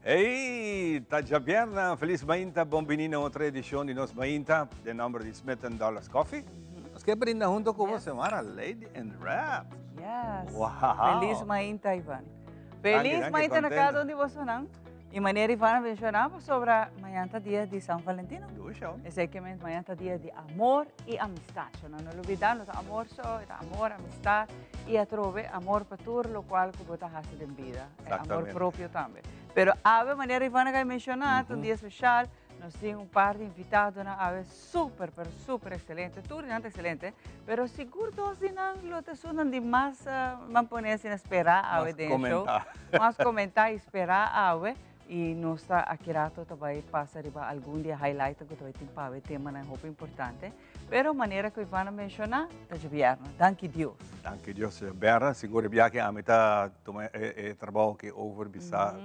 Hey, ta djabièrnè, felis mainta, bon bini na otro edishon di nos mainta den nòmber di Smith and Dollars Coffee. Nos ke brinda hunto ku bo Xiomara, Lady in Red. Yes. Wow. Felis mainta, Ivan. Danki, Felis danki, mainta na contento. kada un di bosonan. I manera Ivan a menshoná pasobra mañan ta dia di San Valentino. Dusha. Esei ke men mañan ta dia di amor i amistat. So no no lubidá, no ta amor so, e ta amor, amistat i atrobe amor pa tur lokual ku bo ta hasi den bida. E amor Exactamente. propio tambe. Pero awe manera Ivan a kai menshoná, ta un dia speshal. Nos tin un par di invitadonan awe super, pero super excelente. Tur di nan ta excelente, pero sigur dos di nan lo ta esunnan di mas, ban pone asina, spera awe Mas den e show. comenta. Mas comenta y spera awe. Y nos ta aki rato ta bay pasa riba algun di e highlightnan cu ta bay tin pa awe, temanan hopi importante. Pero manera cu Ivan a menciona, ta djobierno. Danki Dios. Danki Dios, djobierno. Sigur e biaha ami ta tuma e trabao aki over bisa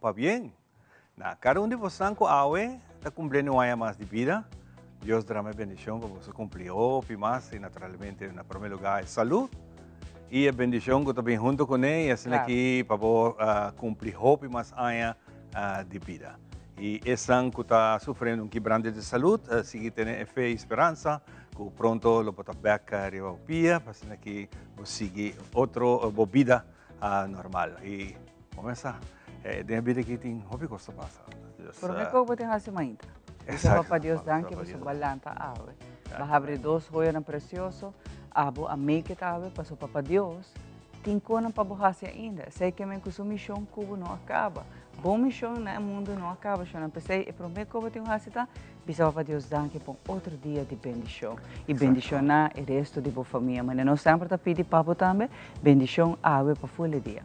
pabien. Na kada un di bosnan ku awe ta kumpliendo un aña mas di bida, Dios drama e bendishon pa boso kumpli hopi mas i naturalmente na prome lugá e salú i e bendishon ku ta bin huntu kuné i asina aki pa bo kumpli hopi mas aña di bida. I esnan ku ta sufriendo un kibrante di salú sigui tene e fe i speransa ku pronto lo bo ta bèk riba bo pia pa asina aki bo sigui otro bo bida normal. I Comenzá. Den e bida aki tin hopi cos ta pasa. Dus, Prome cu bo tin haci mainta. Bisa Papa Dios danki pasobra bo a lanta awe. Bo a habri dos hoyonan precioso. Abo a make it awe pasobra Papa Dios tin conan pa bo haci ainda. Esey ke men cu su mision cu bo no a caba. Bo mision na e mundo no a caba shona. P'esey e prome cu bo tin cu haci ta Bisa Papa Dios danki pa un otro dia di bendicion y bendiciona e resto di bo famia. Manera nos semper ta pidi pa bo tambe, bendicion awe pa full e dia.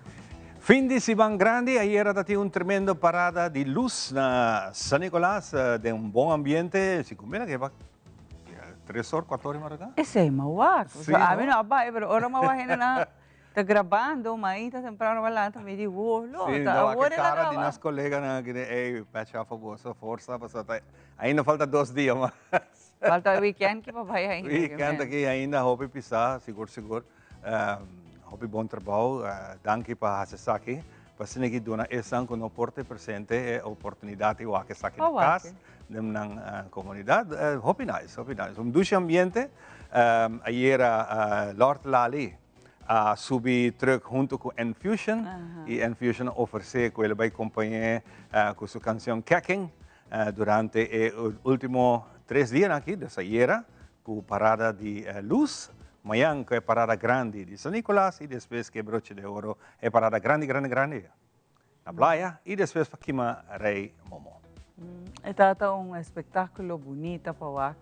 Fin di siman grandi, ayera ta tin un tremendo parada di luz na San Nicolas den un bon ambiente. Si cu mira ke pa tres or, cuatro or di marduga. Esey ma wak. Sí, no? Ami no a bay, pero ora ma wak hendenan Ta grabando, mainta temprano a lanta mi di wo, lo, Sí, ta no, awor ke el a cara di graba. nos coleganan aki de, ey, pecha af boso forsa, pasobra ta, ainda falta dos dia mas. Falta weekend ki pa bai ainda. Weekend aki ainda hopi pisa, sigur sigur. Hopi bon trabou, danki pa haci esaki, pa asina ki duna esnan cu no por ta presente e oportunidad di wak esaki na cas, den nan comunidad. Hopi nice, hopi nice. Un dushi ambiente. Ayera Lord Lali a subi truck hunto cu Enfusion y Enfusion a ofrece cu el a bay compañe cu su cancion Kecking durante e ultimo tres dianan aki, des ayera cu parada di luz, mañan cu e parada grandi di San Nicolas y despues cu e broche de oro e parada grandi grandi grandi na playa y despues pa kima Rey Momo. E tabata un espectaculo bunita pa wak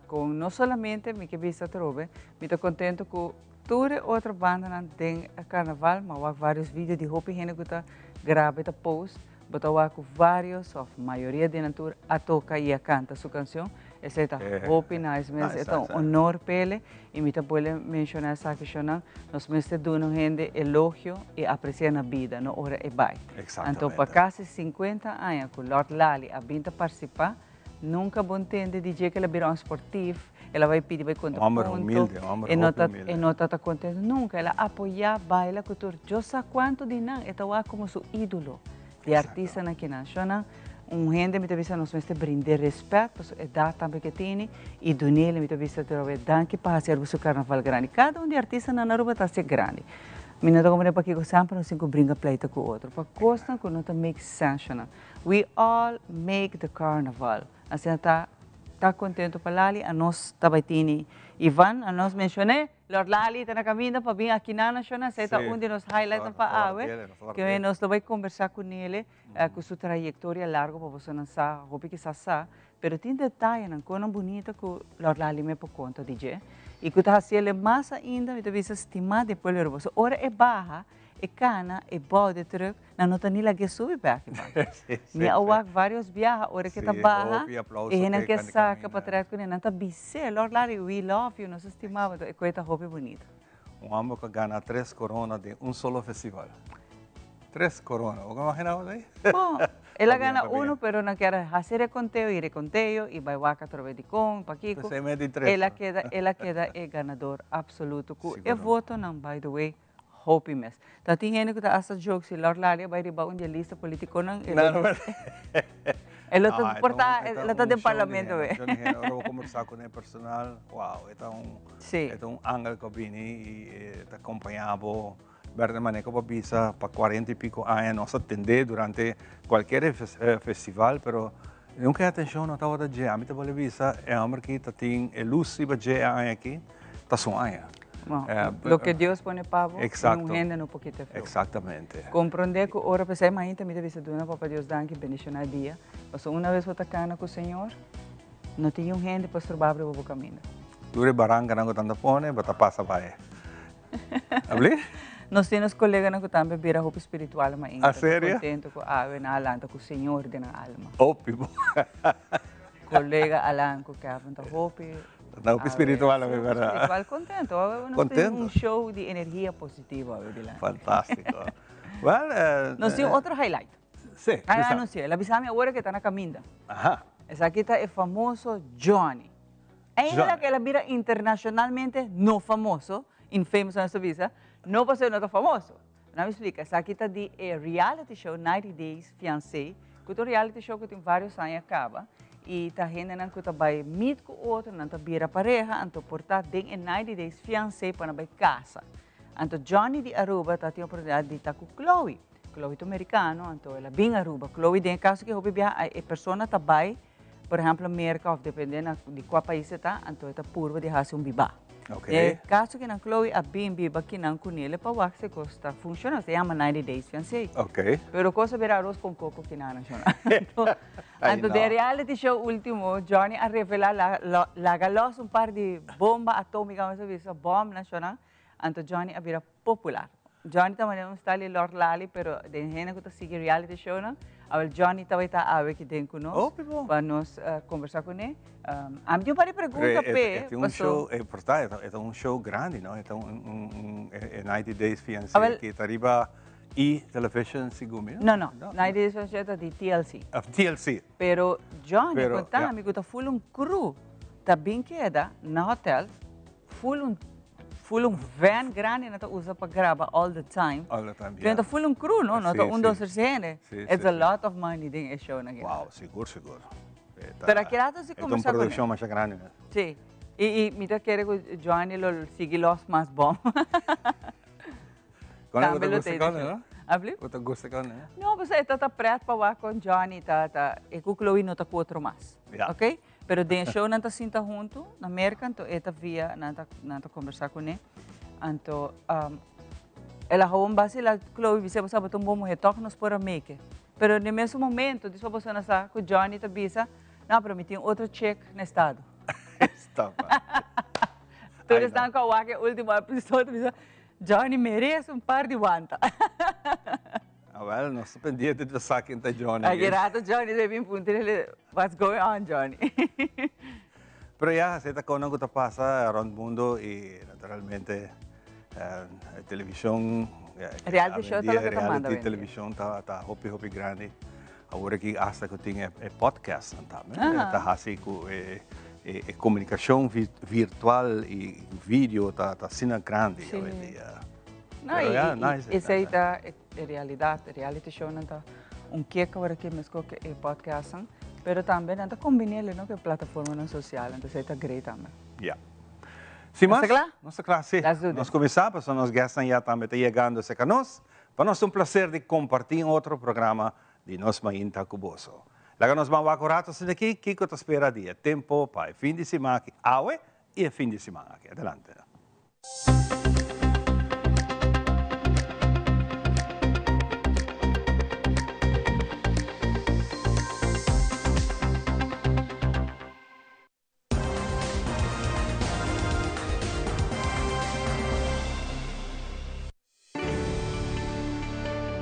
con no solamente mi ke bisa atrobe, mi ta contento cu tur e otro bandanan den e carnaval, mi a wak varios video di hopi hende cu ta graba y ta post, bo ta wak cu varios of mayoria di nan tur a toca y a canta su cancion, esey ta hopi nice mes, e ta un honor p'ele y mi ta bolbe menciona esaki shownan, nos mester duna un hende elogio y aprecia na bida, no ora e bay. Anto pa casi cincuenta aña cu Lord Lali a bin ta participa, Nunca bo ntende di dje ke el a bira un sportief, el a bai pidi bai konta Homber punto, humilde, homber e no hopi ta humilde. e no ta ta contento nunca, el a apoya baila cu tur, Dios sa cuanto di nan e ta wak como su idolo di artistanan ki nan. Shona, un hende mi ta bisa nos mester brind'é respet pa su edad tambe ke tene y dun'é mi ta bisa trobe danki pa haci Aruba su carnaval grandi. Cada un di artistanan na Aruba ta hacié grandi. Mi no ta comprende pakico semper nos tin cu bringa pleita cu otro pa cosnan cu no ta make sense shona. We all make the carnaval. Asina ta ta contento pa Lali, anos ta bay tini Ivan, anos mencion'é, Lord Lali ta na caminda pa bin aki na Nacional, esey ta un di nos highlightnan pa awe, ke nos lo bay combersa cu nele, cu su trayectoria largo pa bosonan sa, hopi kisas sa, pero tin detayenan, conan bunita cu Lord Lali me por conta di dje. Y cu ta haciele mas ainda, mi ta bisa stima den pueblo Aruba. So ora e baha, e cana, e bou de truck, nan no ta ni lag'e subi bek e banda. Mi a wak varios biaha ora ke ta baha, e hendenan ke saca patret cune, nan ta bis'e, Lord Larry, we love you, nos ta stima bo, e coe ta hopi bunita. Un homber cu a gana tres corona den un solo festival. Tres corona, bo a imagina bo esey? Bon, el a gana uno, pero nan kier a haci reconteo y reconteo y bay wak atrobe dicon, pakico. El a keda, el a keda e ganador absoluto cu e votonan, by the way, hopi mes. Ta tin hende cu ta hasta joke si Lord Lali a bay riba un di e lista politiconan, e lo ta, e lo ta por ta, e lo ta den parlamento we. Ora bo conversa cu ne personal, wow, e ta un, e ta un angel cu a bini y e ta acompaña bo. Berde manera cu bo a bisa pa cuarenta y pico aña nos a tende durante cualkier festival, pero nunca e atencion no tabata dje. Ami ta bolbe bisa e homber aki ta tin e luz riba dje e aña aki, ta su aña. Loke Dios pone pa bo, ningun hende no por kita e flor. Exactamente. Comprende cu ora p'esei mainta mi ta bisa duna Papa Dios danki bendiciona e dia, pasobra una vez bo ta cana cu Señor, No tin un hende pa stroba riba bo caminda. Tur e barancanan cu tanta pone, bo ta pasa bai. Abli? Nos tin nos coleganan cu tambe bira hopi spiritual ma inga. A serio? Contento cu awe nan a lanta cu Señor den nan alma. Hopi bo. Colega Alan cu Kevin ta hopi. Ta hopi spiritual awe, verdad? Spiritual contento. Awe nos tin un show di energia positivo awe dilanti. Fantastico. Well, Nos tin otro highlight. Sí, A anuncia, el a bisa mi awor ke ta na caminda. Aha. Esaki ta e famoso Johnny. Eindelijk el a bira internacionalmente no famoso, infamous nos ta bisa, no pasobra e no ta famoso. Nan mi splica, esaki ta di e reality show 90 Days Fiancé, cu ta un reality show cu tin varios aña caba, y ta hendenan cu ta bay meet cu otro, nan ta bira pareha, anto por ta den e 90 Days Fiancé pa nan bay casa. Anto Johnny di Aruba ta tin oportunidad di ta cu Chloe. Chloe ta mericano, anto el a bin Aruba. Chloe den e caso ki hopi biaha e persona ta bay, por ehemplo Merca of depende na di cua pais e ta, anto e ta purba di haci un biba. Ok. Den e caso ki nan Chloe a bin biba kinan cu nele pa wak si e cos ta funciona, se yama 90 Days Fiancé. Ok. Pero cos a bira aros con coco kinan a naciona. Anto den e reality show ultimo, Johnny a revela la laga los un par di bomba atomica, mi sa bisa, bom naciona, anto Johnny a bira popular. Johnny ta manera un style di Lord Lali, pero den hende ku ta sigui reality shownan, awel Johnny tabata awe aki den ku nos pa nos kombersá kuné. Ami tin un par di pregunta p'e. E tin un show, e por ta, e ta un show grandi, no? E ta un 90 Days Fiancé ki ta riba E! Television, segun mi, no? No, no, 90 Days Fiancé ta di TLC. TLC. Pero Johnny konta mi ku ta full un crew ta bin keda na hotel. Full un full un van grandi nan ta usa pa graba all the time. All the time, yeah. Ta full un crew, no? No ta un, dos, tres hende. It's a lot of money den e show nan. Wow, sigur, sigur. Pero aki rato si combersa con. E ta un produccion masha grandi mes. Si. Y mi ta kere cu Johnny lo sigui los mas bom. Tambe lo ta gusta con, no? Abli? Bo ta gusta con, no? No, pasobra e ta ta pret pa wak con Johnny ta ta e cu Chloe no ta cu otro mas. Ja. Ok? Pero den e show nan ta sinta huntu na Merca, anto e ta via, nan ta, nan ta combersa cune. Anto, um, el a gewoon basila Chloe bisa, bo sa bo ta un bon muher, toch nos por a make it. Pero den mesun momento, dispa boso na sa cu Johnny ta bisa, no, pero mi tin otro chick na estado. Stop. Tur esnan cu a wak e ultimo episodio bisa, Johnny merece un par di wanta. Awel, nos ta pendiente di sa ken ta Johnny. Aki rato Johnny ta bin puntra el, what's going on Johnny? Pero ya, esei ta konan ku ta pasa rond mundo i naturalmente television, Reality show ta loke ta manda reality hoy en dia. television ta hopi hopi grandi. Awor aki hasta ku tin e podcastnan tambe. Ta hasi ku e komunikashon virtual i video ta asina grandi hoy en dia. No, i esei ta E realidad, e reality shownan ta un kick awor aki mesco cu e podcastnan, pero tambe nan ta combinele no cu e plataformanan social, entonces ta great tambe. Ya. Sin mas, Nos ta cla? Nos ta cla, si. Let's do this. Nos cuminsa, pasobra nos guestnan ya tambe ta yegando cerca nos. Pa nos ta un placer di comparti un otro programa di Nos Mainta cu boso. Laga nos ban wak un rato asina aki, kico ta spera di e tempo pa e fin di siman aki awe y e fin di siman aki. Adelante.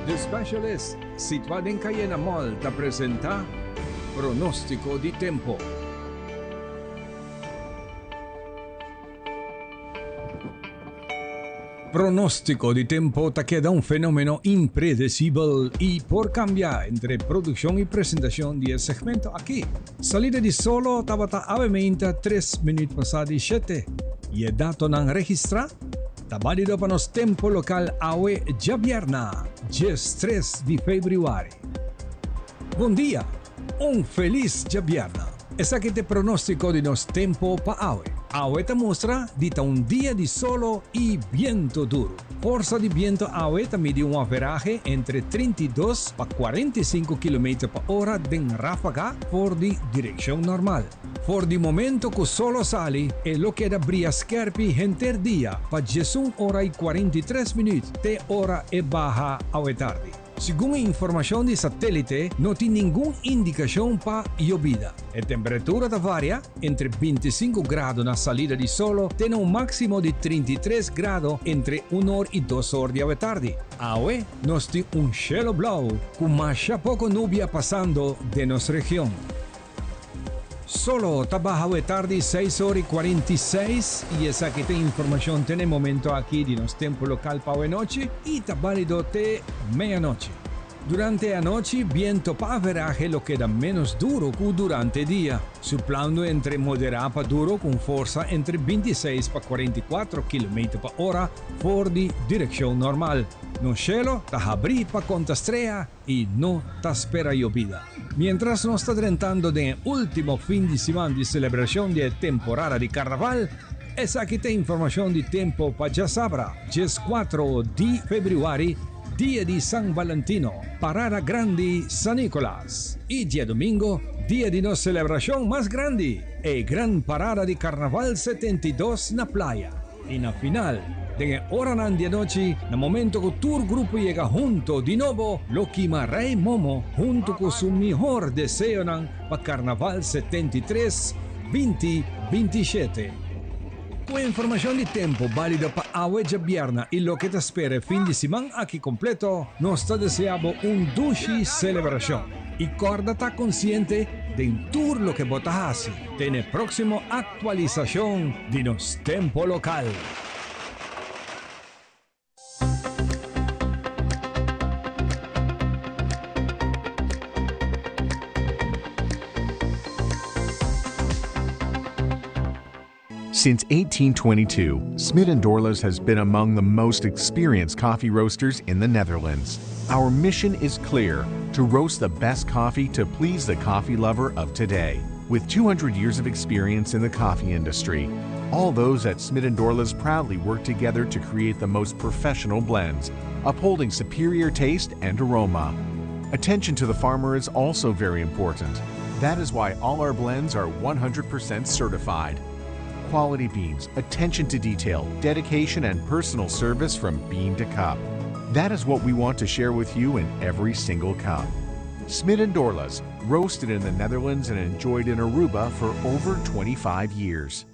The Specialist, situá den Cayena Mall, ta presentá Pronóstiko di Tempo. Pronóstiko di tempo ta keda un fenómeno impredesibel i por kambia entre produkshon i presentashon di e segmento aki. Salida di solo tabata awe meinta tres minüt pasá di shete i e datonan registrá ta bálido pa nos tempo lokal awe djabièrna, 13 di febrüari. Bon dia! Un felis djabièrna! Esaki ta e pronóstiko di nos tempo pa awe. Awe ta mustra di ta un dia di solo i bientu duru. Forsa di bientu awe ta midi un averahe entre 32 pa 45 kilometer pa ora den ráfaga for di direkshon normal. For di momento ku solo sali e lo keda bria skèrpi henter dia pa 11 ora i 43 minüt te ora e baha awe tardi. Segun e informashon di satélite no tin ningun indikashon pa yobida. E temperatura ta varia entre 25 grado na salida di solo te na un máksimo di 33 grado entre un or i dos or di awe tardi. Awe nos tin un shelo blou ku masha poko nubia pasando den nos region. Solo ta baha awe tardi seis or i 46 i esaki ta informashon te na e momento aki di nos tempu lokal pa awe nochi i ta bálido te meianochi. Durante e anochi biento pa averahe lo keda ménos duru ku durante e dia, suplando entre moderá pa duru ku un forsa entre 26 pa 44 kilometer pa ora for di direkshon normal. Nos shelo ta habrí pa konta strea i no ta spera yobida. Mientras nos ta drentando den e ultimo fin di siman di celebracion di e temporada di Carnaval, esaki ta informacion di tempo pa djasabra, 14 di februari, dia di San Valentino, Parada Grandi San Nicolas, y diadomingo, dia di nos celebracion mas grandi, e Gran Parada di Carnaval 72 na Playa. I na final, den e oranan di anochi, na momento ku tur grupo yega hunto di nobo, lo kima Rei Momo hunto ku su mihor deseonan pa Karnaval 73, 2027. Ku e informashon di tempu bálido pa awe djabièrna i loke ta spera e fin di siman aki kompleto, nos ta desea bo un dushi selebrashon i kòrda ta konsiente den tur loke bo ta hasi. Te n'e próksimo aktualisashon di nos tempo lokal. Since 1822, Smit & Dorlas has been among the most experienced coffee roasters in the Netherlands. Our mission is clear: to roast the best coffee to please the coffee lover of today. With 200 years of experience in the coffee industry, all those at Smit & Dorlas proudly work together to create the most professional blends, upholding superior taste and aroma. Attention to the farmer is also very important. That is why all our blends are 100% certified. Quality beans, attention to detail, dedication, and personal service from bean to cup. That is what we want to share with you in every single cup. Smit & Dorlas, roasted in the Netherlands and enjoyed in Aruba for over 25 years.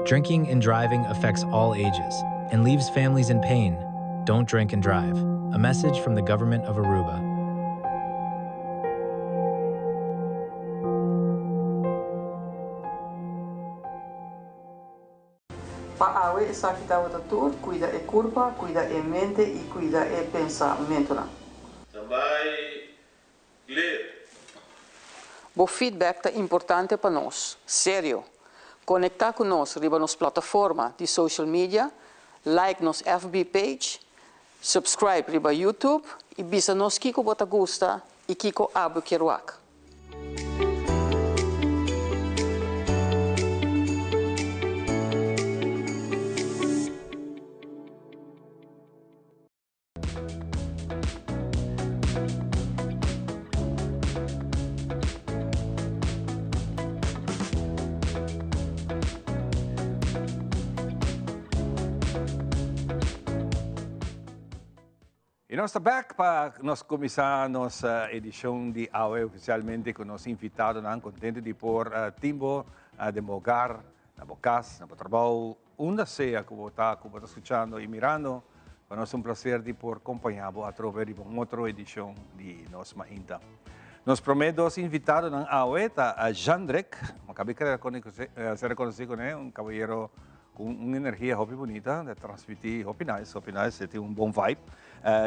Drinking and driving affects all ages and leaves families in pain. Don't drink and drive. A message from the government of Aruba. Pa awe. Esaki tabata tur, cuida e curpa, cuida e mente y cuida e pensamentonan. Standby, clear. Bo feedback ta importante pa nos. Serio! Conecta cu nos riba nos plataforma di social media, like nos FB page, subscribe riba YouTube y bisa nos kico bo ta gusta y kico abo kier wak. Y nos ta back pa nos cuminsa nos edicion di awe oficialmente cu nos invitadonan. Contento di por tin bo den bo hogar, na bo cas, na bo trabao, unda sea cu bo ta, cu bo ta scuchando y mirando. Pa nos ta un placer di por compaña bo atrobe riba un otro edicion di Nos Mainta. Nos prome dos invitadonan awe ta Jandrick, mi a cabi ser reconoci cune, un caballero Cu un energia hopi bunita, ta transmiti hopi nice, hopi nice, e tin un bon vibe.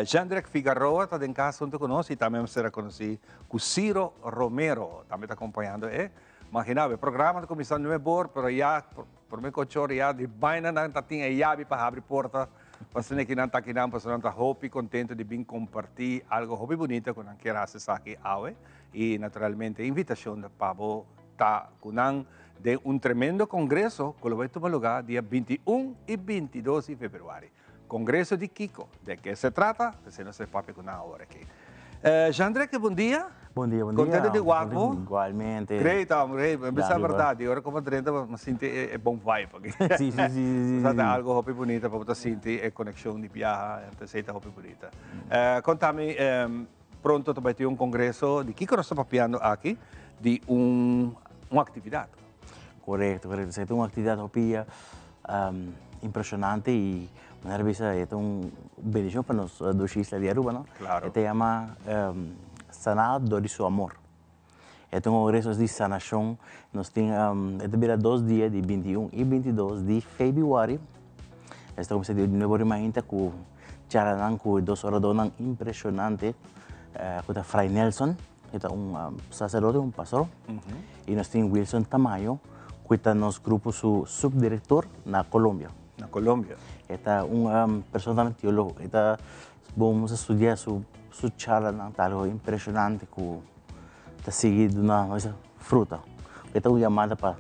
Jendrick Figaroa ta den cas hunto cu nos y tambe mester a conoci cu Ciro Romero tambe ta acompañando e. Imagina bo, e programa ta cuminsa nuebe or, pero ya prome cu ocho or ya di baina nan ta tin e yabi pa habri porta pa asina ki nan ta akinan, pasobra nan ta hopi contento di bin comparti algo hopi bunita cu nan kier haci esaki awe y naturalmente e invitacion pa bo ta cu nan den un tremendo congreso cu lo bay tuma lugar dia 21 y 22 di februari. Congreso di kico? De ke se trata? Esey nos ta papia cu nan awor aki. Jean-Drake, bon dia. Bon dia, bon dia. Contento di wak bo. Igualmente. Great, hombre, great. Mi bisa berdad, di ora cu bo drenta bo sinti e bon vibe aki. Si, si, si, si. Ta algo hopi bunita pa bo ta sinti e conexion di biaha, esey ta hopi bunita. Contami, Pronto ta bai tin un congreso di kico nos ta papiando aki? Di un un actividad. Correcto, correcto. Esaki ta un actividad hopi impresionante y manera bisa e ta un bendicion pa nos dushi isla di Aruba, no? Claro. E ta yama Sanado dor di su amor. E ta un congreso di sanacion. Nos tin e ta bira dos dia di 21 y 22 di februari. Esta cuminsa di nuebe ora mainta cu charlanan cu dos oradornan impresionante cu ta Fray Nelson, cu ta un sacerdote, un pastor, y nos tin Wilson Tamayo cu ta nos grupo su subdirector na Colombia. Na Colombia. E ta un persona tambe teologo, e ta bon nos a studia su su charlanan, ta algo impresionante cu ta sigui duna fruta. E ta un yamada pa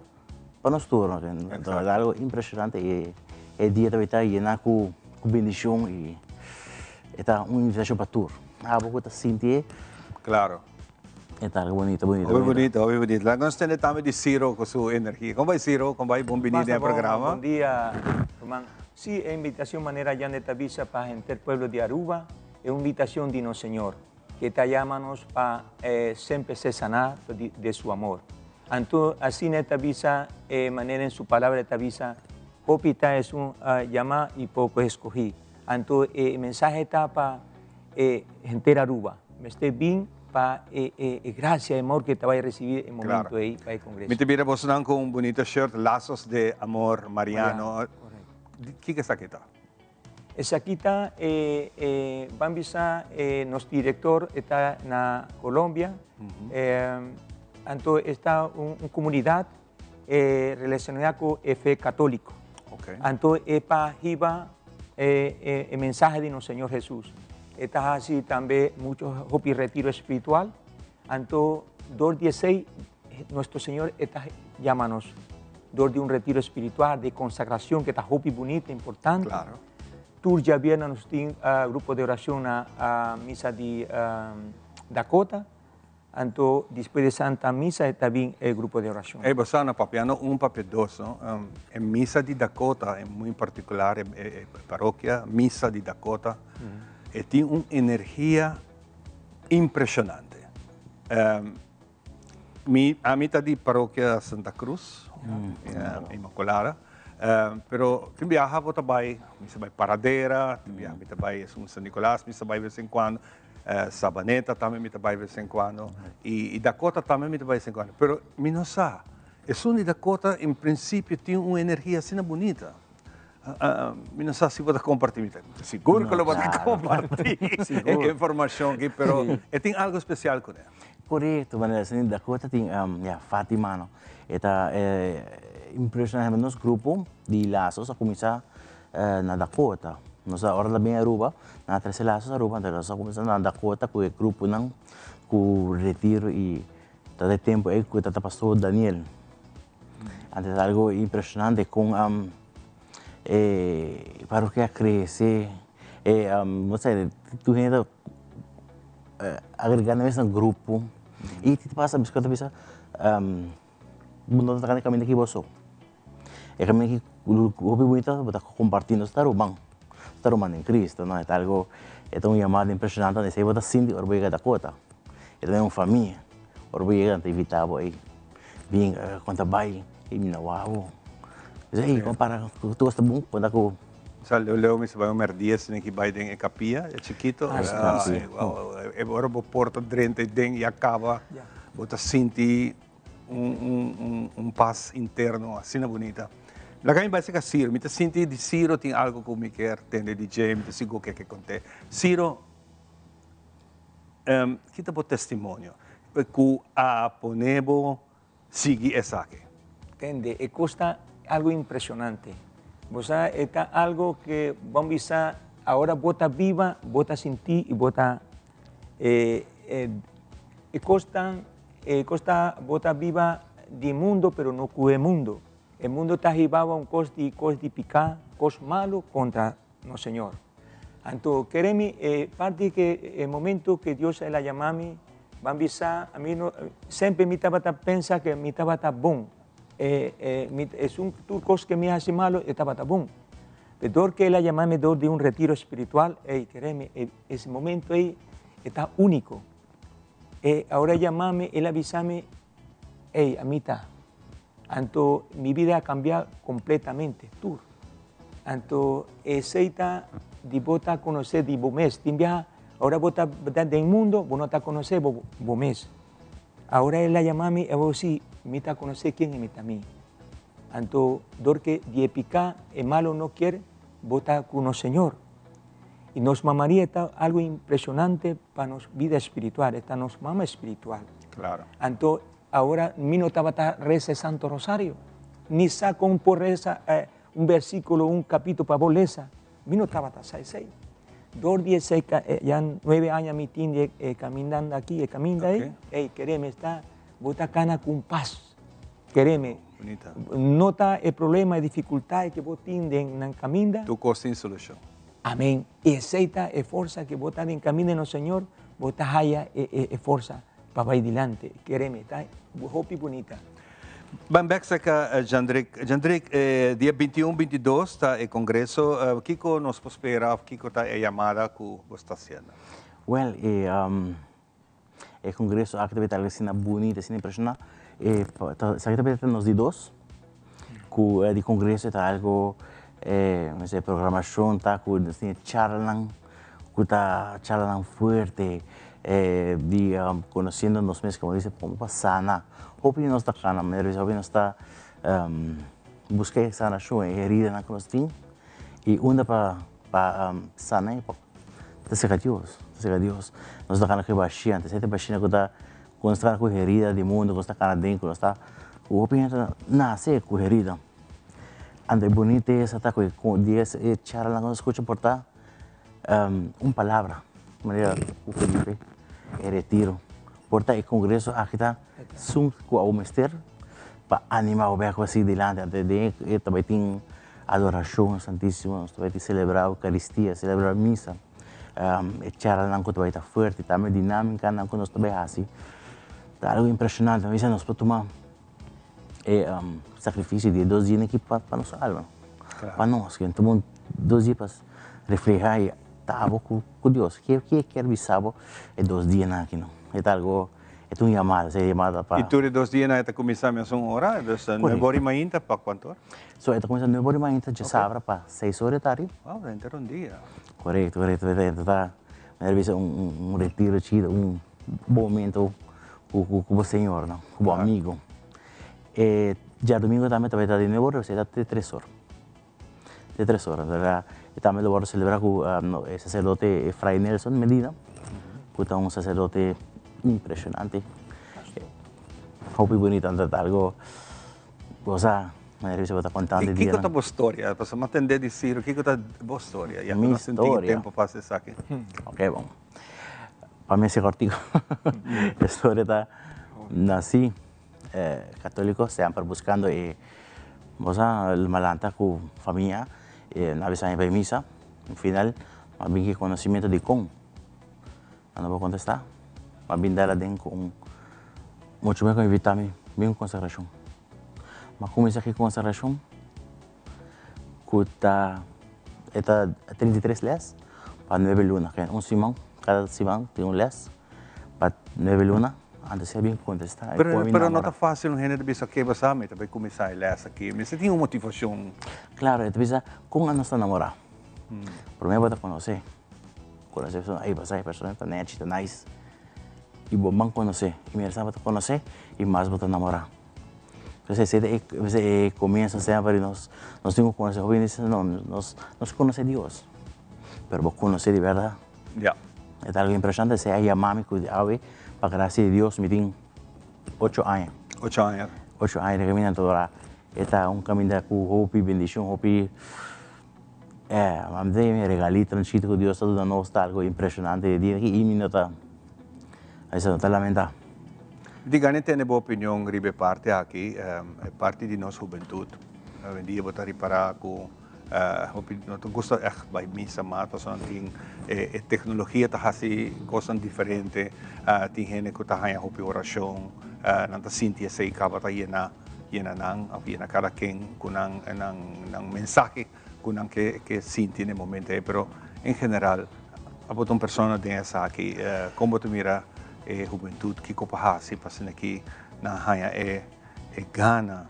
Pa nos tur, no tin ta algo impresionante y e dia ta ta yena cu bendicion y e ta un invitacion pa tur. Abo cu ta sinti e. Claro. E ta algo bonito, bonito. Hopi bonito, hopi bonito. Laga nos tende tambe di Ciro cu su energia. Con bai Ciro? Con bai? Bon bini den e programa. Bon dia, ruman. Si, e invitacion manera Janet ta bisa pa henter pueblo di Aruba e un invitacion di nos Señor, ke ta yama nos pa semper ser saná de su amor. Anto asina e ta bisa e manera en su palabra e ta bisa, Hopi ta esun yamá i poko eskohí. Anto e mensahe ta pa e henter Aruba. Mester bin pa e e gracia e amor ke ta bai risibí e momento ei pa e kongreso. Mi ta bira bosonan ku un bunito shirt Lazos de Amor Mariano. Kiko esaki ta? Esaki ta e e ban bisa e nos director e ta na Colombia anto esta un un comunidad e relaciona cu e fe catolico. Anto e pa hiba e e mensahe di nos Señor Jesus. E ta haci tambe mucho hopi retiro espiritual anto dor di esey nuestro Señor e ta yama nos. Dor di un retiro espiritual di consagracion ke ta hopi bunita, importante. Claro. Tur djabièrnè nos tin grupo di oracion na misa di Dakota. Anto despues di Santa Misa e ta bin e grupo di oracion. Ey, bo sa no papiando un papia dos, no? E misa di Dakota, en muy particular e parokia misa di Dakota, e tin un energia impresionante. Mi, ami ta di parokia Santa Cruz, Inmaculada, pero tin biaha bo ta bai, mi sa bai Paradera, tin biaha mi ta bai esun San Nicolas, mi sa bai bes en cuando, Sabaneta tambe mi ta bai bes en cuando, y Dakota tambe mi ta bai bes en cuando, pero mi no sa, esun di Dakota en principio tin un energia asina bunita. Mi no sa si bo ta comparti, mi ta sigur cu lo bo ta comparti e informacion aki, pero e tin algo special cu ne. Correcto, manera esei Dakota tin, ya, Fatima no, e ta impresionante, nos grupo di Lazos a cuminsa na Dakota, nos a ora ta bin Aruba, nan a trece Lazos Aruba, anto nos a cuminsa na Dakota cu e gruponan cu retiro y ta e tempo ey cu ta pastor Daniel. Antes algo impresionante con e parokia a crece, e no sé, tur hende ta agrega nan mes na grupo y ta pasa bisco ta bisa bo no ta trahando e caminda aki bo so, e caminda aki hopi bunita bo ta comparti nos ta ruman, nos ta ruman den Cristo no, e ta algo e ta un yamada impresionante esey bo ta sinti ora bo yega Dakota, e ta un famia ora bo yega nan ta invita bo ey. Bin kon ta bai i mi na wou. Bisa ei kon para ku tur esta bon konta ku. Sa leu leu mi sa bai un merdia esei ki bai den e kapia e chikito. E ora bo por ta drenta ei den i a kaba bo ta sinti un un pas interno asina bunita. Laga mi bai serka Ciro mi ta sinti di Ciro tin algo ku mi kier tende di dje mi ta sigur ke ke kont'e. Ciro. Ki ta bo testimonio ku a pone bo sigui esaki? Tende, e kos ta algo impresionante. Bo sa, e ta algo ke bo bisa ahora bo ta biba, bo ta sinti i bo ta e e kos ta e kos ta bo ta biba di mundo pero no ku e mundo. E mundo ta hiba bo un kos di kos di piká, kos malo kontra nos Señor. Anto kere mi e parti ke e momento ke Dios el a yama mi, ban bisa ami no semper mi tabata pensa ke mi tabata bon. E e mi esun tur kos ke mi hasi malo e tabata bon. Pero dor ke el a yama mi dor di un retiro spiritual, ey kere mi e ese momento ey e ta uniko. E ora e yama mi el a bisa mi, ey ami ta. Anto mi bida a cambia completamente, tur. Anto esey ta di bo ta conoce di bo mes. Tin biaha ora bo ta den mundo bo no ta conoce bo bo mes. Ahora el a yama mi, el a si mi ta conoce ken mi ta mi. Anto dor ke di e pica e malo no kier bo ta cu nos Señor. Y nos Mama Maria ta algo impresionante pa nos bida espiritual, e ta nos mama espiritual. Claro. Anto Awor mi no tabata reza e Santo Rosario, ni sa con por reza un versiculo, un capito pa bo leza, mi no tabata sa esey. Dor di esey ya nuebe aña mi tin di e camindando aki, e caminda ey, ey kereme esta, bo ta cana cu un paz, kereme. No ta e problema, e dificultad ke bo tin den nan caminda. Tur cos tin solucion. Amen. Y esey ta e forsa ke bo ta den caminda nos Señor, bo ta haya e forsa. Pa bai dilanti, kereme, ta hopi bunita. Ban bek serka Jandrik. Jandrik, e dia 21, 22 ta e kongreso. Kiko nos por spera òf kiko ta e yamada ku bo sta hasiendo? Wèl, e e kongreso aki ta bira algu asina bunita, asina impreshoná. E esaki ta bira nos di dos ku di kongreso ta algu e programashon ta ku nos tin e charlanan ku ta charlanan fuerte di konosiendo nos mes komo dice komo pa sana. Hopi di nos ta kana manera bisa hopi di nos ta buska e sanashon e heridanan ku nos tin i unda pa pa sana e ta serka Dios ta serka Dios. Nos ta kana ku e bashia antes e bashia ku ta ku nos ta kana ku herida di mundu ku nos ta kana den ku nos ta ku hopi hende ta nase ku herida. Anto e bunitesa ta ku di e charlanan ku nos skucha por ta Un palabra, manera ku Felipe e retiro. Por ta e kongreso aki ta sun ku abo mester pa anima bo bek pa sigui dilanti. Anto den e ta bai tin adorashon santisimo, nos ta bai tin selebrá eukaristia, selebrá misa. E charlanan ku ta bai ta fuerte, tambe dinamikanan ku nos ta bai hasi ta algu impreshonante. Mi bisa nos por tuma e sakrifisio di e dos dianan aki pa nos alma, pa nos. Ke tuma dos dia pa refleha i ta abo ku Dios. Ke e kier bisa bo e dos dianan aki no? E ta algo, e ta un yamada, e yamada pa. I tur e dos dianan e ta kuminsá mesun ora? Dus nuebe ora i mainta pa kuantu ora? So e ta kuminsá nuebe ora i mainta djasabra pa seis ora di tardi. Wow, ta henter un dia. Korekto, korekto. E ta manera bisa un retiro chido, un bon momento ku bo señor no, ku bo amigo. E djadumingu tambe ta bai ta di nuebe ora, esei ta te tres or. Te tres ora. Entonces, e tambe lo wòrdu selebrá ku e saserdote Fray Nelson Medina, ku ta un saserdote impreshonante. Hopi bunita, anto ta algo gosa, manera bisa bo ta kontando e Kiko dianan. ta bo storia? Pasobra mi a tende di Ciro, kiko ta bo storia? Ya ku Mi nos tin storia? tempu pa hasi esaki. Ok, bon. Pa mi hasi kòrtiku. E storia ta, nasí Católico semper buscando e bo sa malanta cu famia e na bisa bay misa al final a bin ki conocimiento dicon a no por contesta a bin dal aden cu un mucho mehor cu invita mi bin un consagracion mi a cuminsa ki consagracion cu ta e ta 33 les pa nuebe luna un siman cada siman tin un les pa nuebe luna. Antes e a bin contesta e Pero, cu mi pero no namora. ta fácil un hende ta bisa, oké, bo sa, mi ta bai kuminsá e lès aki. Mester tin un motivashon. Claro, e ta bisa, con a nos ta namorá? Promé bo ta conoce. Conoce e persona, ey, bo sa e persona ta nechi, ta nice. Y bo ban conoce. Y mientras tanto bo ta conoce y mas bo ta namorá. Entonces esey ta e, esey e comienzo semper di nos, nos tin cu conoce. Hopi hende bisa, no, nos, nos conoce Dios. Pero bo conoce di berdad? Ya. E ta algo impresionante, esei a yama mi cu awe, pa gracia di Dios, mi tin ocho aña. Ocho aña. Ocho aña den caminda, anto ora e ta un caminda cu hopi bendicion, hopi, eh, mi ta mi regalitonan chikito cu Dios ta duna nos ta algo impresionante di dia aki y mi no ta, no ta lamenta. Mi tin gana di tende bo opinion riba e parti aki, e parti di nos hubentud. Awendia bo ta ripara cu Hopi no ta gusta ègt bai misa mas pasobra nan tin e teknologia ta hasi kosnan diferente. Tin hende ku ta haña hopi orashon, nan ta sinti esei kaba ta yena yena nan òf yena kada ken ku nan nan nan mensahe ku nan ke ke sinti na e momento ei. Pero en general abo ta un persona den esaki, kon bo ta mira e hubentut kiko por hasi pa asina ki nan haña e e gana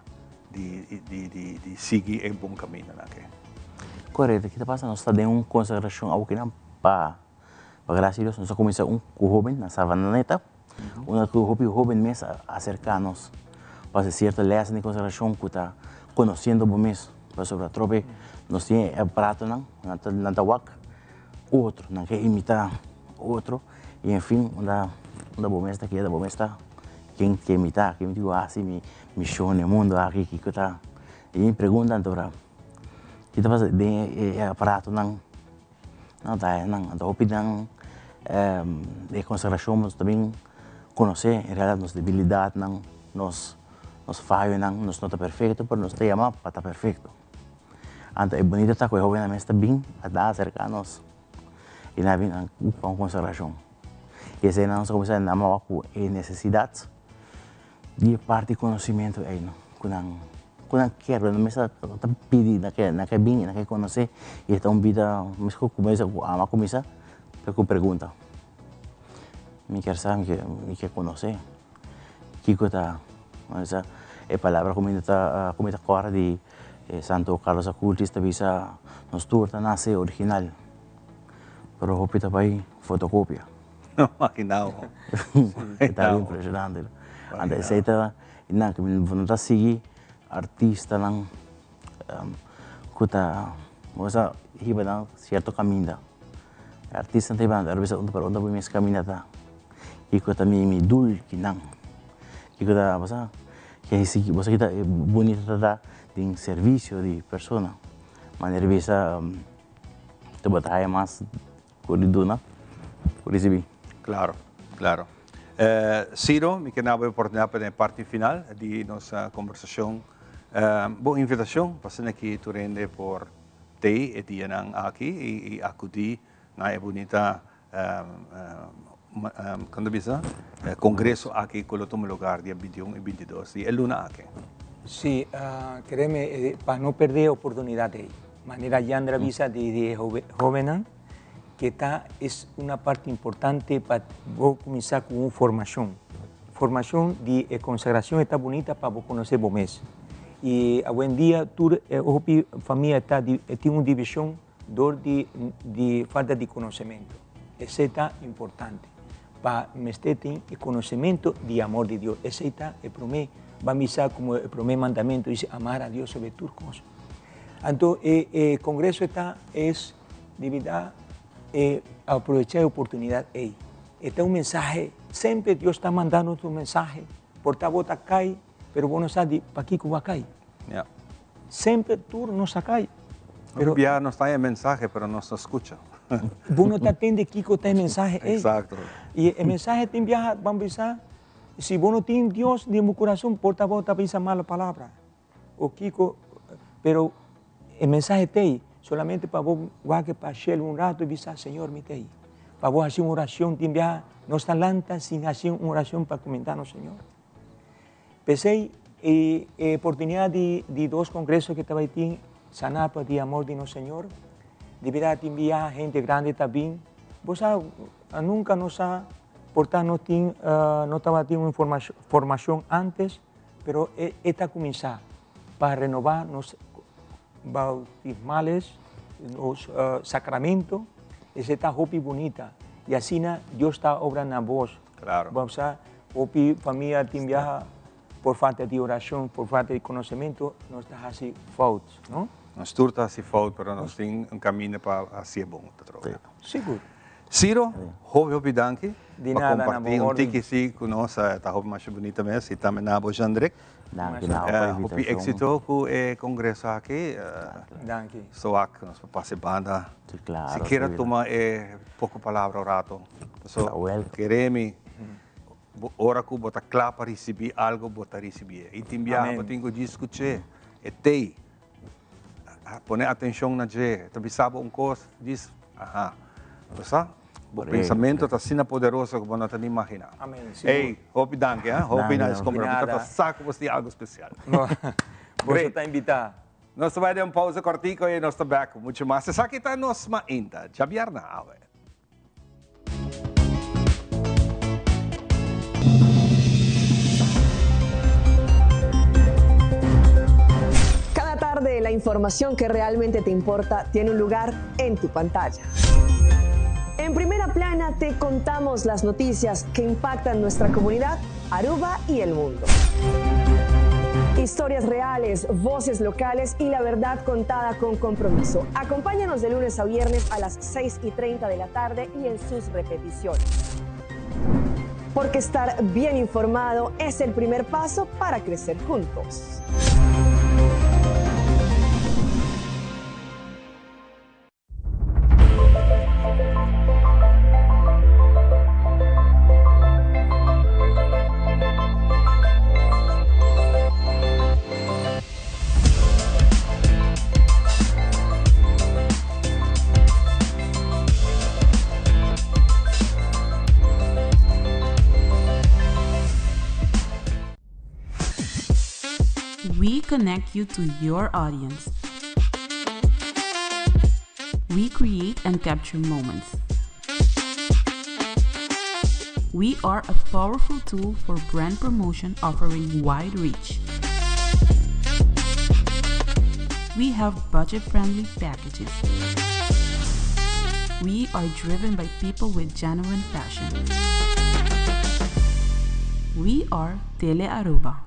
di di di di sigui e bon camindonan aki. Correcto, ki ta pasa nos ta den un consagracion awokinan pa pa gracia di Dios nos a cuminsa un cu hoben na Savaneta unda cu hopi hoben mes a acerca nos pa haci cierto lessen di consagracion cu ta conociendo bo mes pasobra atrobe nos tin e aparatonan nan ta nan ta wak otro nan ke imita otro y en fin unda unda bo mes ta keda bo mes ta ken ke mi ta ken mi tin cu haci mi Mishon den mundu aki kiko ta i mi pregunta anto ora ki ta pasa den e aparatonan nan ta nan anto hopi nan e konsagrashon nos ta bin konosé en realidat nos debilidatnan nos nos fayonan nos no ta perfekto pero nos ta yama pa ta perfekto anto e bunito ta ku e hobennan mes ta bin a ta aserka nos i nan a bin pa un konsagrashon i esei nan nos a kuminsá nama ku e nesesidat. Di e parti conocimento ey no, cu nan cu nan kier, pero nan mester ta pidi, nan ke nan ke bini, nan ke conoce y e ta un bida mescos cu mester cu ama cuminsa pero cu pregunta. Mi kier sa, mi kier mi kier conoce kico ta sa e palabra cu mi ta cu mi ta corda di Santo Carlos Acutis ta bisa nos tur ta nace original pero hopi ta bay fotocopia. No maquinao. Ta impresionante. Anto esei ta nan ku no ta sigui artistanan ku ta bo sa hiba nan sierto kaminda. Artistanan ta hiba nan pero unda pero unda bo mes kaminda ta. Kiko ta mi mi dul kinan. Kiko ta bo sa bo sa kita bunita ta ta den servisio di persona. Manera bisa ta bo ta haya mas. Por di duna, por ricibi. Claro, claro. Ciro, mi ke nabo e oportunidad pa den e parti final di nos conversacion. Bo invitacion pa asina ki tur hende por tei e dianan aki y acudi na e bunita, con ta bisa, congreso aki cu lo tuma lugar dia 21 y 22 di e luna aki. Sí, kereme pa no perde e oportunidad ei. Manera Yandra bisa di e hobennan ke ta es una parti importante pa bo kuminsá ku un formashon. Formashon di e konsagrashon e ta bunita pa bo konosé bo mes. I awendia tur e hopi famia ta tin un divishon dor di di falta di konosementu. Esei ta importante pa mester tin e konosementu di amor di Dios. Esei ta e promé, ban bisa komo e promé mandamentu, dice amar a Dios sobre tur kos. Anto e e congreso ta es di bida e aprovecha e oportunidad ey. E ta un mensahe, semper Dios ta manda nos un mensahe, por ta bo ta cay, pero bo no sa di pakico bo a cay. Ja. Semper tur nos a cay. Pero bia nos ta e mensahe, pero nos no scucha. Bo no ta tende kico ta e mensahe ey. Exacto. Y e mensahe tin biaha, ban bisa, si bo no tin Dios den bo curason, por ta bo ta bisa mala palabra. O kiko, pero e mensahe t'ei solamente pa bo wak pa shelu un rato y bisa, Señor, mi t'ei. Pa bo haci un oracion, tin biaha nos ta lanta sin haci un oracion pa cuminda nos Señor. P'esei e e oportunidad di di dos congreso ke ta bai tin, Sana pa di Amor di nos Señor, di berdad tin biaha hende grandi ta bin. Bo sa, nunca nos sa, por ta no tin, no tabatin un formacion antes, Pero e e ta kuminsá pa renobá nos bautismales, nos sakramento, esei ta hopi bunita. I asina Dios ta obra na bos. Claro. Bo sa, hopi famia tin biaha por falta di orashon, por falta di konosementu, nos ta hasi fout, no? Nos tur ta hasi fout, pero nos tin un kaminda pa hasié bon ta trobe. Sigur. Ciro, hopi hopi danki Di pa nada, na comparti bo un orden. tiki si cu nos, ta hopi masha bunita mes y tambe na bo Jandrick. Danki na bo pa Hopi invitacion. exito cu e congreso aki. Danki. Soak, nos por pasa e banda. Si, claro, Sikiera si. tuma e poco palabra un rato. Paso, Ta welcome. kere mi, bo ora cu bo ta cla pa ricibi algo, bo ta ricibié. Y tin biaha Amen. bo tin cu djis scuché e tei. Pone atencion na dje. Ta bisa bo un cos, djis, aha. Bo sa? Bo pensamento ta asina poderoso cu bo no ta ni imagina. Amen, sigur. Ey, hopi danki, ha? Hopi Danki, na danki. escombra. Di Mi ta nada. sa cu bo tin algo special. Boso ta invita. Nos ta bai den un pausa cortico y nos ta back cu mucho mas. Esaki ta nos mainta. Djabièrnè awe. Cada tarde la información que realmente te importa tiene un lugar en tu pantalla. En primera plana te contamos las noticias que impactan nuestra comunidad, Aruba y el mundo. Historias reales, voces locales y la verdad contada con compromiso. Acompáñanos de lunes a viernes a las 6 y 30 de la tarde y en sus repeticiones. Porque estar bien informado es el primer paso para crecer juntos. We connect you to your audience. We create and capture moments. We are a powerful tool for brand promotion offering wide reach. We have budget-friendly packages. We are driven by people with genuine passion. We are Tele Aruba.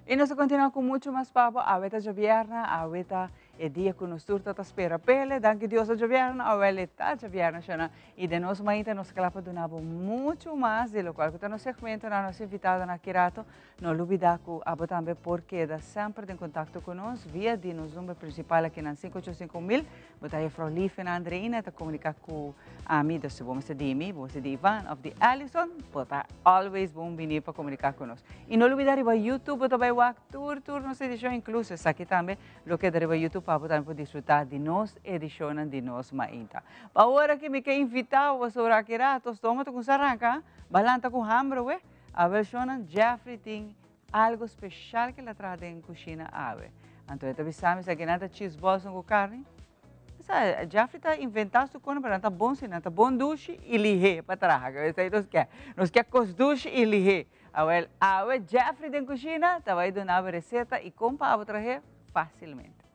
Y nos ta continua cu mucho mas pa bo. Awe ta djabièrnè, awe ta. E dia ku nos tur ta ta spera p'ele, danki Dios a djabièrnè, awel e ta djabièrnè shana. I den nos mainta nos kla pa duna bo muchu mas di lokual ku ta nos segmentonan, nos invitadonan aki rato. No lubidá ku abo tambe por keda semper den kontakto ku nos via di nos number prinsipal akinan sinku ocho 5000. Bo ta Juffrouw Liefena Andreina ta komuniká ku ami, dus si bo mester di mi, bo mester di Ivan òf di Alison, bo ta always bon bini pa komuniká ku nos. I no lubidá riba YouTube bo ta bai wak tur tur nos edishon inkluso esaki tambe lo keda riba YouTube pa bo tambe por disfrutá di nos edishonnan di Nos Mainta. Pa ora ki mi ke invitá bo pasobra aki rato stoma ta kuminsá ranka, ba lanta ku hamber awe. Awel shonnan Jeffrey tin algo special ke la traha den kushina awe. Anto e ta bisa mi esaki nan ta cheese balls ku karni. Sa Jeffrey ta inventa su kona pero nan ta bon si nan ta bon dushi i lihé pa traha. Esei nos ke. Nos ke kos dushi i lihé. Awel awe Jeffrey den kushina ta bai duna bo reseta i kon pa abo trah'é fasilmente.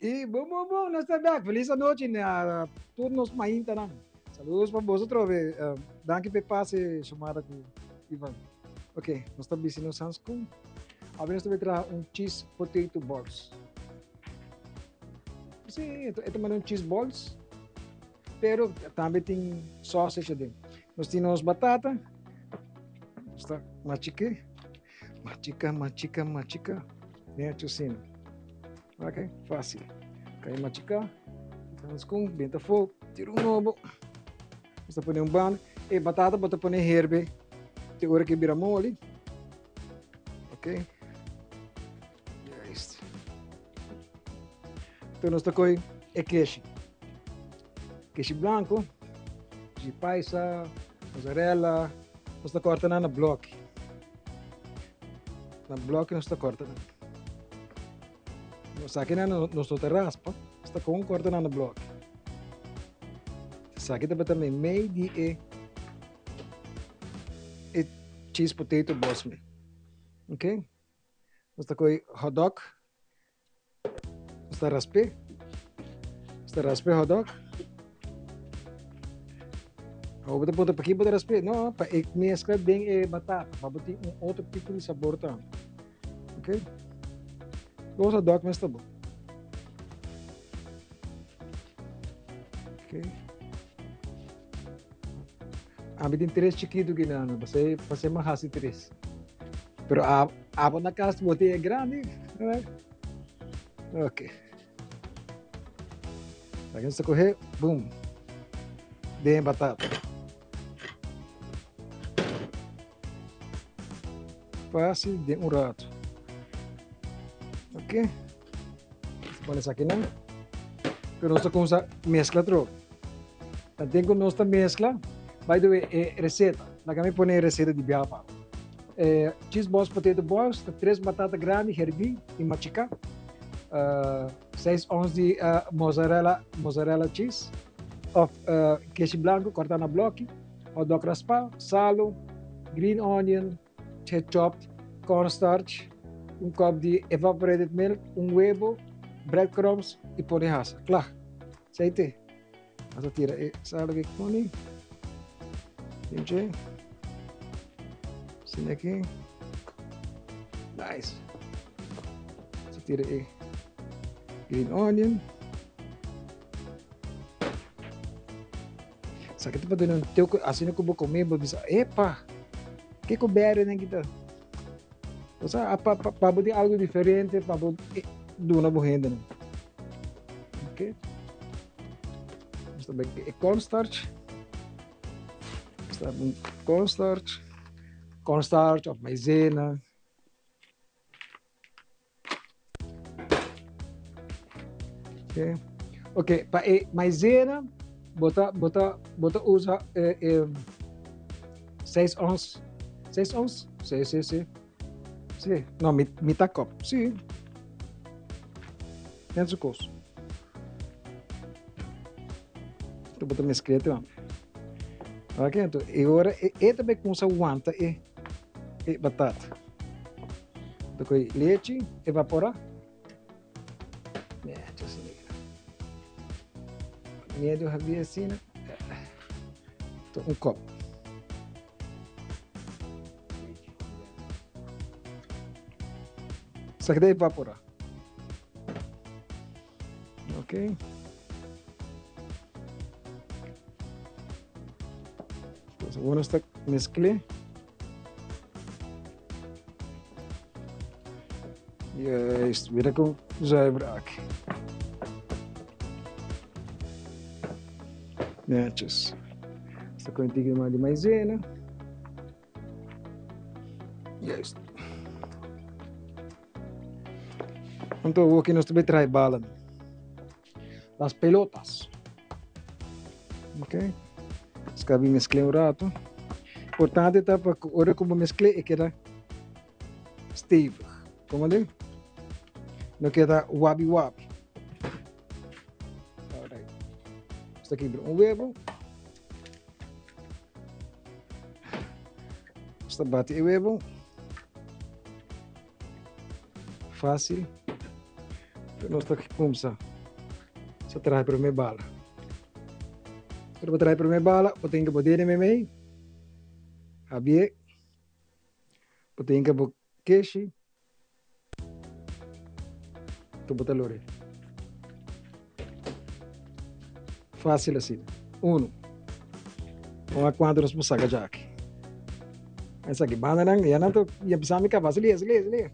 Y bon, bon, bon, nos ta back. Feliz anochi na tur nos maintanan. Saludos pa boso trobe. Uh, danki pe pase chamada ku Ivan. Ok, nos ta bisi nos handschoen. Awe nos ta traha un cheese potato balls. Sí, eto, eto un cheese balls. Pero tambe tin sausage adin. Nos tin nos batata. Nos ta machique. Machica, machica, machica. Necho asina. Ok, fácil. Kai machica. Handschoen, benta fo, tira un nobo. Nos ta pone un banda. E batata bo ta pone herbe te ora que bira moli. Ok. Juist. Então nos ta koi e keshi. Keshi blanco, keshi paisa, mozzarella, nos ta corta nan na bloki. Na bloki nos ta corta nan. Nos aki nan nos no ta raspa, nos ta con corta nan na bloki. Esaki tabata meimei di e e cheese potato balls mi. Ok? Nos ta koi hot dog. Nos ta rasp'é. Nos ta rasp'é hot dog. Awor bo ta puntra pakiko bo ta rasp'é? No, pa e mezcla den e batata, pa bo tin un otro tipo di sabor tambe. Ok? Dos hot dog mes ta bon. Ok. Ami tin tres chikitu ki nana, pasé pasé mi hasi tres. Pero a abo na kas bo tin e grandi, right? Ok. Aki nos ta kohe, boom, den e batata. Fácil den un rato. Ok. Nos ta pone esaki nan. Pero nos ta kumsa mezcla tro. Tanten ku nos ta mezcla, by the way, e receta. Laga mi pone e receta di biaha pa. Eh, cheese balls, potato balls, ta tres batata grandi herbí i machiká. Uh, 6 ons di uh, mozzarella, mozzarella cheese of uh, keshi blanco cortá na bloki, hot dog raspá, salo, green onion, chopped, cornstarch, un kop di evaporated milk, un webo, breadcrumbs i pone hasa. Kla. Esei Nos a tira e salo ki pone. Pinche. Asina aki. Nice. Nos a tira e green onion. Sa ki ta pa un teo asina ku bo come bo bisa epa ke ku bere nan kita. Osa pa pa pa bo tin algo diferente pa bo duna bo hendenan. Ok. Nos ta bek e cornstarch. Sta un cornstarch. Cornstarch of maizena. Ok. Ok, pa e maizena bo ta bo ta bo ta usa e e 6 ons. 6 ons? Sí, sí, sí. Sí, no, mi, mitad kop. Sí. Net zo kos. Tu bo ta mezclete man. Ok, anto e ora e, e ta be kumsa wanta e. e batata. Ta koe lechi evapora. Netjes asina. Medio habí asina. Ta un kop. Esaki ta evapora. Ok. Entonces, bueno, está mezclé. Juist, mira con zuiver aki. Netjes. Esta con un de maizena. Juist. Anto awor nos ta trae bala. Las pelotas. Ok. Esaki mezcla un rato. Importante ta pa ora cu mezcla e keda stevig. Con di? No keda wabi wabi. Alright. Esaki un webo. Ta bati e webo. Facil. Nos ta cuminsa. Bo traha prome bala. Pero pa traha prome bala, bo tin cu pone mei. Habie. Bo tin cu pone keshi. Tu bo ta lor'e. Facil asina. Uno. Vamos cuanto nos por saca ya aki. Esaki banda nan, ya nan ya bisa mi caba, así así así.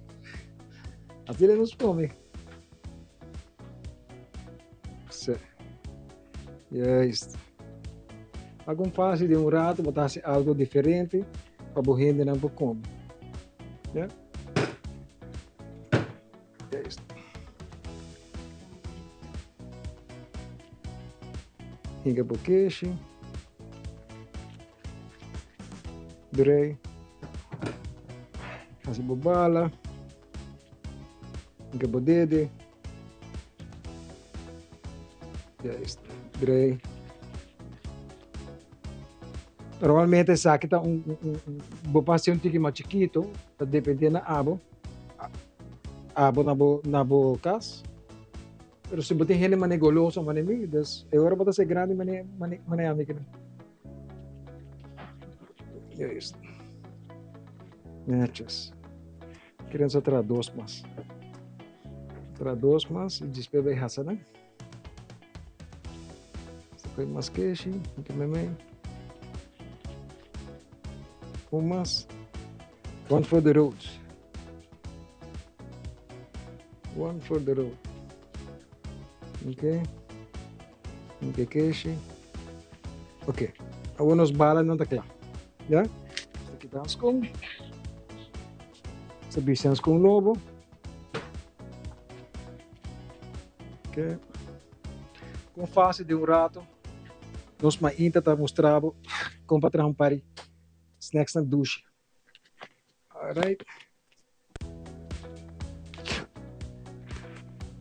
Asina nos come. Si. Juist. Algo facil di un rato, bo ta algo diferente pa bo hendenan por come. Ja? Juist. Hinka bo keshi. Drei. Hasi bo bala. Hinka bo dede. Juist. Drei. Normalmente esaki ta un bo por un tiki mas chikito, ta depende na abo. Abo na bo cas. Pero si bo tin hende mane goloso mane mi, dus e ora bo ta ser grandi mane mane mane ami kinan. Juist. Netjes. Queremos traha dos mas. Traha dos mas y despues bay hasa nan. Pone mas keshi, aki mei. Un mas. One for the road. One for the road. Ok. Ok, keshi. Ok. Awor nos bala nan ta cla. Ja? Aki ta scon. Esaki ta scon nobo. Ok. Con facil di un rato. Nos mainta ta mustra con pa traha un par di snacks na dushi. Alright.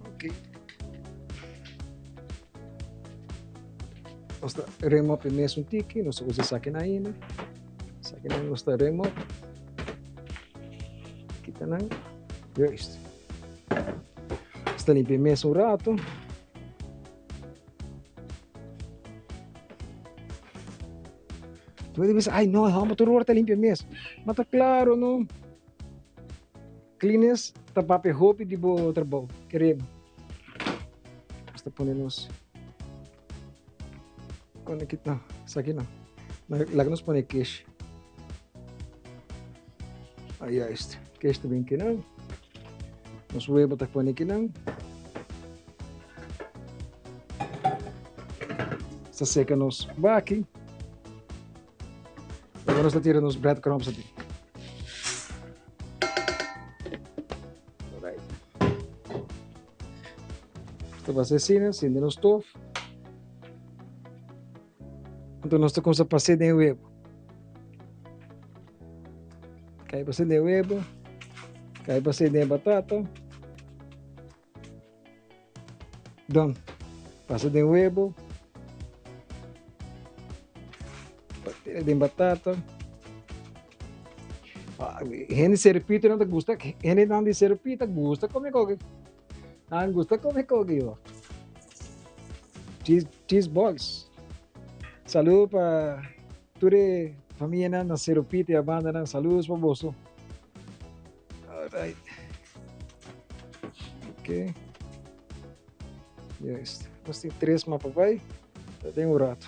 Ok. Nos ta rem op e mesun tiki, nos ta usa esaki ainda. Esaki nos ta rem op. Kita nan. Juist. Nos ta limpia mes un rato. Tu debe ay no, hòmber tur ora ta limpia mes. Ma ta claro, no? Cleanliness ta papia hopi di bo trabou. Kere. Nos ta pone nos. Con aki, no, esaki no. Laga nos pone keshi. Ah, juist. Keshi ta bin akinan. Nos webo ta pone akinan. Ta seca nos baki. Awor nos ta tira nos breadcrumbs aki. Alright. Ta bay asina, sende nos stoof. Anto nos ta cuminsa pasa den webo. Cay pasa den webo. Cay pasa den batata. Done. Pasa den webo. Den batata. Hende Seropita no ta gusta, hendenan di Seropita gusta come koki. Nan gusta come koki yo. Cheese, cheese balls. Saludo pa tur e famianan na Seropita y a bandanan. Saludos pa boso. All right. Ok. Juist. Nos tin tres mapa bai. Ta den un rato.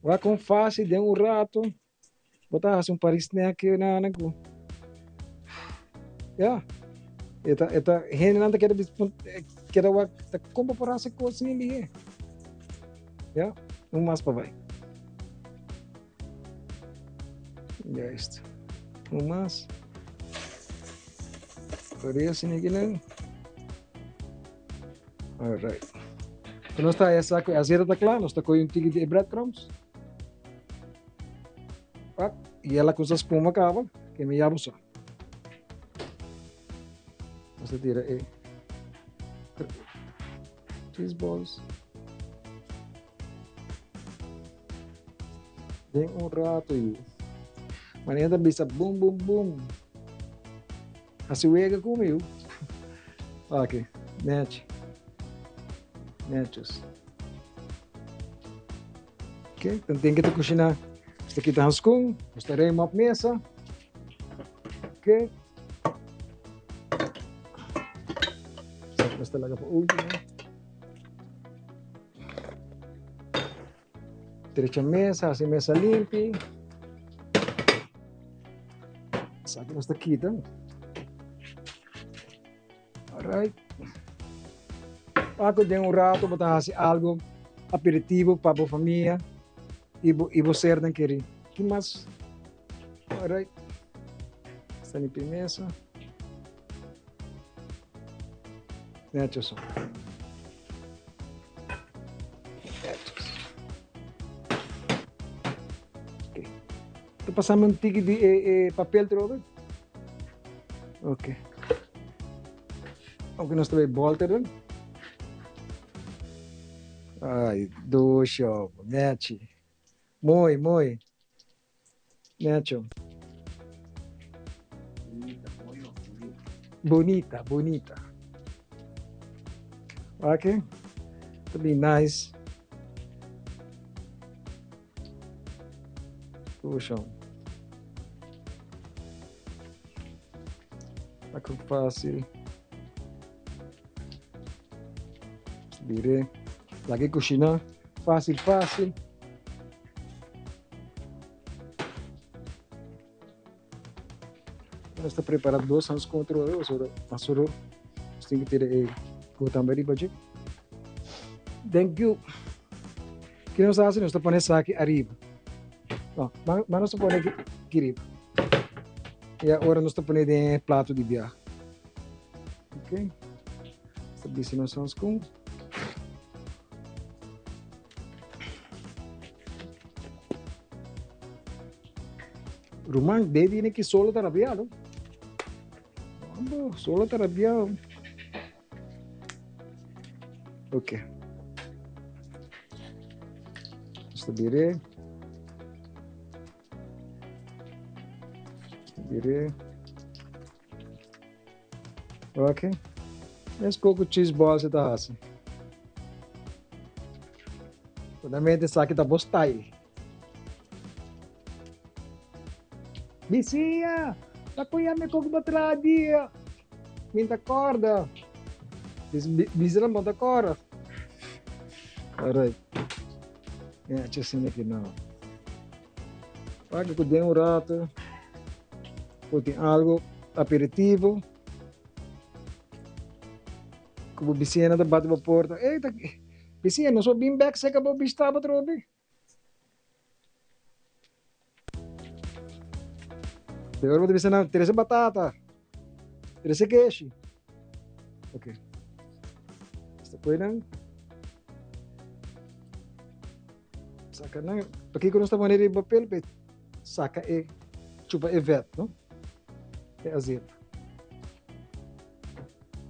Wak kon fácil den un rato. Bo ta hasi un par di snack na na ku. Ja. E ta e ta hendenan ta keda keda wak ta kon bo por hasi kos sin lihe. Ja, un mas pa bai. Juist. Un mas. Parece ni kinan. All right. Cu nos ta esa cu azeta ta cla, nos ta coge un tiki di e breadcrumbs. Pak, y ela cusa spuma caba, que mi ya bo sa. Nos ta tira e cheese balls. Den un rato yu. Manera ta bisa boom boom boom. Hasi wega ku mi yu. Aki, nechi. Nechos. Ok, dan tin ke ta kushiná. Nos ta kita hanskun, nos ta ruim op mesa. Ok. Nos ta laga pa último. Drecha mesa, hasi mesa limpi. Esaki nos ta kita. Alright. Paco den un rato bo ta hasi algo aperitivo pa bo famia y bo, y bo sernan keri. Ki mas? Alright. Sta limpi mesa. Netjes zo. Netjes. Oké. Ta pasando un tiki di e, e papel trobe. Oké. Oké, nos ta bij bolter dan. Ai, doosje, netjes. Mooi, mooi. Nacho. Bonita, bonita. Ok? To be nice. Puxa. Tá fácil. Bire. Lagi cocina. Fácil, fácil. Nos ta prepara dos hans control, pasobra pasoro nos tin que tira e kotambe riba dje. Thank you. Ki nos ta hasi? Nos ta pone esaki ariba. No, ma nos ta pone aki riba. I ahora nos ta pone den e plato di biaha. Ok. Nos ta bisti nos hanskun. Ruman, de viene que solo ta rabiado. Mambo, solo ta rabiado. Ok. Esta bire. Esta bire. Ok. Es poco cheese balls ta hasi. Fundamente esaki ta bo style. Bisia, ta koya mi koko bo traha dia. Mi ta korda. Bisa nan bo ta korda. Alright. Ja, tje sin aki nou. Wak ku den un rato. Por tin algo aperitivo. Ku bo bisiñanan ta bati bo porta. Ey, ta bisiña, nos por bin bek seka bo bishta bo atrobe. De ora bo ta bisa nan, trese batata, trese keshi. Ok. Esta poi nan. Saka nan. Pakiko nos ta pone riba papel? Pa saka e chupa e vet, no? E azeta.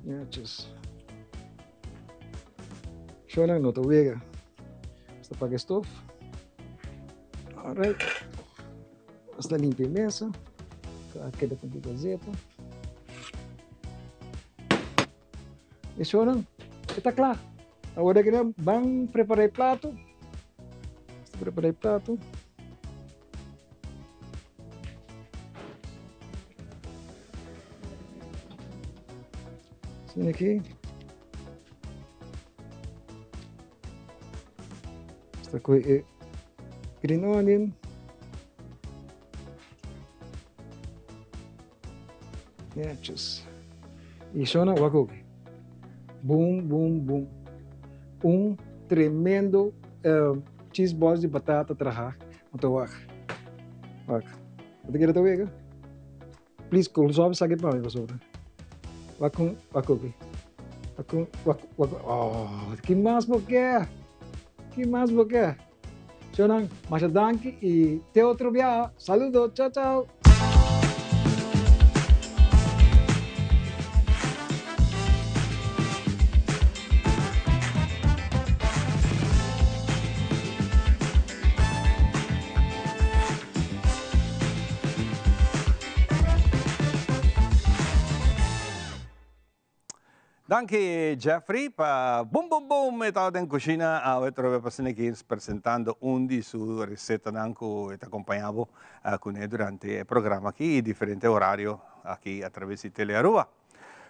Netjes. Shownan no ta wega. Nos ta paga e stof. Alright. Nos ta limpia e mesa. A keda ku un zeta. E shownan, e ta kla. Awor aki nan ban prepara e plato. Prepara e plato. Asina aki. Esta ku e green onion. Netjes. Y shona wak ook. Boom, boom, boom. Un tremendo uh, cheese balls di batata traha. Anto wak. Wak. Wat ik ta wega? Please, kol sobe saki pa mi pasobra. Wak un, wak ook. Wak un, wak, wak. Oh, ki mas bo ke? Ki mas bo ke? Shownan, masha danki y te otro biaha. Saludo, chao chao. Danki Jeffrey pa boom boom boom e tabata den cushina awe trobe pa asina ki presentando un di su recetanan cu e ta acompaña bo cune durante e programa aki y diferente horario aki a traves di Tele Aruba.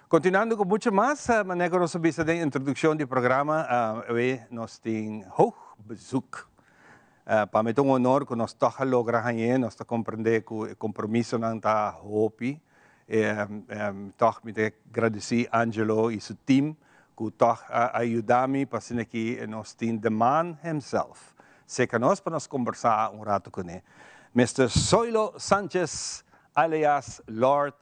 Continuando cu mucho mas manera cu nos a bisa den introduccion di programa awe nos tin hoog bezoek. Pa mi ta un honor cu nos toch a logra hañ'e, nos ta comprende cu e compromisonan ta hopi. Toch mi ta gradici Angelo y su team cu toch a yuda mi pa asina aki nos tin the man himself cerca nos pa nos combersa un rato cune. Mister Zoilo Sanchez alias Lord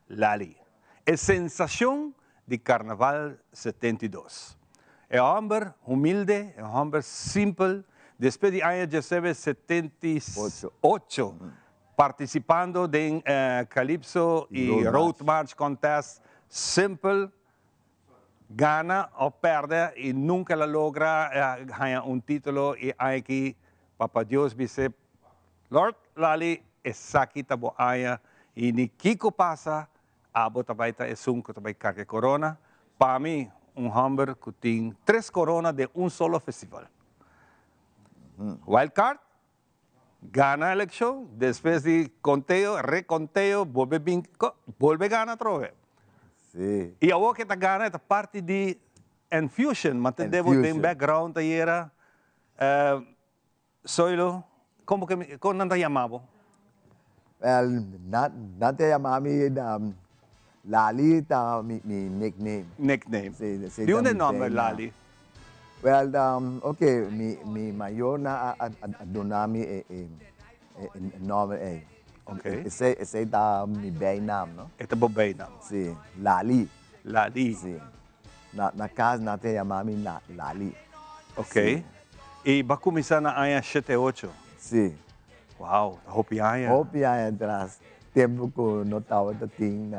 Lali, e sensacion di Carnaval 72. E homber humilde, e homber simpel, despues di aña diesnuebe 78 participando den Calypso y Road March Contest, simpel, gana of perde y nunca el a logra haña un titulo y aña aki Papa Dios bis'e, Lord Lali, esaki ta bo aña y ni kico pasa, abo ta bay ta esun cu ta bay carga e corona. Pa mi, un homber cu tin tres corona den un solo festival. Wild card, gana eleccion, despues di conteo, reconteo, bolbe bin, bolbe gana atrobe. Y awor cu e ta gana e ta parti di Enfusion, mantende bo den background ayera. Zoilo, como ke, kon nan ta yama bo? Wel, nan, nan ta yama mi Lali ta mi, mi nickname. Nickname. Si, si Di ta unda e mi nomber bijnaam. Lali? Wel, oké, mi, mi mayornan a, a, a duna mi e, e, e, e nomber ei. Oké. Esei, esei ta mi bijnaam, no? E ta bo bijnaam. Si, Lali. Lali. Si. Na, na cas nan ta yama mi na Lali. Ok. Si. Y bo a cuminsa na aña shete e ocho? Si. Wow, ta hopi aña. Hopi aña atras, tempo cu no tabata tin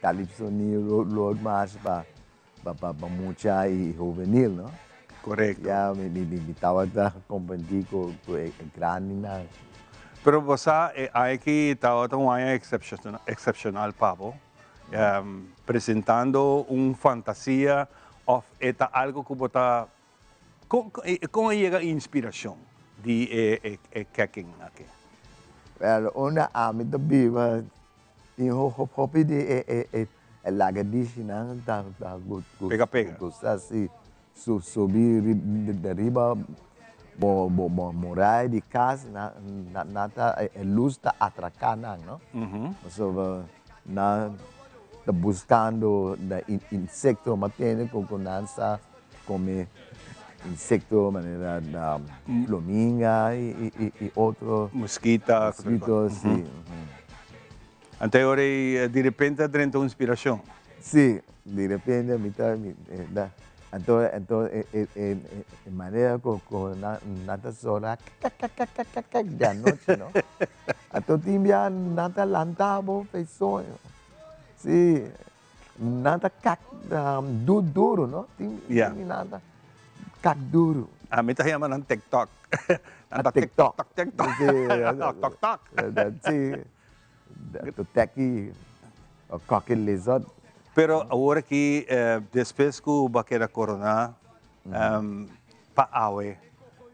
Calypso ni Road March pa, pa, pa, pa mucha y hubenil, no? Correcto. Ya, mi, mi, mi tabata competi cu, cu e grandinan. Pero bo sa, e aña aki tabata un aña excepcional pa bo. Presentando un fantasia of e ta algo cu bo ta con con a yega e inspiracion di e e keking aki? Wel unda ami ta biba tin hopi di e e e lagadishinan ta ta Pega pega. gusta si subi riba bo bo muraya di cas nan ta e luz ta atraca nan no pasobra nan ta buscando insecto mas tene cu nan sa come insecto manera flaminga y otro Mosquita mosquito si. Anto e ora ei di repente a drenta un inspiracion. Si, di repente mi ta anto anto e e e manera cu cu nan ta sona kakakakakakak di anochi no anto tin bia nan ta lanta bo pa e soño si nan ta kak duro no tin nan ta kak duro. Ami ta yama nan tiktok. Nan ta tiktok tiktok tok tok tok. Si. Teki, cocky lizard. Pero awor aki, despues ku bo a keda koroná, pa awe,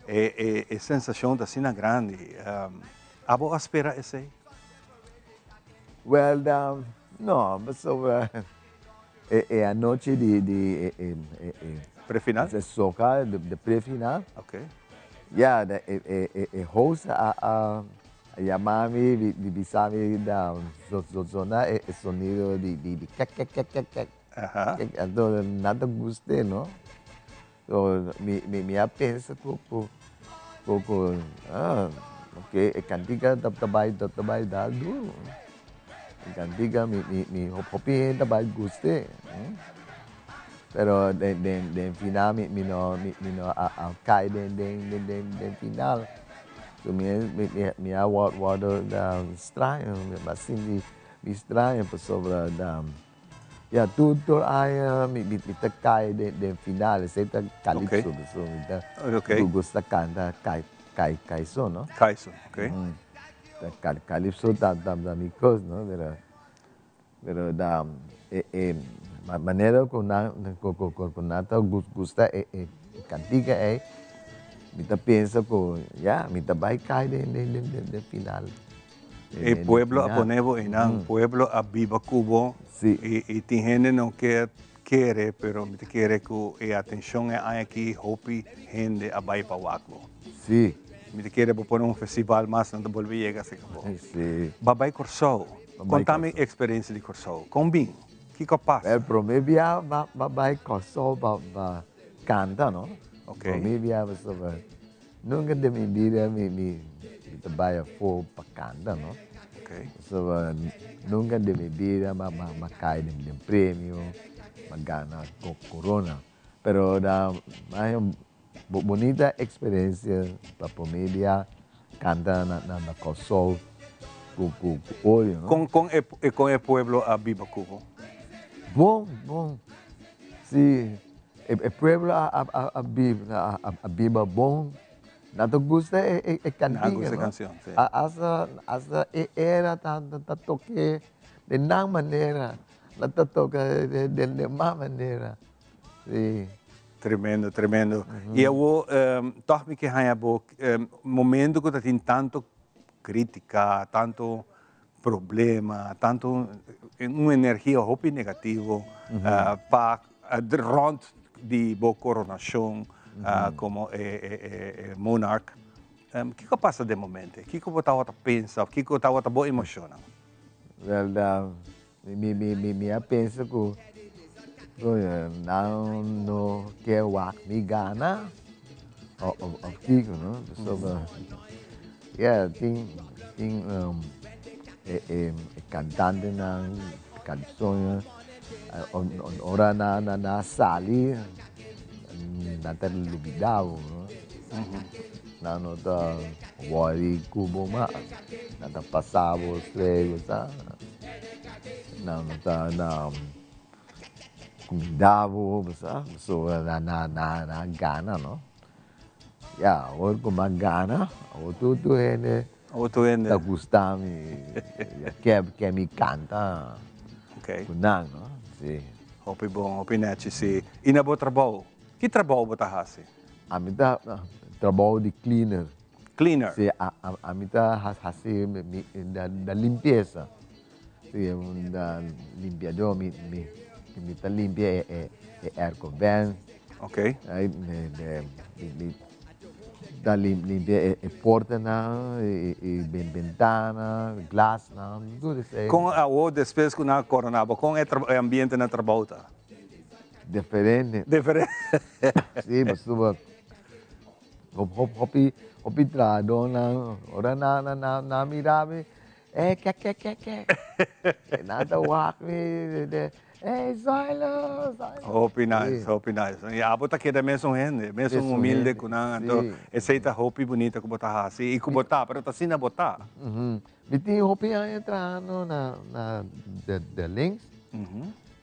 e sensashon ta asina grandi. Abo a spera esei? Well, no, pasobra e anochi di e Prefinal? E soca, de prefinal. Ok. Ya, e host a yama mi di bisa mi da zona e sonido di kek kek kek kek kek. Anto nan ta gust'é, no? So mi a pensa ku ku ah ok e kantika ta bai ta bai dal duru. E kantika mi hopi hende ta bai gust'é. Pero den final mi no mi no a kai den final. So mi a wòrdu straño, mi a sinti mi straño pasobra ya tur tur aña mi ta kai den final, esei ta calypso pasobra mi ta gusta kanta kaiso no. Kaiso, ok. Calypso ta mi kos no, pero Pero da e manera ku nan ku nan ta gusta e kantika ei, mi ta pensa ku ya, mi ta bai kai den den final. E pueblo a pone bo einan, pueblo a biba ku bo i tin hende no ke kere, pero mi ta kere ku e atenshon e aña aki hopi hende a bai pa wak bo. Mi ta kere bo pone un festival mas nan ta bolbe yega asina bo. Ba bai Kòrsou. Konta mi eksperensia di Kòrsou. Kon bin? Kiko a pasa? Wèl, promé bia m'a bai Kòrsou pa pa kanta, no? Ok. Promé bia pasobra nunka den mi bida mi mi ta bai afó pa kanta, no? Ok. Pasobra nunka den mi bida m'a m'a kai den premio, m'a gana korona. Pero da m'a Bunita experiencia pa prome bia canta na Kòrsou ku ku odio no. Kon kon e kon e pueblo a biba ku bo? Bon bon si e pueblo a a a a biba bon nan ta gusta e e kantika no. Nan gusta e kansion si. Asta asta e era ta ta toke den nan manera nan ta toka den den mas manera si. Tremendo, tremendo. I awo tòg mi ke haña bo momento ku ta tin tantu krítika, tantu problema, tantu un energia hopi negativo pa rònt di bo koronashon komo e monarch. Kiko a pasa den momento? Kiko bo tabata pensa òf kiko tabata bo emoshonnan? Wèl, Mi a pensa ku nan no ke wak mi gana òf kiko no pasobra ya tin tin e kantantenan kanshonnan ora nan a sali nan ta lubida bo no nan no ta wòri ku bo mas nan ta pasa bo strei bo sa. Nan no ta na cuminda bo, bo sa, pasobra nan a gana no. Ya, awor cu mi a gana, awor tur tur hende ta gusta mi, ke mi canta cu nan no, si. Hopi bon, hopi nechi si. Y na bo trabou, ki trabou bo ta haci? Ami ta trabou di cleaner. Cleaner. Si, ami ta hasi da limpiesa. Si, da limpiador, mi ta limpia e airco vent. Ok. Mi ta limpia e portanan, e bentana, glasnan, tur esei. Kon awor despues ku nan a korona bo, kon e ambiente na trabou ta? Diferente. Diferente. Si, pasobra Hopi hopi trahadónan ora nan nan mira mi eh ke ke ke ke nan ta wak mi eh Zoilo Zoilo. Hopi nice hopi nice i abo ta keda mesun hende mesun humilde ku nan anto esei ta hopi bunita ku bo ta hasi i ku bo ta pero ta asina bo ta. Mi tin hopi aña trahando na na de links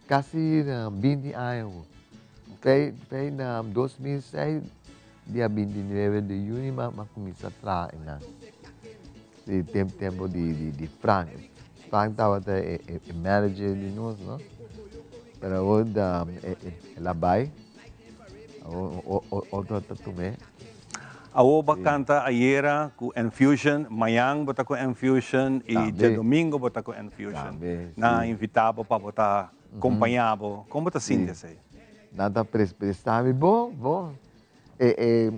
kasi 20 aña Pei na 2006 Dia 29 di juni m'a cuminsa traha einan. Si tempo di Frank. Frank tabata e e manager di nos, no? Pero awor el a bai, awor otro ta tum'é. Awor bo a canta ayera cu Enfusion, mañan bo ta cu Enfusion y djadomingo bo ta cu Enfusion. Nan a invita bo pa bo ta compaña bo. Con bo ta sinti esey? Nan ta presta mi bon, bon. E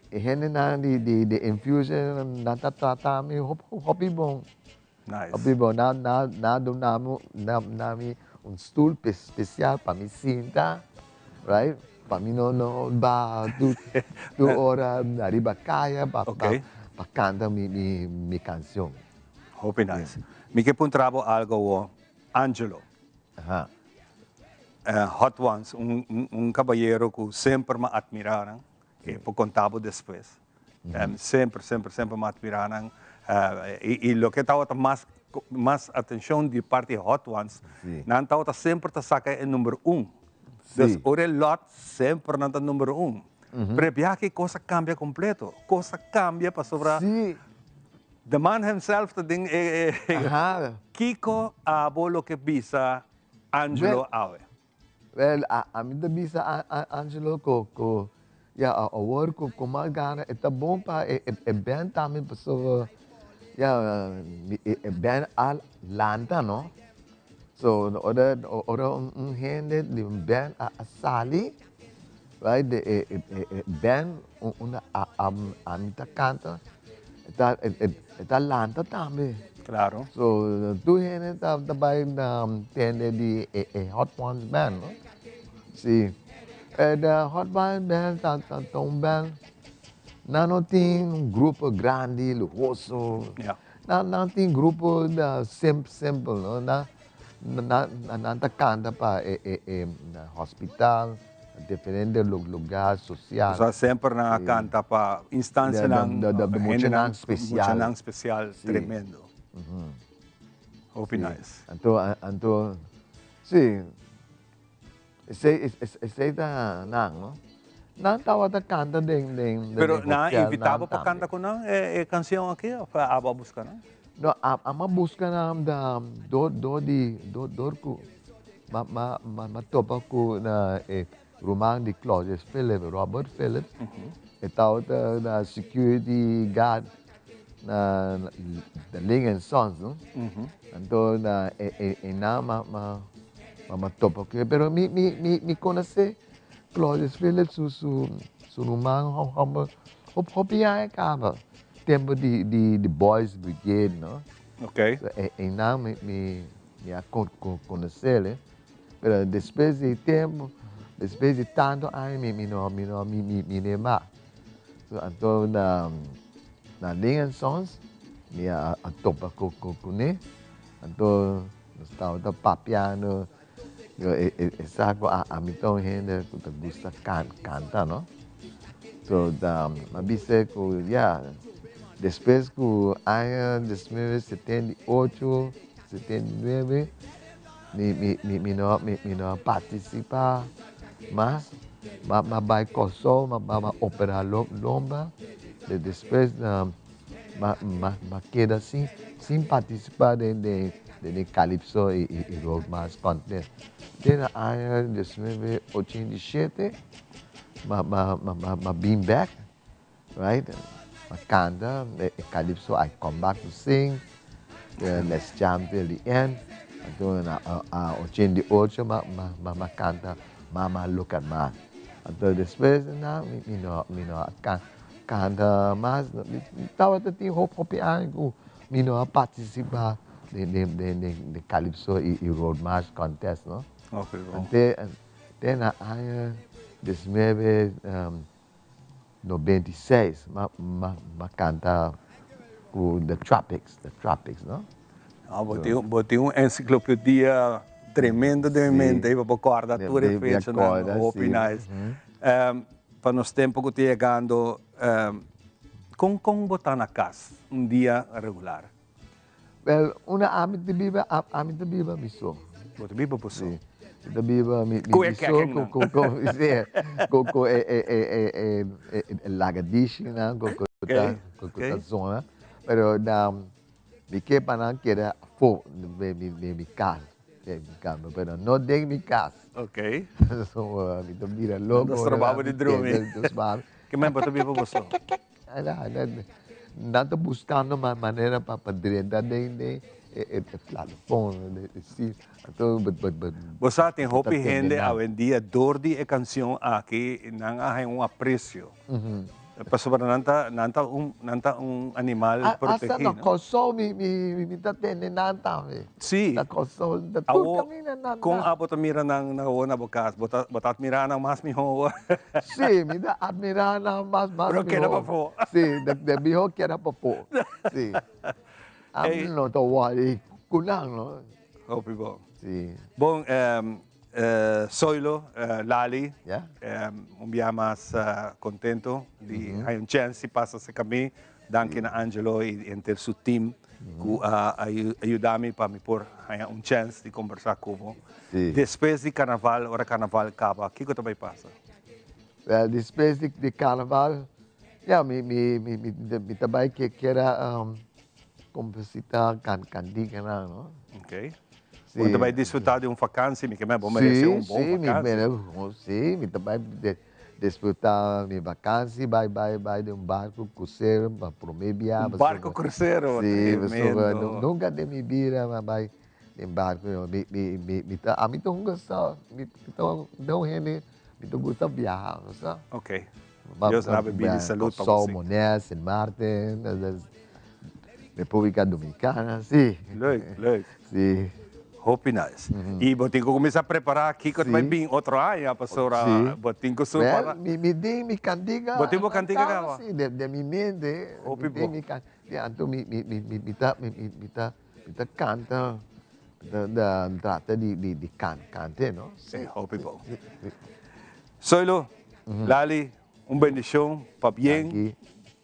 e hendenan di di Enfusion nan ta trata mi hopi bon. Hopi bon. Nan a duna mi un stoel special pa mi sinta. Right? Pa mi no no ba tur tur ora ariba kaya pa pa kanta mi mi mi kanshon. Hopi nice. Mi ke puntra bo algo awo, Angelo. Aha. Hot Ones, un un kabayero ku semper m'a atmirá nan, e por konta bo despues. Semper, semper, semper m'a atmirá nan. I loke tabata mas mas atenshon di parti Hot Ones, nan tabata semper ta saka e number un. Dus ora e lot semper nan ta number un. Pero e biaha aki kos a kambia kompleto. Kos a kambia pasobra the man himself ta den e Kiko abo loke bisa Angelo awe? Wel, ami ta bisa Angelo ku ku ya awor ku ku mas gana e ta bon pa e e band tambe pasobra ya e band a lanta no. So ora ora un hende di un band a sali right e e e band unda ami ta kanta e ta e ta lanta tambe. Claro. So tur hende ta ta bai na tende di e e Hot Ones Band no. Si. E de Hot Ones Band ta ta ta un band nan no tin un grupo grandi luhoso. Ja. Nan nan tin grupo da sim simpel no. Nan nan nan ta kanta pa e e e hospital. Diferente lugar social. Osea semper nan a canta pa instancianan, hendenan special. Muchanan special, tremendo. Hopi nice. Anto, anto, si, esey, esey ta nan, no? Nan tabata canta den, den, den Pero nan a invita bo pa canta cu nan e cancion aki of abo a busca nan? No, amo a busca nan dor, dor di, dor cu Ma ma ma ma topa ku na e ruman di Claudius Philip, Robert Philip. E tabata na security guard na na Ling and Sons, no? Anto na e e einan ma ma ma ma topa ku e. Pero mi mi mi mi konosé Claudius Philip su su su ruman hòmber hopi aña kaba, tempu di di di Boys Brigade, no? So einan mi mi Mi a conoce'le, pero despues di tempo, despues di tanto aña mi mi no mi no mi mi mir'e mas. So anto na na Ling and Sons mi a a topa cu cu cune, anto nos tabata papiando e e e sa cu a ami ta un hende cu ta gusta can canta no. So ta mi a bis'e cu ya despues cu aña 1978. 79, mi, mi, mi, mi no, mi, mi no a participa mas. Ma, ma bai Kòrsou, ma, ma, ma opera lo, lomba. De, despues na, ma, ma, ma keda sin, sin participa den, den, den e Calypso i, i, i Road March Contest. Te na aña 1987, ma, ma, ma, ma, ma bin bek. Right? Ma canta e calypso I come back to sing, Let's jam till the end. Anto na 88 ma ma ma canta Mama look at ma. Anto despues na mi no mi no a canta mas. Mi tabata tin hopi aña cu mi no a participa den den den calypso y road march contest no. Te te na aña 19. 96 ma ma ma canta cu The Tropics, The Tropics no. Ah, bo tin bo tin un enciclopedia tremendo den mi mente pa bo corda tur e fechanan, hopi nice. Pa nos tempo cu ta yegando, con con bo ta na cas un dia regular? Wel, unda ami ta biba, ami ta biba mi so. Bo ta biba bo so? Si. Mi ta biba mi Ku e so kekennan. ku ku si, ku ku e e e e e e lagadishinan ku ku ta ku ku ta zona. Pero na. Mi ke pa nan keda afó di mi kas, den mi kas, pero no den mi kas. Ok. So mi ta bira loko. Nan ta stroba bo di drumi. Ke men bo ta biba bo so? Nan ta buskando manera pa drenta den e plafon. Anto bo ta Bo sa tin hopi hende awendia dor di e kanshon aki nan a haña un apresio. Pasobra nan ta nan ta un nan ta un animal Hasta protegí, na no? Kòrsou mi mi mi ta tende nan tambe. Sí. Na Kòrsou ta tur Awor, kaminda nan kon ta. abo ta mira nan na awor na bo kas? Bo ta bo ta atmirá nan mas mihó awor? Sí, mi ta atmirá nan mas mas Pero keda mihó. pafó. Sí, de de mihó keda pafó. Sí. Ey. Ami no ta wòri ku nan, no. Hopi bon. Sí. Bon, Zoilo, Lali, un bia mas contento di hay un chance di pasa cerca mi. Danki na Angelo y henter su team cu a ayuda mi pa mi por haya un chance di conversa cu bo. Despues di carnaval, ora carnaval caba, kico ta bay pasa? Well, despues di carnaval, ya, mi ta bay keda Composita canticanan, no? Ok. Bo ta bai disfruta di un vakantie, mi ke men bo merece un bon vakantie. Si, mi ta bai disfruta mi vakantie, bai bai bai den un barco crucero pa prome biaha. Un barco crucero, Si, pasobra tremendo. nunca den mi bida mi a bai den barco, mi mi mi mi ta ami ta un gusta, mi ta un hende mi ta gusta biaha, bo sa. Ok. Dios na bebida y salud pa Kòrsou, bo. Bonaire, Sint Maarten, República Dominicana, sí. Leuk, leuk. Sí. Hopi nice. Y bo tin cu cuminsa prepara kico ta bay bin otro aña, pasobra bo tin cu su para. Mi mi tin mi cantica. Bo tin bo cantica caba? Sí, den mi mente. Hopi bo. Anto mi mi mi mi ta mi ta mi ta canta, mi ta trata di di cante, no? Sí, hopi bo. Zoilo, Lali, un bendicion, pabien,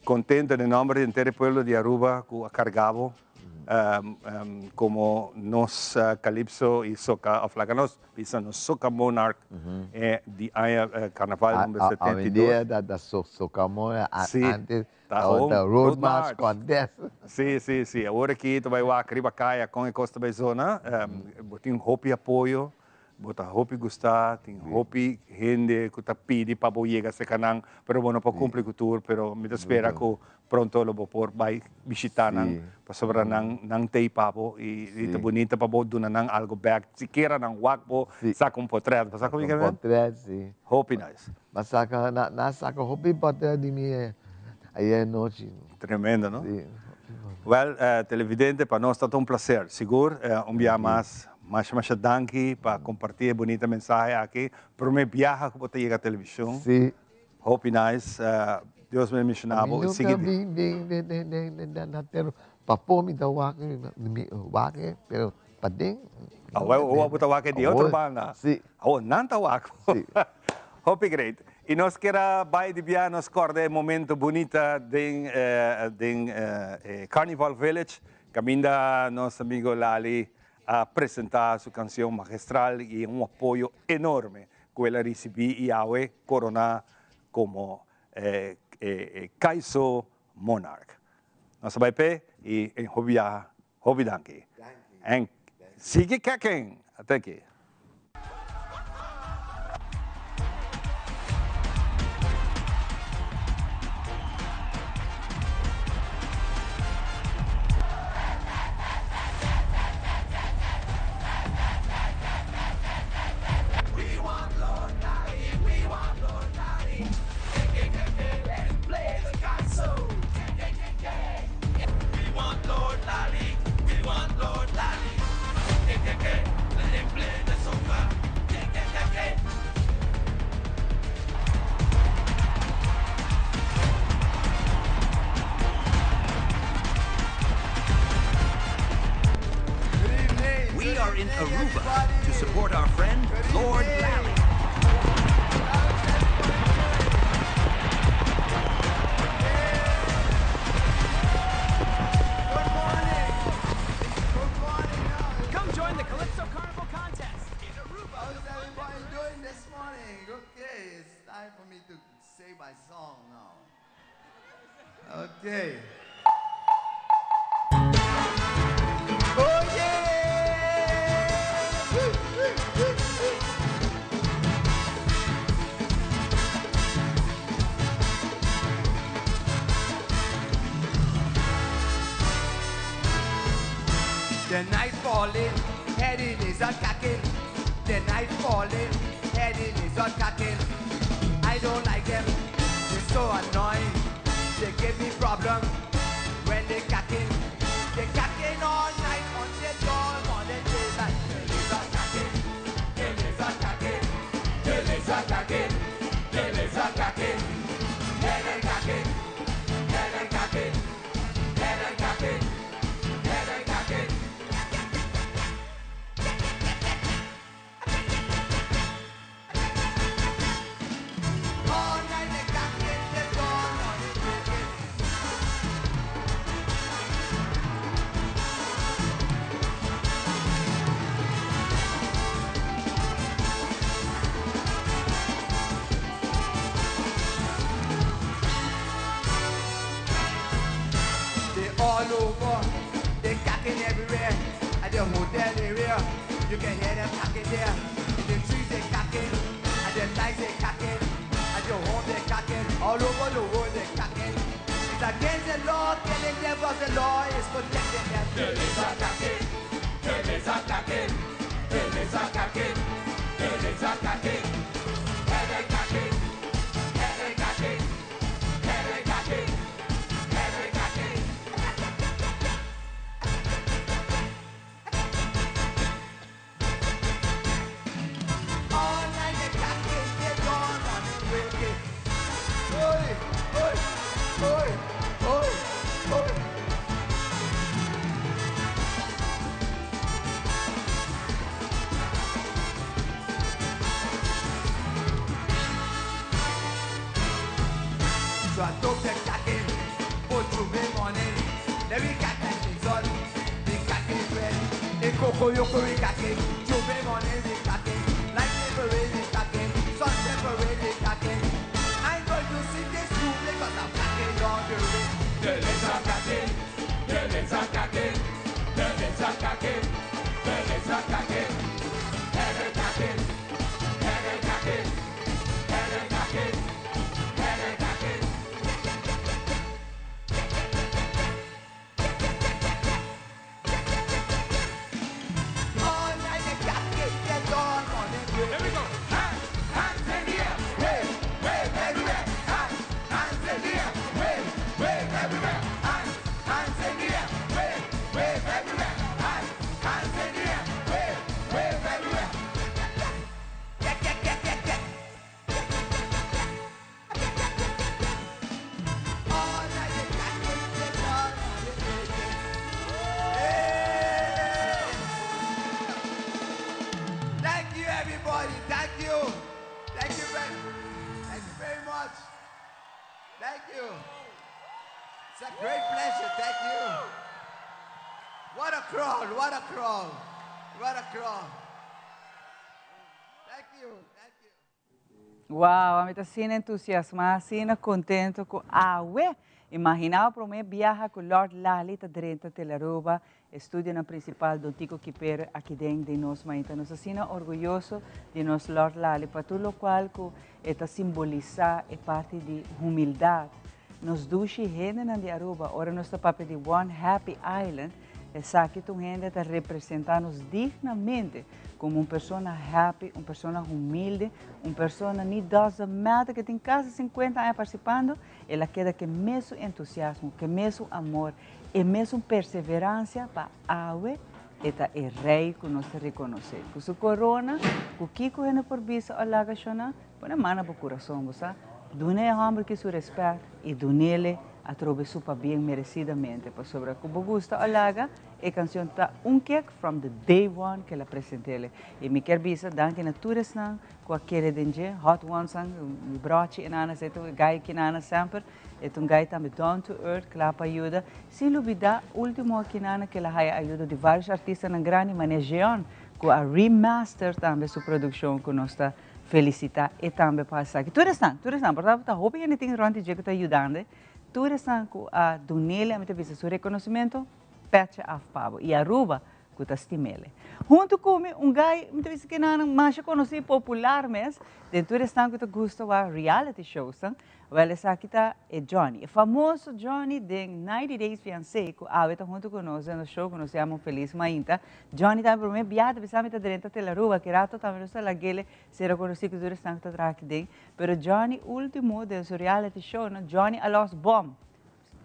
contento den nomber di henter e pueblo di Aruba cu a carga bo como nos Calypso y Soca, of laga nos bisa nos Soca Monarch di aña Carnaval number 72. Awendia ta Soca Monarch, antes Ta Road March Contest. Si, si, si. Awor aki ta bay wak riba caya con e cos ta bay zona. Bo tin hopi apoyo. Bo ta hopi gusta, tin hopi hende cu ta pidi pa bo yega cerca nan, pero bo no por cumpli cu tur, pero mi ta spera cu pronto lo bo por bay bishita nan, pasobra nan nan t'ey pa bo y ta bunita pa bo duna nan algo bek, sikiera nan wak bo saca un potret, bo sa como mi Un potret, si. Hopi nice. Bo saca, nan a saca hopi potret di mi ayer nochi. Tremendo, no? Si. Well, televidente, pa nos ta un placer, sigur, un bia mas. Masha masha danki pa comparti e bunita mensahe aki. Prome biaha cu bo ta yega television. Si. Hopi nice. Dios bendiciona bo y sigui. Mi nunca bin den den na tero. Pafo mi ta wak mi wak pero paden. Awor bo ta wak di otro banda. Si. Awor nan ta wak bo. Si. Hopi great. Y nos kier a bay di biaha nos corda e momento bunita den den e Carnival Village caminda nos amigo Lali a presenta su cancion magistral y un apoyo enorme cu el a ricibi y awe corona como e Kaiso Monarch. Nos a bay p'e y en hopi biaha, hopi danki. En sigui keken! Thank you. We are in Aruba to support our friend Lord Lally. Come join the Calypso Carnival Contest in Aruba. How's everybody doing this morning? Okay, it's time for me to say my song now. Okay. falling, head the lizard cacking. The night falling, head the lizard cacking. I don't like them, they're so annoying. They give me problem when they cacking. They cacking all night until dawn, morning, daylight. The lizard cacking, the lizard cacking, the lizard cacking, the lizard cacking. Head and cacking, head and cacking, head and cacking, head and cacking. All night they cacking, the dawn, morning, daylight. They all over, they cacking everywhere. At the hotel area, you can hear them cacking there. In the trees they cacking, at the lights they cacking, at your home they cacking, all over the world they cacking. It's against the law, killing them, but the law is protecting them. The lizard cacking, the lizard cacking, the lizard cacking, the lizard cacking. Head they cacking, head they cacking, head they cacking, head they cacking. All night they cacking, they dawn on the waking. Oi, oi, oi, oi, oi. So I took the cacking, put through me morning. Then we cack like lizard, we cacking bread. In cocoa yoko we cacking, J'ouvert morning we cacking, like parade we cacking, sunset parade we cacking. I'm going to see this movie because I'm cacking on the way. The lizard cacking, the lizard cacking, the lizard cacking, the lizard cacking. Head and cacking, head and cacking, head and cacking, head and cacking. All night they cacking, they dawn on the way. Here we go. Hands, hands in the air, wave, wave everywhere. Hands, hands in the air, wave, wave everywhere. Hands, hands in the air, wave, wave everywhere. Hands, hands in the air, wave, wave everywhere. Get, get, get, get, get. All night they cacking, they dawn on the way. Hey! Thank you, everybody. Thank you. Thank you very, thank you very much. Thank you. It's a great pleasure. Thank you. What a crowd. What a crowd. What a crowd. Thank you. Thank you. Wow, ami ta asina entusiasma, asina contento cu awe. Imagina prome biaha cu Lord Lali ta drenta Telearuba, estudionan principal Don Tico Kiper aki den den nos mainta. Nos asina orguyoso di nos Lord Lali pa tur locual cu e ta simbolisa e parti di humildad. Nos dushi hendenan di Aruba, ora nos ta papia di One Happy Island, esaki ta un hende ta representa nos dignamente como un persona happy, un persona humilde, un persona ni doesn't matter cu tin casi 50 aña participando, el a keda cu e mesun entusiasmo, cu e mesun amor, e mesun perseverancia pa awe e ta e rey cu nos ta reconoce. Cu su corona, cu kico hende por bisa o laga shona, pone man na bo curason, bo sa. Duna e homber ki su respet y dunele atrobe su pabien merecidamente, pasobra cu bo gusta o laga, e cancion ta un kick from the day one cu el a presentele. Y mi kier bisa danki na tur esnan cu a kere den dje, Hot Ones an, mi brochi e nana, e ta un guy ki nana semper, e ta un guy tambe down to earth, cla pa yuda, sin lubida ultimo aki nana cu el a haya ayudo di varios artistanan grandi manera Jeon cu a remaster tambe su produccion cu nos ta felicita e tambe pa esaki. Tur esnan, tur esnan, por ta hopi hende tin rond di dje cu ta yudando, tur esnan cu a dunele, ami ta bisa, su reconocimento, petje af pa bo. Y Aruba. ku ta stim'ele. Huntu ku mi un gai mi ta bisa ke nan masha konosí popular mes den tur esnan ku ta gusta wak reality showsnan. Wèl esaki ta e Johnny, e famoso Johnny den 90 Days Fiancé ku awe ta huntu ku nos den nos show ku nos yama Un Felis Mainta. Johnny ta mi promé biaha ta bisa mi ta drenta Telaruba, ki rato tambe nos ta lag'ele sera konosí ku tur esnan ku ta traha aki den. Pero Johnny ultimo den su reality show no, Johnny a lòs bòm.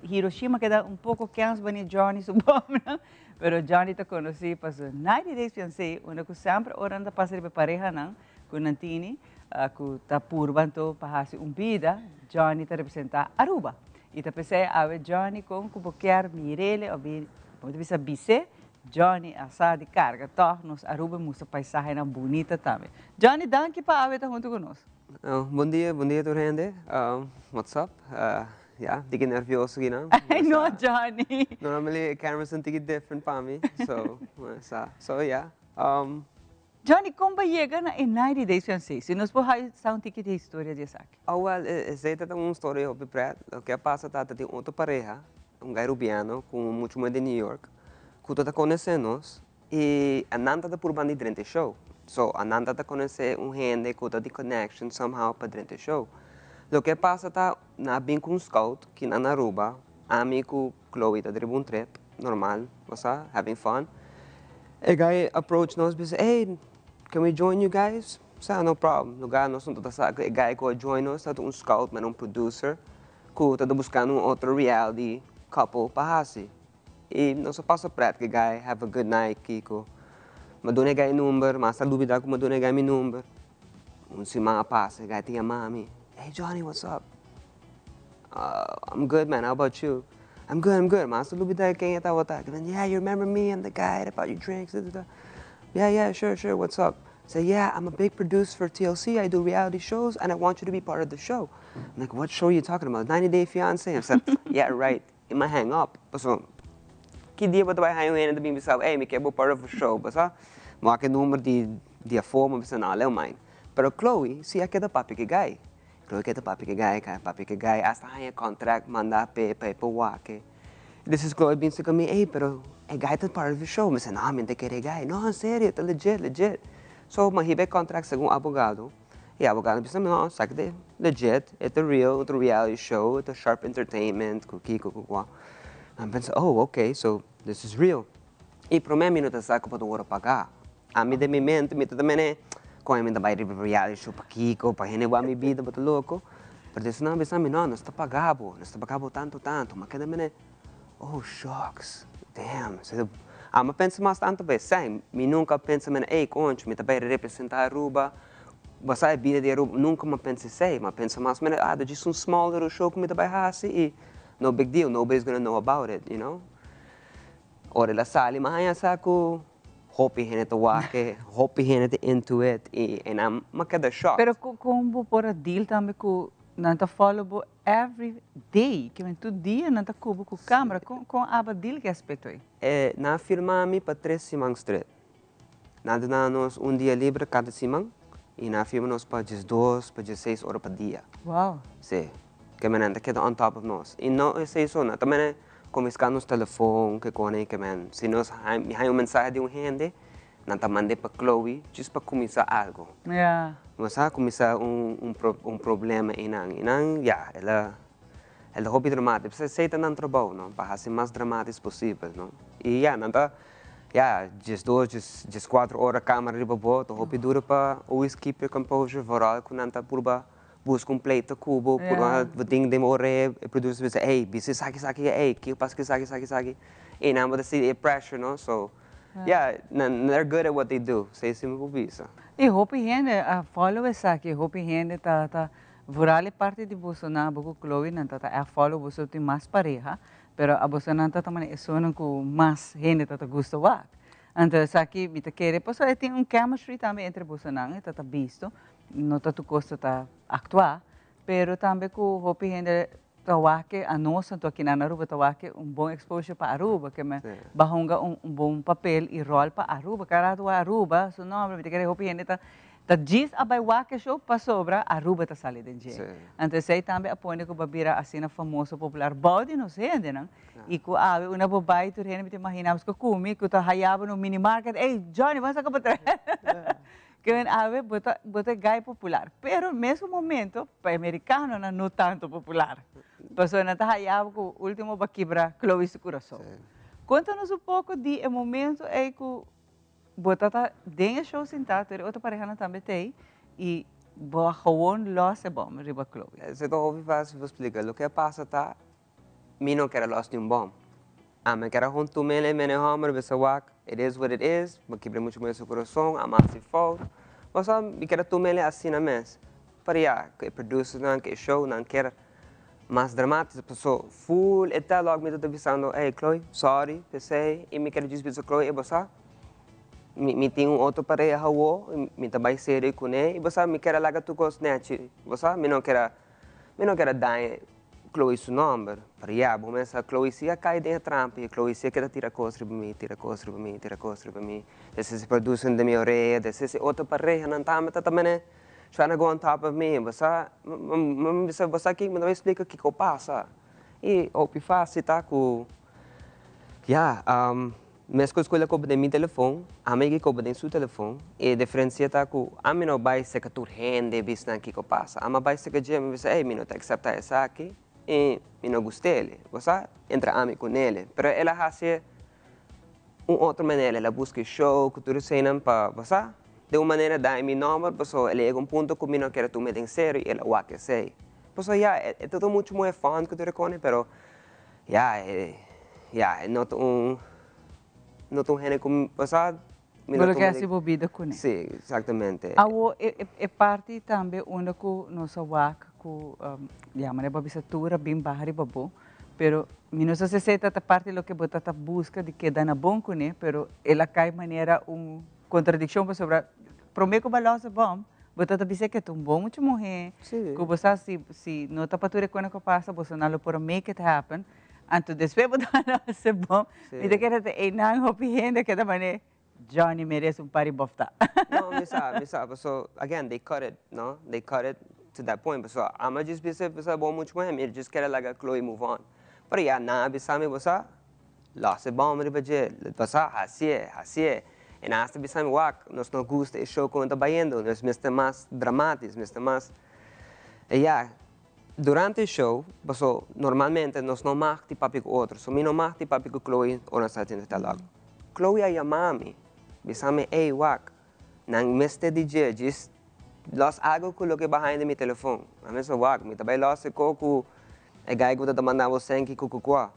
Hiroshima keda un poko kens bani Johnny su bòmnan, pero Johnny ta konosí pa su 90 Days Fiancé unda ku semper ora nan ta pasa riba e parehanan ku nan tini ku ta purba anto pa hasi un bida, Johnny ta representá Aruba. I ta p'esei awe Johnny kon ku bo kier mir'ele òf bo ta bisa bis'é, Johnny a sa di karga tòg nos Aruba i mustra paisahenan bunita tambe. Johnny danki pa awe ta huntu ku nos. Bon dia, bon dia tur hende. What's up? Ya, tiki nervioso aki nan. Ay no Johnny. Normally e cameras ta un tiki different pa mi, so, sa, so ya. Johnny, kon bo a yega na e 90 Days Fiancé? Si nos por haña sa un tiki di e historia di esaki. Oh well, esei ta un storia hopi pret. Loke a pasa ta, ta tin otro pareha, un gai Rubiano ku un muchu muhé di New York, ku ta ta konosé nos i a nan ta ta purba di drenta e show. So, a nan ta ta konosé un hende ku ta di connection somehow pa drenta e show. Loke a pasa ta, nan a bin ku un scout ki nan na Aruba, ami ku Chloe ta driba un trip, normal, bo sa, having fun. E guy approach nos bisa, hey, can we join you guys? Sa, no problem. Lugar nos no ta sa cu e guy cu a join nos ta un scout, mera un producer, cu ta buscando un otro reality couple pa haci. Y nos a pasa pret cu e guy, have a good night, kico. Mi a duna e guy e number, mas a lubida cu mi a duna e guy mi number. Un siman a pasa, e guy ta yama mi, hey Johnny, what's up? I'm good man, how about you? I'm good, I'm good. Mas a lubida ken e tabata. Yeah, you remember me? I'm the guy that bought you drinks. Da, da, da. Yeah, yeah, sure, sure, what's up? Say, yeah, I'm a big producer for TLC. I do reality shows and I want you to be part of the show. I'm like, what show are you talking about? 90 Day Fiancé? I said, yeah, right. I m'a hang up. Paso, ki dia bo ta bai haña un hende ta bin bisa bo, ey, mi ke bo part of a show, bo sa? Mi wak e number di di afó, mi bisa, no, leu main. Pero Chloe si a keda papia ku e guy. Chloe keda papia ku e guy, keda papia ku e guy, hasta haña contract manda p'e pa e por wak e. Despues Chloe bin serka mi, ey, pero e guy ta part of e show. Mi bisa, no, mi no ta kere e guy. No, en serio, ta legit, legit. So, mi a hiba e contract segun abogado. E abogado bisa mi, no, esaki ta legit, e ta real, e ta un reality show, e ta Sharp Entertainment, ku kiko, ku kua. Mi a pensa, oh, ok, so this is real. I promé mi no ta sa ku bo ta wòrdu pagá. Ami den mi mente, mi ta ta mene, kon mi ta bai riba reality show pa kiko, pa hende wak mi bida, bo ta loko. Pero despues nan a bisa mi, no, nos ta paga bo, nos ta paga bo tantu, tantu. Mi a keda mene, oh, shucks, damn. Ami a pensa mas tantu pa esei, mi nunka a pensa mene, ey, concho, mi ta bai representa Aruba, bo sa e bida di Aruba, nunka mi a pensa esei, mi a pensa mas mene, ah, ta djis un small little show ku mi ta bai hasi i no big deal, nobody's gonna know about it, you know. Ora el a sali, mi a haña sa ku hopi hende ta wak e, hopi hende ta into it i nan mi a keda shocked. Pero kon bo por a deal tambe ku nan ta follow bo Every day, ke men tur dia nan ta kubo ku kamera, kon kon aba deal ku e aspekto ei? E nan a firma mi pa tres siman stret. Nan a duna nos un dia libre kada siman i nan a firma nos pa diesdos pa diesseis ora pa dia. Wow. Si, ke men nan ta keda on top of nos. I no esei so, nan ta mene konfiska nos telefon, ke kone, ke men si nos haña un mensahe di un hende, Nan ta mand'é pa Chloe djis pa kuminsá algu. Bo sa kuminsá un un problema einan. I nan, ya, el a el ta hopi dramátik. P'esei esei ta nan trabou, no, pa hasi mas dramátis posibel, no. I ya, nan ta, ya, diesdos, dies dieskuater ora kámara riba bo, ta hopi duru pa always keep your composure, vooral ku nan ta purba buska un pleito ku bo, purba bo tin den bo orea, e producer bisa, ey, bisa esaki, esaki, ey, kiko pasa ku esaki, esaki, esaki. I nan bo ta sinti e pressure, no, so. Yeah, nan they're good at what they do, esei si mi por bisa. I hopi hende a follow esaki, hopi hende ta ta vooral e parti di boso nan abo ku Chloe nan ta ta a follow boso tin mas pareha, pero a boso nan ta ta manera esunnan ku mas hende ta ta gusta wak. Anto esaki mi ta kere pasobra e tin un chemistry tambe entre boso nan e ta ta bisto, no ta tur kos ta ta aktua, pero tambe ku hopi hende Ta wak ke anos anto aki nan Aruba ta wak ke un bon exposure pa Aruba ke me ba hunga un bon papel y rol pa Aruba cada rato wak Aruba su nomber mi ta kere hopi hende ta Ta djis a bai wak e show pasobra Aruba ta sali den dje. Anto esei tambe a pone ku bo a bira asina famoso, popular bou di nos hendenan. I ku awe una bo bai tur hende mi ta imagina bo ku kumi ku ta haya bo na un mini market, ey Johnny ban saka bo trae. Ke men awe bo ta bo ta e guy popular. Pero mesun momento pa e merikanonan no tanto popular. Pasobra nan ta haya bo ku ultimo bo a kibra Chloe su kurason. Konta nos un poko di e momento ey ku Bo ta ta den e show sintá, tur e otro parehanan tambe t'ei i bo a gewoon lòs e bòm riba Chloe. Esei ta hopi fásil pa splika. Loke a pasa ta, mi no ker a lòs niun bòm. Ami a ker a huntu mele e mene hòmber, bisa wak, it is what it is, bo kibra muchu muhé su kurason, a masi fout. Pasobra mi ker a tum'el asina mes. Pero ya, ku e producernan, ku e show, nan ker mas dramatico, paso full e dialogue mi ta bisando, hey Chloe, sorry p'esey, y mi ker djis bisa Chloe, ey bo sa, mi mi tin un otro pareha awo, mi ta bay serio cune, y bo sa mi ker a laga tur cos nechi, bo sa, mi no ker a, mi no ker a daña Chloe su nomber, pero ya, bo mes sa Chloe si a cay den e trampa, y Chloe si a keda tira cos riba mi, tira cos riba mi, tira cos riba mi, despues e producer den mi orea, despues e otro parehanan tambe ta ta mene. Trying to go on top of me, bo sa, mi bisa, bo sa ki, mi ta bai splika kiko pasa. I hopi fásil ta ku, ya, meskos ku el a koba den mi telefon, ami a koba den su telefon. E diferensia ta ku ami no bai seka tur hende bisa nan kiko pasa. Ami a bai seka dje, mi bisa, ey, mi no ta akseptá esaki i mi no gust'el. Bo sa, entre ami ku nel. Pero el a hasi un otro manera, el a buska e show ku tur eseinan pa, bo sa, den un manera daña mi nomber pasobra el a yega un punto ku mi no kier a tuma den serio i el a wak esei. Pasobra ya, e ta muchu moe fun ku tur e kone pero ya, e ya, e no ta un, no ta un hende ku, bo sa, mi no tuma den. Bo lo ke hasi bo bida kuné. Si, exactamente. Awo e parti tambe unda ku nos a wak ku, ya, manera bo a bisa tur a bin baha riba bo. Pero mi no sa si esei ta ta parti di loke bo ta ta buska di keda na bon kuné, pero el a kai manera un kontradikshon pasobra promé ku bo a lòs e bòm, bo ta ta bisa ke ta un bon mucha muhé, ku bo sa si si no ta pa tur e kona ku a pasa boso nan lo por a make it happen, anto despues bo ta lòs e bòm, mi ta kere ta einan hopi hende ke ta manera Johnny merece un par di bofta. No, mi sa, mi sa, paso, again, they cut it, no? They cut it to that point, paso, ama djis bisa, bisa bo mucho muhe, mi djis kere laga Chloe move on. Pero ya, nan a bisa mi, bo sa, los e bom riba dje, bo sa, hacié, hacié. E nan hasta bisa mi, wak, nos no gusta e show con ta bayendo, nos mester mas dramatisch, mester mas, e ya, Durante e show, paso normalmente nos no mag di papia cu otro, so mi no mag di papia cu Chloe ora nos ta haciendo dialogue. Chloe a yama mi, bisa mi, ey wak, nan mester di dje, djis los algo cu loke bo a haña den mi telefon. A mi bisa, wak, mi ta bay los e co cu e guy cu ta ta manda bo senki cu cu cua.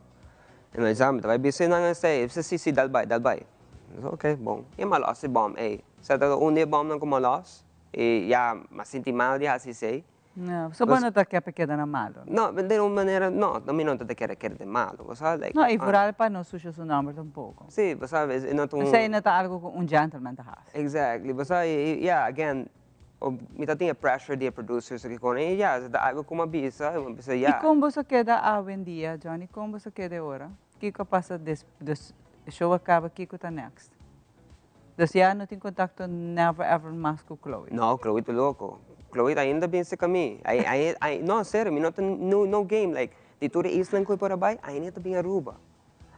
E mi bisa, mi ta bay bisa nan esey, e bisa, si, si, dal bay, dal bay. Mi bisa, ok, bon. I mi a los e bom ey. Sa ta un di e bomnan cu mi a los, y ya, mi a sinti mal di haci esey. No, so bo no ta ke pa keda na malo? No, den un manera no, mi no ta kere keda den malo, bo sa, like. No, i vooral pa no susha su nomber tampoco. Si, bo sa, e no ta un. Esei no ta algo ku un gentleman ta hasi. Exactly, bo sa, i yeah, again, mi ta tin e pressure di e producers aki con i yeah, ta algo ku mi a bisa, mi a bisa yeah. I kon boso keda awendia, Johnny, kon boso keda e ora? Kiko a pasa des, e show a kaba, kiko ta next? Dus ya no tin contacto never ever mas cu Chloe? No, Chloe ta loco. Chloe ainda bin cerca mi. Ai, ai, no, en serio, mi no ta, no, no game, like, di tur e islan cu e por a bay, ainda e ta bin Aruba.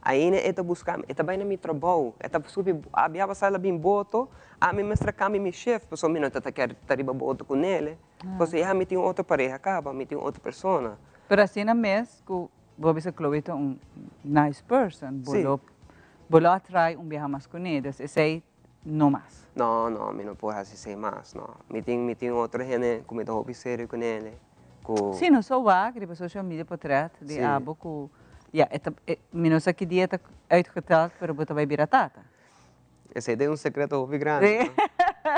Ainda e ta busca mi, e ta bay na mi trabou, e ta subi, a bia pasa el a bin boto, ami mester a cambia mi shift, pasobra mi no ta ta kier ta riba boto cu nele, pasobra ya mi tin un otro pareha caba, mi tin un otro persona. Pero asina mes cu Bo bisa Chloe ta un nice person, bo lo bo lo a try un biaha mas kuné, dus esei no mas. No, no, mi no por hasi esei mas, no. Mi tin mi tin otro hende ku mi ta hopi serio kuné, ku. Sí, nos a wak riba social media potret di abo ku, ya, e ta, mi no sa ki dia e ta uitgeteld, pero bo ta bai bira tata. Esei ta un sekreto hopi grandi, no?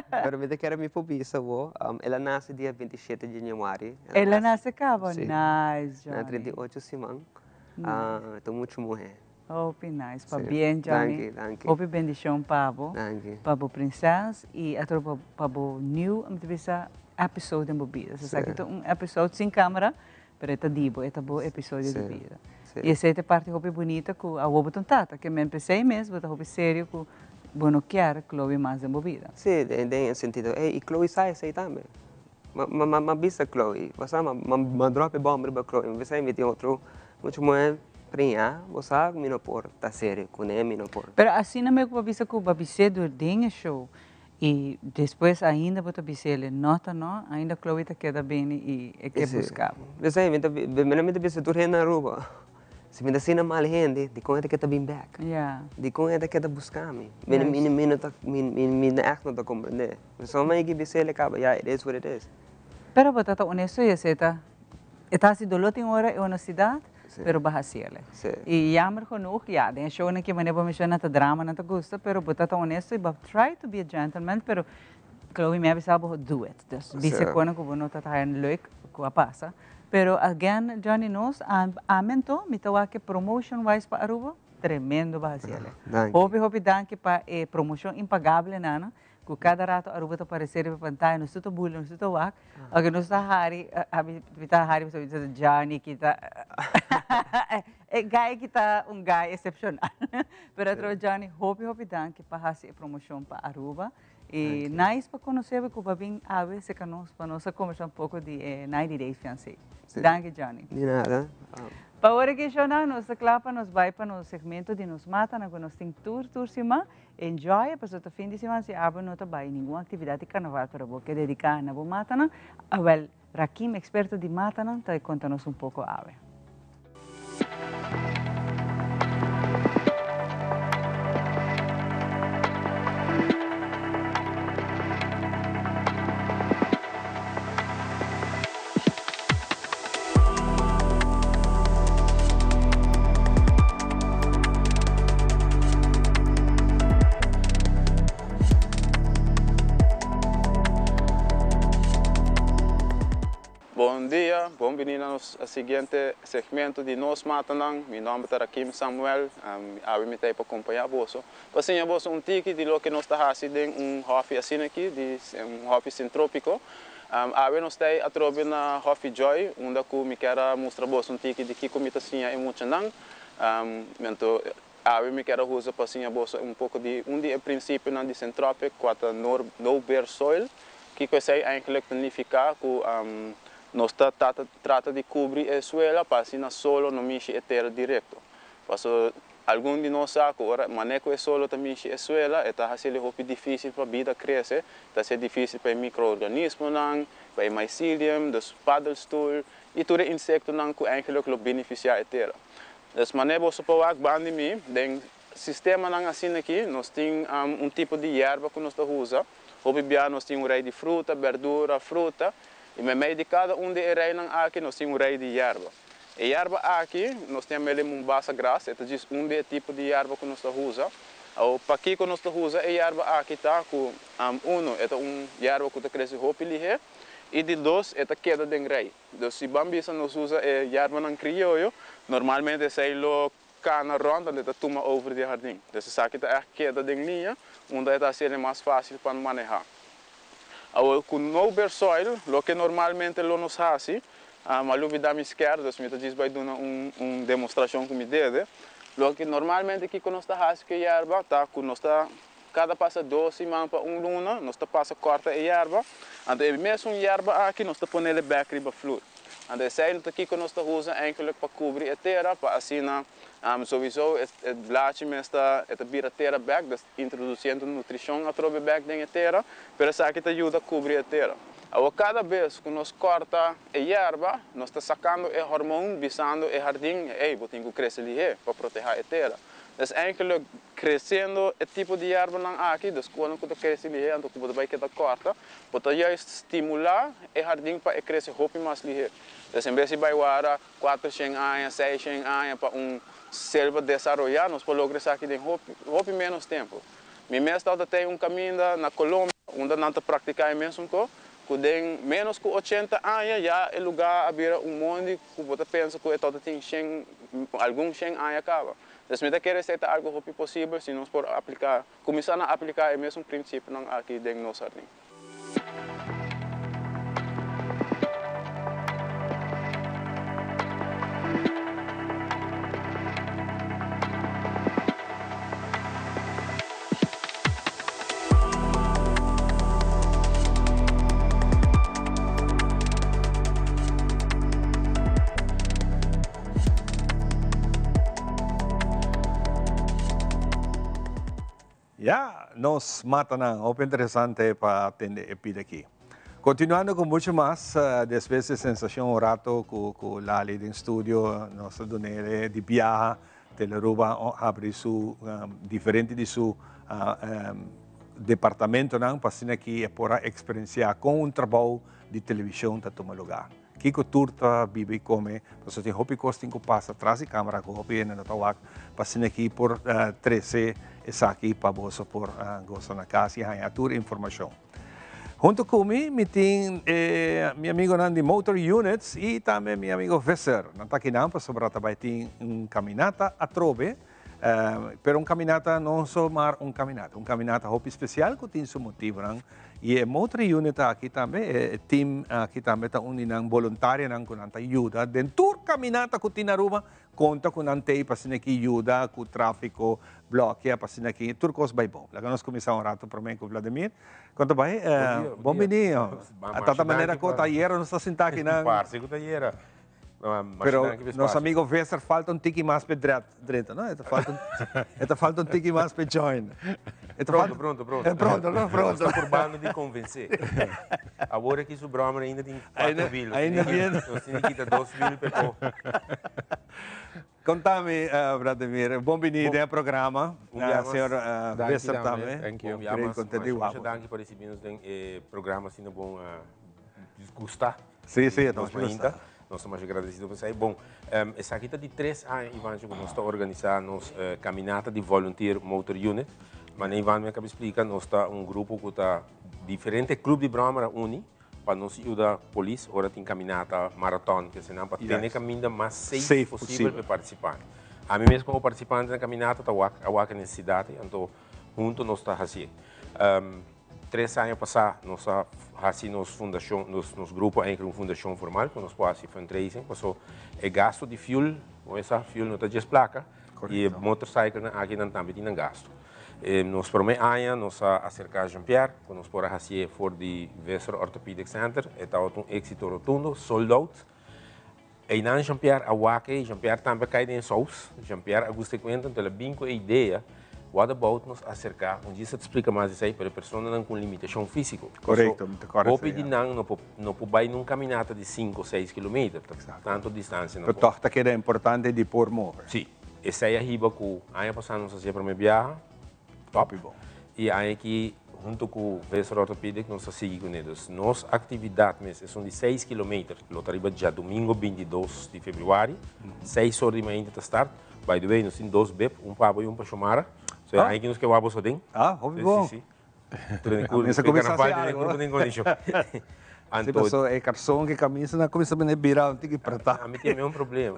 Pero mi ta kere mi por bisa bo, el a nase dia 27 di januari. El a nase kaba? Nice, Johnny. Na 38 siman. E ta muchu muhé. Hopi nice. Pabien, Johnny. Danki, danki. Hopi bendishon pa bo. Danki. Pa bo prinses i atro pa bo new, mi ta bisa, episode den bo bida. Esaki ta un episode sin camera, Pero e ta di bo, e ta bo episodio di bida. I esei ta e parti hopi bunita ku awor bo ta un tata. Ke men p'esei mes bo ta hopi serio ku bo no kier Chloe mas den bo bida. Sí, den e sentido ey, y Chloe sa esey tambe. M'a bisa Chloe, bo sa, m'a drop e bom riba Chloe, m'a bisa ey mi tin otro mucha muher priña, bo sa cu mi no por ta serio cune, mi no por. Pero asina mi cu bo a bisa cu bo a bis'é door den e show y despues ainda bo ta bis'el no ta no, ainda Chloe ta keda bini y e ke busca bo. Esey, mi ta, mi ta bisa tur hende na Aruba, Si mi ta asina mal hende, dikon e ta keda bin bek? Dikon e ta keda buska mi? Mi mi mi no ta mi mi ègt no ta komprendé. Pasobra mi a bisa el e kaba, ya, it is what it is. Pero bo ta ta honesto i esei ta, e ta hasi doló tin ora e honestidat, pero bo a hasi el. I jammer genoeg, ya, den e shownan ki manera bo menshoná ta drama nan ta gusta, pero bo ta ta honesto i bo a try to be a gentleman, pero Chloe mi a bisa bo do it. Dus bisa kono ku bo no ta ta haña leuk ku a pasa. Pero again Johnny nos ami anto mi ta wak e promotion wise pa Aruba tremendo ba haci ele. Hopi hopi danki pa e promocion impagable nana cu cada rato Aruba ta parece riba pantaya nos tur ta bula nos tur ta wak aunke nos ta hari ami mi ta hari pasobra mi ta bisa Johnny ki ta e guy ki ta un guy excepcional pero atrobe Johnny hopi hopi danki pa haci e promocion pa Aruba. E nice pa conoce bo cu bo a bin awe cerca nos pa nos a conversa un poco di e 90 Days Fiancé. Danki Johnny. Di nada. Pa ora ki shownan nos ta cla pa nos bay pa nos segmento di nos matanan cu nos tin tur tur siman. Enjoy e pasobra ta fin di siman si abo no ta bay ningun actividad di carnaval pero bo ke dedica na bo matanan, awel Rakim experto di matanan ta conta nos un poco awe. Bon dia, bon bini na nos siguiente segmento di Nos Matanan. Mi nomber ta Rakim Samuel, awe mi ta ei pa compaña boso, pa siña boso un tiki di loke nos ta haci den un hòfi asina aki, di un hòfi sintrópiko. Awe nos ta ei atrobe na Hòfi Joy, unda ku mi kier a mustra boso un tiki di kiko mi ta siña e muchanan. Anto Awe mi kier a usa pa siña boso un poko di un di e prinsipionan di Centropic, kua ta no bare soil. Kiko esei eigenlijk ta nifiká? Ku nos ta trata di kubri e suela pa asina solo no mishi e tera direkto. Paso algun di nos sa ku ora manera ku e solo ta mishi e suela e ta hasiel hopi difísil pa bida krese, ta hasiel difísil pa e mikroorganismonan, pa e mycelium, dus paddelstoel i tur e insektonan ku eigenlijk lo benefisiá e tera. Dus manera boso por wak ban di mi, den sistemanan asina aki nos tin un tipo di yerba ku nos ta usa. Hopi bia nos tin un rei di fruta, berdura, fruta, i meimei di kada un di e reinan aki nos tin un rei di yerba. E yerba aki nos tin amel e Mombasa grass, e ta djis un di e tipo di yerba ku nos ta usa. Awor pakiko nos ta usa e yerba aki ta ku, uno, e ta un yerba ku ta krese hopi lihé, i di dos, e ta keda den rei. Dus si ban bisa nos usa e yerbanan krioyo, normalmente esei lo kana rònt anto e ta tuma over di e hardin. Dus esaki ta ègt keda den liña unda e ta hasiel e mas fásil pa manehá. Awor ku no bare soil, loke normalmente lo nos hasi, a lubidá mi skèr, dus mi ta djis bai duna un demostrashon ku mi dede. Loke normalmente kiko nos ta hasi ku e yerba ta ku nos ta Kada pasa dos siman pa un luna nos ta pasa kòrta e yerba, anto e mesun yerba aki nos ta ponele bèk riba flur. Anto esei no ta kiko nos ta usa enkele pa kubri e tera pa asina souiso e blachi mes ta e ta bira tera bèk, dus introdusiendo nutrishon atrobe bèk den e tera, pero esaki ta yuda kubri e tera. Awor kada bes ku nos kòrta e yerba nos ta sakando e hormon bisando e hardin, ey bo tin ku krese lihé pa protehá e tera. Dus eigenlijk creciendo e tipo di yerbanan aki, dus cuando cu ta crece lihe anto cu bo ta bay keda corta, bo ta juist stimula e hardin pa e crece hopi mas lihe. Dus en bes di bay wara cuatrocientos aña, seiscientos aña pa un selva desaroya, nos por logra esaki den hopi, hopi menos tempo. Mi mes tabata ten un caminda na Colombia unda nan ta practica e mesun co, cu den menos cu ochenta aña ya e lugar a bira un mondi cu bo ta pensa cu e tabata tin shen, algun shen aña caba. Dus mi ta kere esei ta algo hopi posibel si nos por aplica, cuminsa na aplica e mesun principionan aki den nos hardin. Ya, nos matanan, hopi interesante pa tende e pida aki. Continuando cu mucho mas, despues di sensacion un rato cu cu Lali den studio, nos a dunele di biaha Telearuba a habri su diferente di su departamentonan pa asina ki e por a experiencia con un trabou di television ta tuma lugar. Kiko tur ta biba y come, pasobra tin hopi cos tin cu pasa tras di camera cu hopi hende no ta wak pa asina ki por trece esaki pa boso por goza na cas y haña tur informacion. Hunto cu mi, mi tin e mi amigonan di Motor Units y tambe mi amigo Visser. Nan ta akinan pasobra ta bay tin un caminata atrobe, pero un caminata no somar un caminata, un caminata hopi special cu tin su motibonan. Y e Motor Unit aki tambe, e team aki tambe ta un di nan boluntarionan cu nan ta yuda den tur caminata cu tin na Aruba. Konta ku nan tei pa asina ki yuda ku trafiko blòkia pa asina ki tur kos bai bon. Laga nos kuminsá un ratu promé ku Vladimir. Kon ta bai? Bon bini. A tata manera ku ta ayera nos ta sintá akinan. Parse ku ta ayera. Pero nos amigo Visser falta un tiki mas p'e drenta, no? E ta falta un, e ta falta un tiki mas p'e join. E ta Pronto, pronto, pronto. Pronto, no? Pronto. Nos ta purbando di konvensé. Awor aki su bròmer ainda tin kuater wiel. Ainda bien. Nos tin di kita dos wiel p'e por. Kontami, Vladimir, bon bini den e programa. Un bia mas. Señor Visser tambe. Thank you. Un bia mas. Masha danki pa risibi nos den e programa asina bon gusta. Sí, sí, nos gusta. Nos ta masha gradesido pa esei. Bon, esaki ta di tres aña, Ivancho, ku nos ta organisá nos kaminata di Volunteer Motor Unit. Manera Ivan mi a kaba di splika, nos ta un grupo ku ta diferente klup di bròmer a uni pa nos yuda polis ora tin kaminata, maraton, kesenan, pa tene kaminda mas safe posibel pa e partisipante. Ami mes komo partisipante na kaminata ta wak a wak e nesesidat ei, anto huntu nos ta hasié. Tres aña pasá nos a hasi nos fundashon, nos nos grupo eigenlijk un fundashon formal ku nos por hasi fundraising paso e gasto di fuel, bo mester sa fuel no ta djes plaka i e motorcyclenan aki nan tambe tin nan gasto. Nos promé aña nos a aserká Jean Pierre ku nos por a hasié for di Visser Orthopedic Center, e tabata un éksito rotundo, sold out. Einan Jean Pierre a wak ei, Jean Pierre tambe a kai den e sous, Jean Pierre a gusta e kuenta, anto el a bin ku e idea, what about nos aserká, un djis ta splika mas esei, pero e personanan ku un limitashon físiko. Korekto, mi ta kòrda Hopi di nan no por no por bai nun kaminata di sinku o seis kilometer, ta tantu distansia no por. Pero tòg ta keda importante di por move. Sí, esei a hiba ku aña pasá nos a hasi e promé biaha, Top. I aña aki hunto ku Visser Orthopedic nos ta sigui kuné. Dus nos aktividat mes esun di seis kilometer lo ta riba djadumingo 22 di februari, seis or di mainta ta start. By the way nos tin dos bib, un pa abo i un pa Shomara. So e aña aki nos ke wak boso aden. Ah, hopi bon. Si, si, si. Tur den kur, karnaval den kurpo den kondishon. Si paso e karson ku e kamisa nan kuminsa bini bira un tiki pretá. Ami tin e mesmo problema.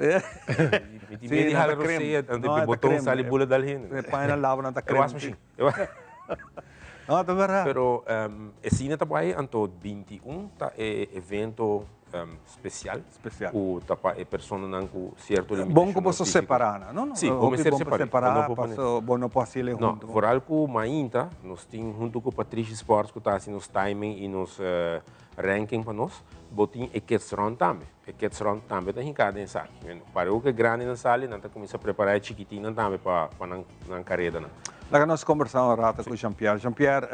Mi tin miedu di hala rosea, anto e boton sali bula dal hende. E paña nan laba nan ta krem. E was machine. No, ta berdad. Pero e sine ta bai anto 21 ta e evento special. Special. Ku ta pa e personanan ku sierto limitashon. Bon ku boso separá nan, no? Si, bo mester separá. Paso bo no por hasiel huntu. No, vooral ku mainta nos tin huntu ku Patrishi Sports ku ta hasi nos timing i nos ranking pa nos, bo tin e kids run tambe. E kids run tambe ta hinká den esaki. Pareu ku e grandinan sali, nan ta kuminsá prepará e chikitinnan tambe pa nan karedanan. Laga nos kombersá un rato ku Jean Pierre. Jean Pierre,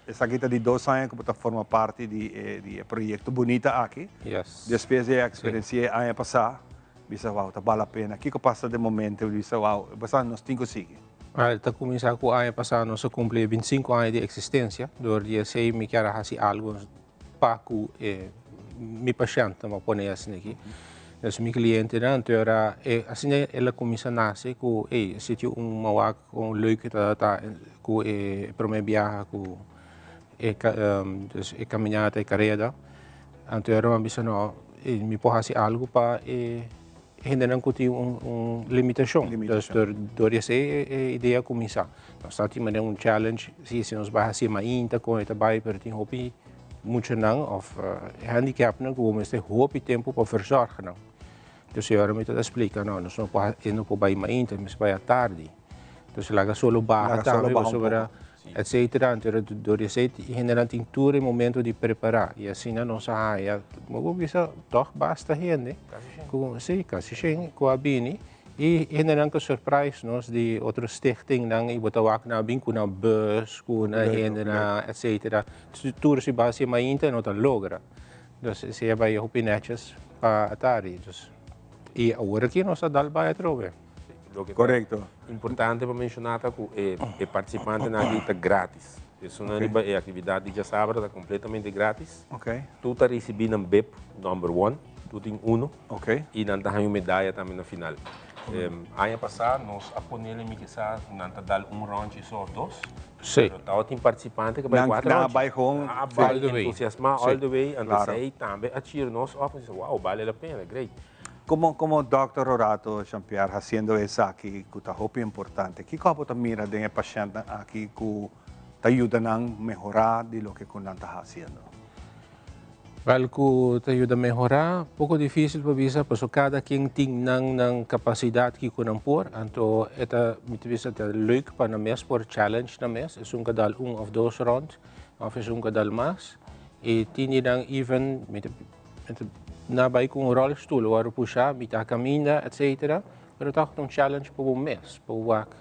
esaki ta di dos aña ku bo ta forma parti di e proyekto bunita aki. Despues di e eksperensia e aña pasá, bisa wou ta bal la pena. Kiko pasa den momento di bisa wou, basa nos tin ku sigui? Al ta kuminsá ku aña pasá nos a kumpli 25 aña di eksistensia. Dor di esei mi kier a hasi algu pa ku e mi pashèntnan, bo pone asina aki. Dus mi klientenan, anto ora e asina el a kuminsá nase ku ey e sitio un mawak kon leuk e tabata ku e promé biaha ku e dus e kaminata e kareda. Anto e ruman bisa no, mi por hasi algu pa e hendenan ku tin un limitashon. Dus dor di esei e idea a kuminsá. Nos ta tin manera un challenge, si si nos bai hasi mainta kon e ta bai, pero tin hopi muchanan òf handicapnan ku bo mester hopi tempu pa verzorg nan. Dus e ora mi ta splika, no, nos no por e no por bai mainta, e mester bai atardi. Entonces laga solo baha tambe pasobra etcetera. Anto dor di esei e hendenan tin tur e momento di prepara y asina nos a haya, bo por bisa tog basta hende cu, si, casi shen cu a bini. I hendenan ta surprise nos di otro stichtingnan i bo ta wak nan a bin ku nan bus, ku nan hendenan etcetera. Tur si base mainta no ta logra. Dus esei a bai hopi netjes pa Atari. Dus i awor aki nos ta dal bai atrobe. Loke ta importante pa menshoná ta ku e partisipantenan aki ta gratis. Esunnan riba e aktividat di djasabra ta kompletamente gratis. Tur ta risibí nan bib number one, tur tin uno. I nan ta haña un medaya tambe na final. Aña pasá nos a ponele mi kisá nan ta dal un rònchi so òf dos. Pero tabatin partisipante ku a bai kuater rònchi. Nan a bai gewoon. Nan a bai entusiasmá all the way. Anto esei tambe a cheer nos òp. Nos a bisa, wow, bale la pena, great. Como como Dòkter Horato Jean-Pierre haciendo esaki cu ta hopi importante, kico abo ta mira den e pashentnan aki cu ta yuda nan mehora di loke cu nan ta haciendo? Wel cu ta yuda mehora, poco dificil pa bisa pasobra cada quien tin nan nan capacidad kico nan por, anto e ta mi ta bisa ta leuk pa nan mes por challenge nan mes, esun ka dal un of dos rond of esun ka dal mas y tin di nan even mi ta Na bai ku un rolstoel wòrdu pushá, mitá kaminda, etcetera, pero tòg ta un challenge pa bo mes, pa bo wak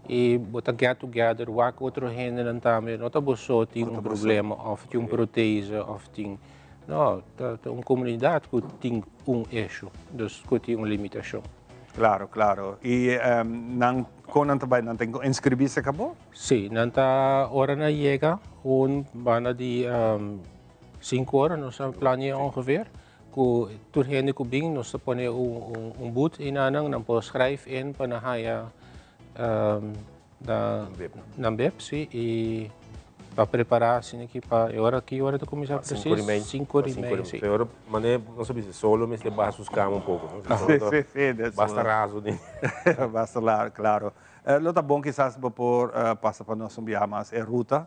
i bo ta get together, wak otro hendenan tambe, no ta bo so tin un problema òf tin un protese òf tin, no, ta un komunidat ku tin un issue, dus ku tin un limitashon. Klaro, klaro. I nan kon nan ta bai? Nan tin ku inskribí serka bo? Sí, nan ta ora nan yega un banda di Sinku ora nos a plania ongeveer ku tur hende ku bin nos ta pone un booth einanan nan por schrijf in pa nan haya nan bib si i pa prepara asina ki pa e ora ki ora ta kuminsá presis? Sinku ora i mei. Sinku ora i mei si. E ora mane nos a bisa solo mester baha sus kama un poko no Si si si basta raso den. Basta claro. Lo ta bon kisas bo por pasa pa nos un biaha mas e ruta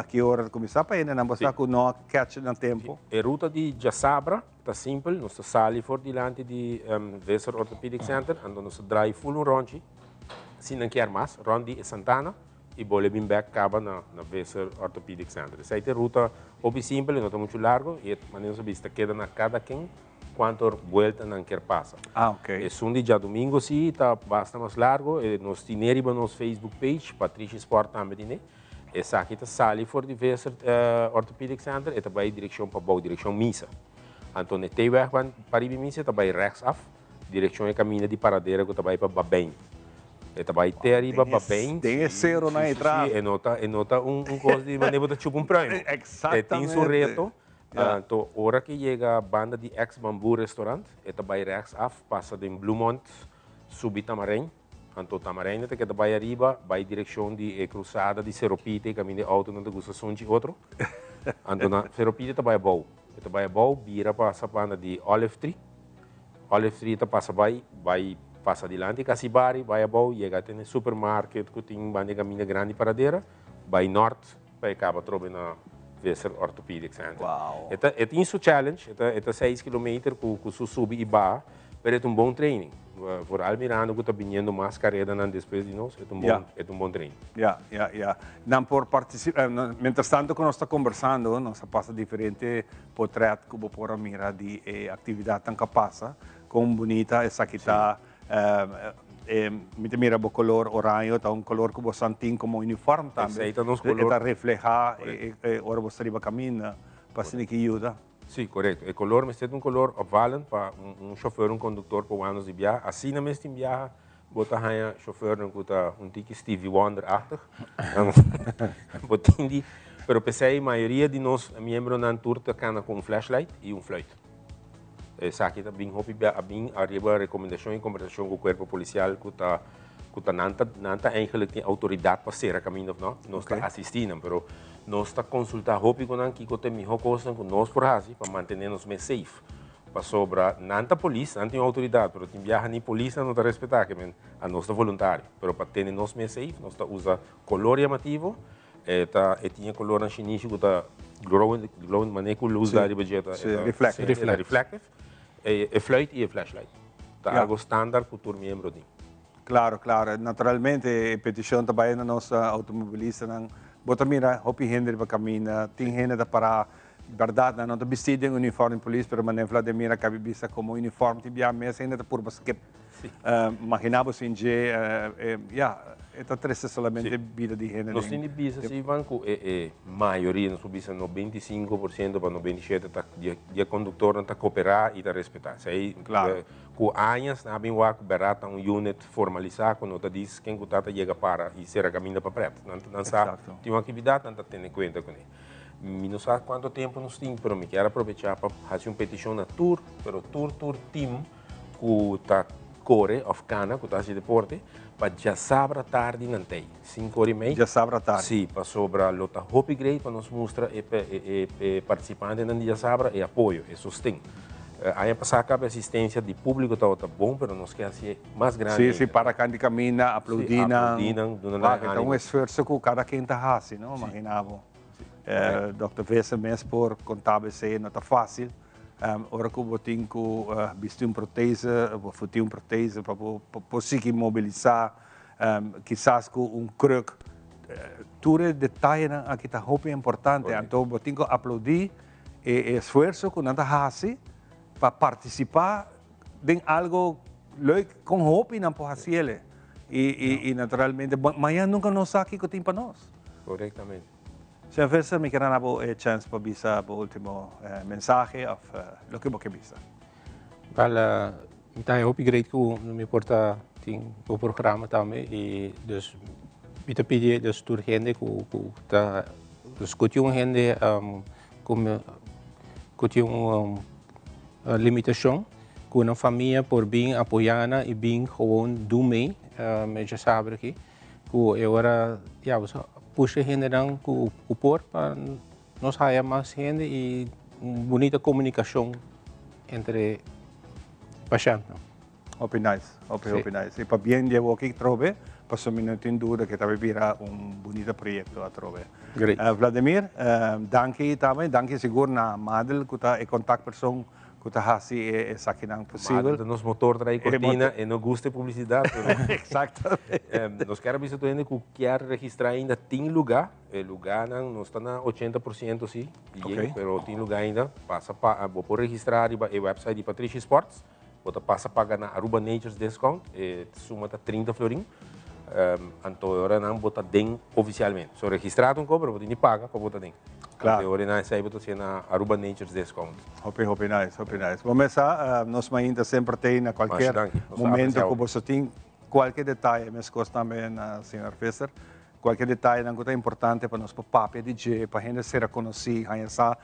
Ki ora ta kuminsá pa hendenan bo sa ku no a catch na tempu? E ruta di djasabra ta simpel, nos ta sali for dilanti di Visser Orthopedic Center, anto nos ta draai full un rondje, si nan kier mas, rond di e Santana i bole bin bek kaba na Visser Orthopedic Center. Esei ta e ruta hopi simpel, e no ta muchu largo i e manera nos a bisa ta keda na kada ken kuanto buelta nan kier pasa. Esun di djadumingo si ta basta mas largo, nos tine riba nos Facebook page, Patrishi Sport tambe tine. Esaki ta sali for di Visser Orthopedic Center, e ta bai direkshon pabou, direkshon Misa. Anto na e T-weg ban pariba di Misa e ta bai rechts af, direkshon e kaminda di Paradera ku ta bai pa Babijn. E ta bai te ariba Babijn. Den e seronan ei tras. Si, si, si, e no ta, e no ta un kos di manera bo ta chupa un pruimo. Exactamente. E tin su reto. Anto ora ke yega banda di ex Bamboe Restaurant, e ta bai rechts af, pasa den Bloemont, subi Tamarijn. Anto Tamarijn ta keda bai ariba, bai direkshon di e krusada di Sero Pite, kaminda e outonan ta gusta sunchi otro. Anto na Sero Pite ta bai abou. E ta bai abou, bira pasa banda di Olive Tree. Olive Tree ta pasa bai, bai pasa dilanti Casibari, bai abou, yega te na e supermarket ku tin banda e kaminda grandi Paradera, bai nort pa e kaba atrobe na Visser Orthopedic Center. E ta, e tin su challenge, e ta, e ta seis kilometer ku ku su subi i baha. Pero e ta un bon training. Vooral mirando cu ta biniendo mas caredanan despues di nos, e ta un bon, e ta un bon training. Ya, ya, ya. Nan por participa, mientras tanto cu nos ta conversando, nos a pasa diferente potret cu bo por a mira di e actividadnan cu a pasa. Con bunita esaki ta. E, mi ta mira bo color oraño, ta un color cu bo san tin como uniform tambe. Esey ta nos color. E ta refleha e ora bo sta riba caminda, pa asina ki yuda. Sí, korekto. E kolor mester ta un kolor opvallend pa un shofèr, un konduktor por wak nos di biaha. Asina mes tin biaha bo ta haña shofèrnan ku ta un tiki Stevie Wonder-achtig. Bo tin di, pero p'esei mayoria di nos miembronan tur ta kana ku un flashlight i un fluit. Esaki ta bin hopi bia, a bin ariba rekomendashon i kombersashon ku kuerpo polisial ku ta ku ta nan ta nan ta eigenlik tin outoridat pa sera kaminda òf no. Nos ta asistí nan, pero Nos ta konsultá hopi ku nan kiko ta e mihó kosnan ku nos por hasi pa mantené nos mes safe. Pasobra nan ta polis, nan tin outoridat, pero tin biaha ni polisnan no ta respetá ke men a nos ta voluntario. Pero pa tene nos mes safe nos ta usa kolor yamativo, e ta e tin e kolornan shinishi ku ta glowing, glowing manera ku lus da riba dje ta ta reflective, e fluit i e flashlight. Ta algo standaard ku tur miembro tin. Claro, claro. Naturalmente e peticion ta bay na nos automobilistanan. Bo ta mira hopi hende riba caminda, tin hende ta para, berdad nan no ta bisti den uniform di polis, pero manera Vladimir a cabi bisa como uniform tin bia mes hende ta purba skip. Imagina bo sin dje, ya, e ta trece solamente bida di hende Nos tin di bisa si, Ivan, cu e mayoria, nos por bisa 95% pa 97 ta di e conductornan ta coopera y ta respeta. Esey cu añas nan a bin wak cu berdad ta un unit formalisa cu no ta dis ken cu ta ta yega para y cera caminda pa pret. Nan sa tin un actividad, nan ta tene cuenta cune. Mi no sa cuanto tempo nos tin, pero mi kier aprovecha pa haci un peticion na tur, pero tur tur team cu ta core of cana, cu ta haci deporte, pa djasabra tardi nan tey, cinco ora y mei. Djasabra tardi. Si, pasobra lo ta hopi great pa nos mustra e e participantenan di djasabra e apoyo, e sosten. Aña pasa caba e asistencia di publico tabata bon, pero nos ke haci'e mas grandi ainda. Si, si, para can di caminda, aplaudi nan. Si, aplaudi nan, duna nan animo. Ta un esfuerzo cu cada ken ta haci, no? Imagina bo. Dòkter Visser mes por conta bo esey, no ta facil. Ora cu bo tin cu bisti un protese, bo futi un protese pa bo por sigui mobilisa, kisas cu un kruk. Tur e detayenan aki ta hopi importante. Anto bo tin cu aplaudi e esfuerso cu nan ta haci pa participa den algo leuk con hopi nan por haciele. Y naturalmente mañana nunca nos sa kico tin pa nos. Correctamente. Señor Visser, mi kier a bo e chance pa bisa bo ultimo mensahe of loke bo ke bisa. Wel, mi ta hopi great cu mi por ta tin bo programa tambe y dus mi ta pidi dus tur hende cu ta scucha un hende cu tin un limitacion cu nan famia por bin apoya nan y bin gewoon doen mee met djasabra aki cu e ora ya bo sa pusha hendenan cu por pa nos haya mas hende y un bunita comunicacion entre pashentnan. Hopi nice, hopi hopi nice. Y pabien di awoki atrobe, pasobra mi no tin duda cu ta bay bira un bunita proyecto atrobe. Great. Vladimir, danki tambe, danki sigur na Madel cu ta e contactpersoon cu ta haci esakinan posibel. Madel ta nos motor trae cortina, e no gusta e publicidad, pero Exactamente. Nos kier a bisa tur hende cu kier registra ainda tin luga, e luganan no sta na 80% si, bien, pero tin luga ainda, pasa pa, bo por registra riba e website di Patrishi Sports. Bo ta pasa paga na Aruba Nature's Discount, e suma ta 30 florin. Anto e ora nan bo ta den oficialmente. So registra ta un ko, pero bo tin di paga pa bo ta den. Claro. Anto e ora nan esei bo ta hacié na Aruba Nature's Discount. Hopi, hopi nice, hopi nice. Bo mes sa, nos mainta semper t'ei na cualkier Masha danki. Nos ta momento aprecia cu hopi. boso tin cualkier detaye, mescos tambe na señor Visser, cualkier detayenan cu ta importante pa nos por papia di dje, pa hende sera conoci, haña sa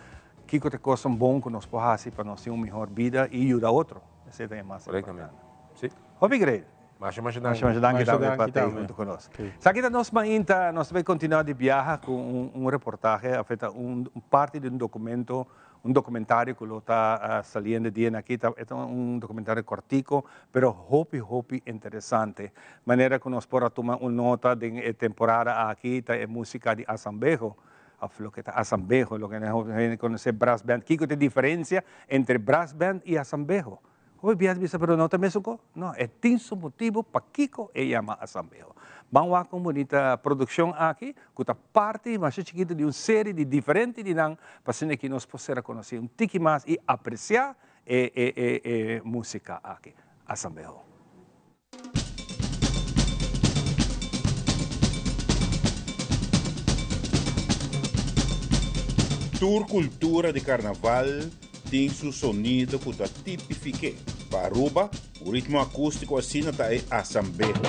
Kiko ta e kosnan bon ku nos por hasi pa nos tin un mihor bida i yuda otro? Esei ta e mas importante. Sí. Hopi great. Masha, masha danki. Masha, masha danki tambe pa tei huntu ku nos. Esaki ta nos mainta. Nos ta bai kontinuá di biaha ku un reportahe, of ta un parti di un dokumento, un dokumentario ku lo ta saliendo dianan aki. Ta e ta un dokumentario kòrtiku, pero hopi, hopi interesante. Manera ku nos por a tuma un nota den e temporada aki ta e músika di Asambeho. Of loke ta asambeho, loke nan hende konosé brass band. Kiko ta e diferensia entre brass band i asambeho? Hopi biaha ta bisa, pero no ta mesun kos. No, e tin su motibu pakiko e yama asambeho. Ban wak un bunita produkshon aki ku ta parti masha chikitu di un seri di diferente di nan pa asina ki nos por ser a konosé un tiki mas i apresiá e e e e músika aki, asambeho. Tur cultura di carnaval tin su sonido cu ta tipifique. Pa Aruba, un ritmo acustico asina ta e asambeho.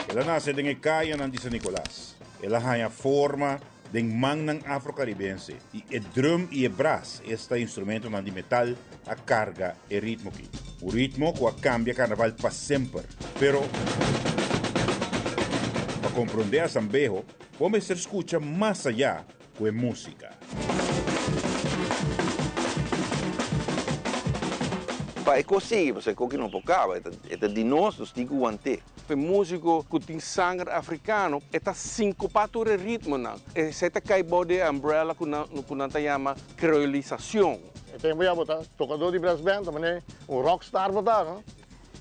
El a nace den e cayanan di San Nicolas. El a haña forma Den mannan afro-karibense i e drum i e bras, esta instrumentonan di metal, a karga e ritmo ki. Un ritmo ku a kambia karnaval pa semper. Pero, pa komprondé Asambeho, bo mester skucha mas ayá ku e músika. Pa e kos sigui, pasobra e koki no por kaba, e ta di nos, nos tin ku want'é. E músiko ku tin sanger afrikano e ta sinkopá tur e ritmonan. Esei ta kai bou di e umbrella ku nan ku nan ta yama kreolisashon. E tempu ya bo ta tokadó di brass band, ta manera un rockstar bo ta, no?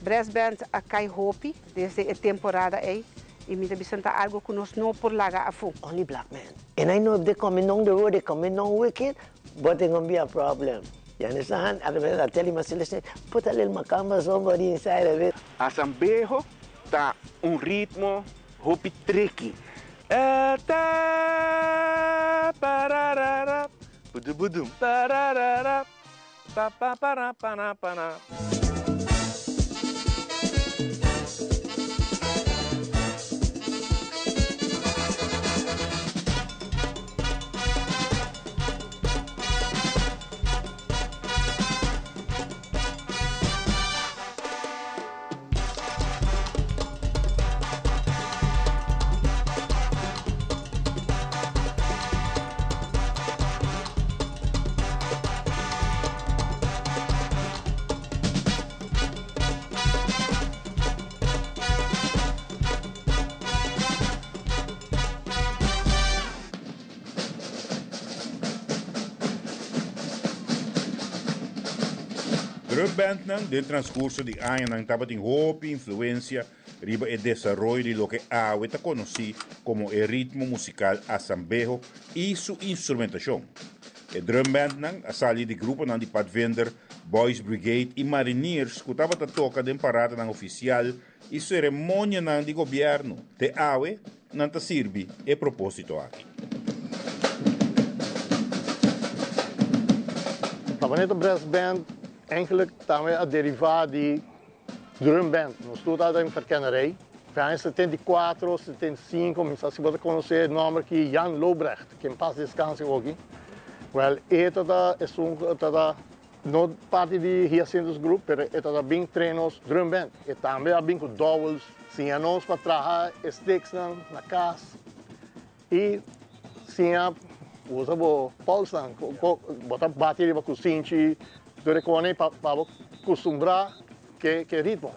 Brass band a kai hopi desde e temporada ei i mi ta bisa ta algu ku nos no por laga afó. Only black men. And I know if they coming down the road, they coming down wicked, but it gonna be a problem. You understand? And I tell him, I say, listen, put a little macamba somebody inside of it. Asambeho ta un ritmo hopi tricky. Ta pararara, budubudum pararara, pa pa para para para. Drumbandnan den transcurso di añanan tabatin hopi influencia riba e desaroyo di loke awe ta conoci como e ritmo musical asambeho y su instrumentacion. E drumbandnan a sali di gruponan di Padvinder, Boys Brigade y Mariniers cu tabata toca den paradanan oficial y ceremonianan di gobierno. Te awe nan ta sirbi e proposito aki. Savaneta Brass Band eigenlijk tambe a deriva di drum band. Nos tur tabata den verkennerij. Aña 74, 75, mi sa si bo ta conoce e nomber ki Jan Lobrecht, que en paz descanse oki. Wel, e tata esun cu tata no parti di Hyacinthus Group, pero e tata bin train nos drum band. E tambe a bin cu dowels, siña nos pa traha e sticksnan na cas y siña usa bo polsnan, bo ta bati riba cusinchi, tur e cosnan pa bo custumbra ke ke ritmo.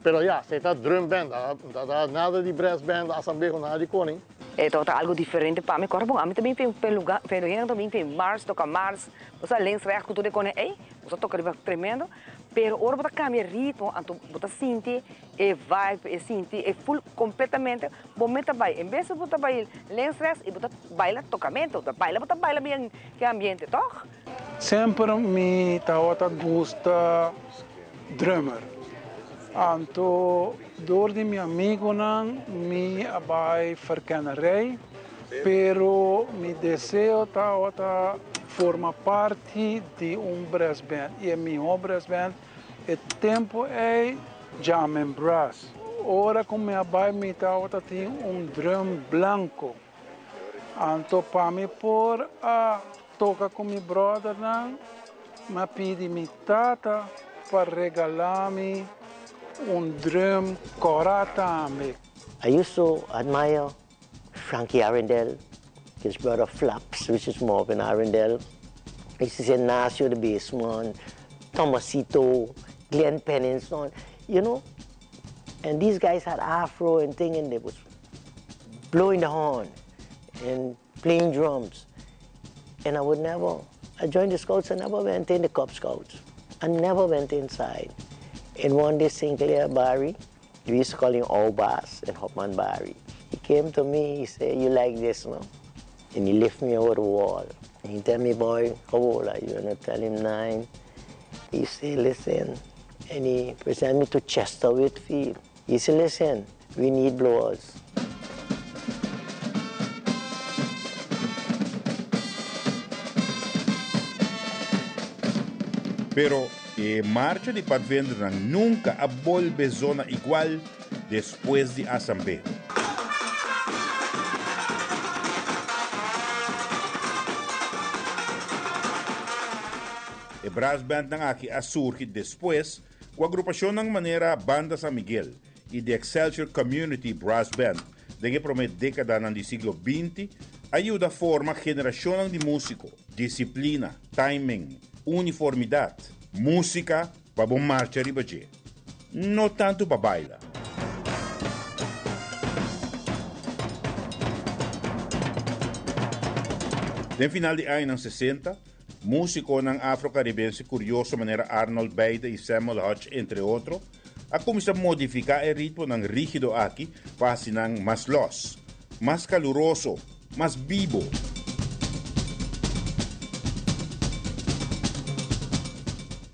Pero ya, esei ta drum band, ta ta nada di brass band, asambeho, nada di koning. E tabata algo diferente pa mi. Kòrda bon, ami ta bin fin fen luga, fen hende ta bin fin mars, toka mars, bo sa links, rechts ku tur e kone ei, bo sa toka riba tremendo. Pero ora bo ta kambia ritmo, anto bo ta sinti e vibe, e sinti e full kompletamente, bo mes ta bai. En bes di bo ta bai links, rechts, i bo ta baila tokamento, bo ta baila, bo ta baila bien ke ambiente, tòg? Semper mi tabata gusta drummer. Anto door di mi amigonan mi a bai verkennerij, pero mi deseo tabata forma parti di un brassband y e miho brassband e tempo ey Jamin Brass. Ora cu mi a bai mi tabata tin un drum blanco. Anto pa mi por a toka ku mi bròdernan, mi a pidi mi tata pa regalá mi un drùm kòrá tambe. I used to admire Frankie Arrindell, his brother Flaps, which is Marvin Arrindell. I used to see Nacio the bassman, Tomasito, Glenn Pennington, you know. And these guys had afro and thing and they was blowing the horn and playing drums. And I would never, I joined the Scouts, I never went in the Cub Scouts. I never went inside. And one day Sinclair Barry, we used to call him All Bass and Hopman Barry. He came to me, he said, you like this, no? And he lifted me over the wall. And he tell me, boy, how old are you? And I tell him nine. He said, listen. And he presented me to Chester Whitfield. He said, listen, we need blowers. Pero e marcha di padvindernan nunca a bolbe zona igual despues di Asambe. E brassbandnan aki a surgi despues ku agrupashonnan manera Banda San Miguel i The Excelsior Community Brass Band den e promé dékadanan di siglo 20 a yuda forma generashonnan di músiko, disiplina, timing, uniformidat, músika pa bo marcha riba dje, no tantu pa baila. Den final di añanan 60, músikonan afro-karibense kurioso manera Arnold Beide i Samuel Hodge, entre otro, a kuminsá modifiká e ritmonan rígido aki pa hasi nan mas lòs, mas kaluroso, mas bibo.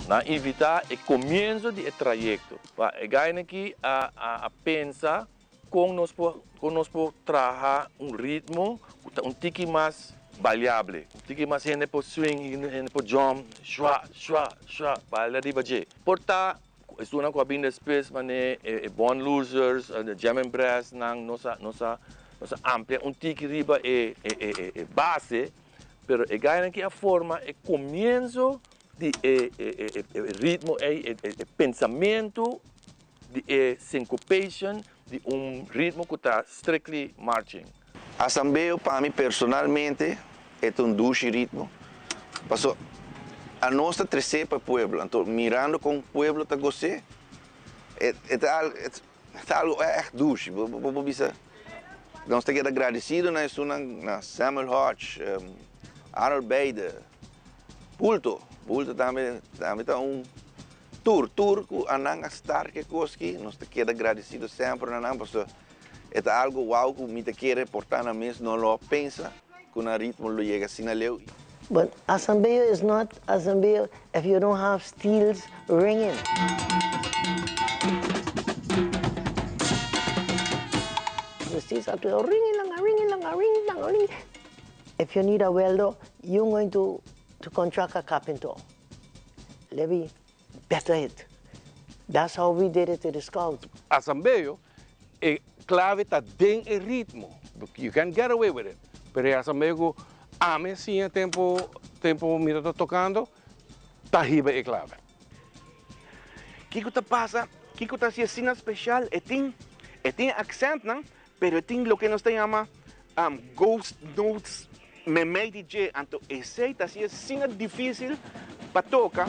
Nan a invitá e komienso di e trayekto. Pa e gainan aki a a pensa kon nos por kon nos por traha un ritmo ku ta un tiki mas baliable, un tiki mas hende por swing, hende por jump, shua, shua, shua, baila riba dje. Por ta ku esunnan ku a bin despues manera e Born Losers, Jam and Brass nan nos a nos a nos a amplia un tiki riba e e e base. Pero e gainan ki a forma e comienzo di e ritmo ey, e pensamento di e syncopation di un ritmo cu ta strictly marching. Asambeo pa mi personalmente e ta un dushi ritmo, paso anos ta tresé pa e pueblo, anto mirando kon pueblo ta gos'é e ta Ta algo ègt dushi. Bo por bisa nos ta keda gradesido na esunnan, na Samuel Hodge, Arnold Beide, Bulto. Bulto tambe tambe ta un tur tur ku a nan a start ke kos aki. Nos ta keda gradesido semper na nan pasobra e ta algo wou ku mi ta kere por ta nan mes no lo a pensa ku nan ritmo lo yega asina leu. But Asambeo is not Asambeo if you don't have steels ringing. The steels have to go ringing langa, ringing langa, ringing langa, ringing. If you need a welder, you're going to, to contract a carpenter. Let me better it. That's how we did it to the scouts. Asambeo, e clave ta den e ritmo. You can get away with it. Pero e asambeo cu ami a siña tempo tempo mi ta tocando ta hiba e clave. Kiko ta pasa? Kiko ta hasi asina special? E tin e tin accentnan, pero e tin loke nos ta yama ghost notes memey di dje. Anto esey ta hasi asina dificil pa toca.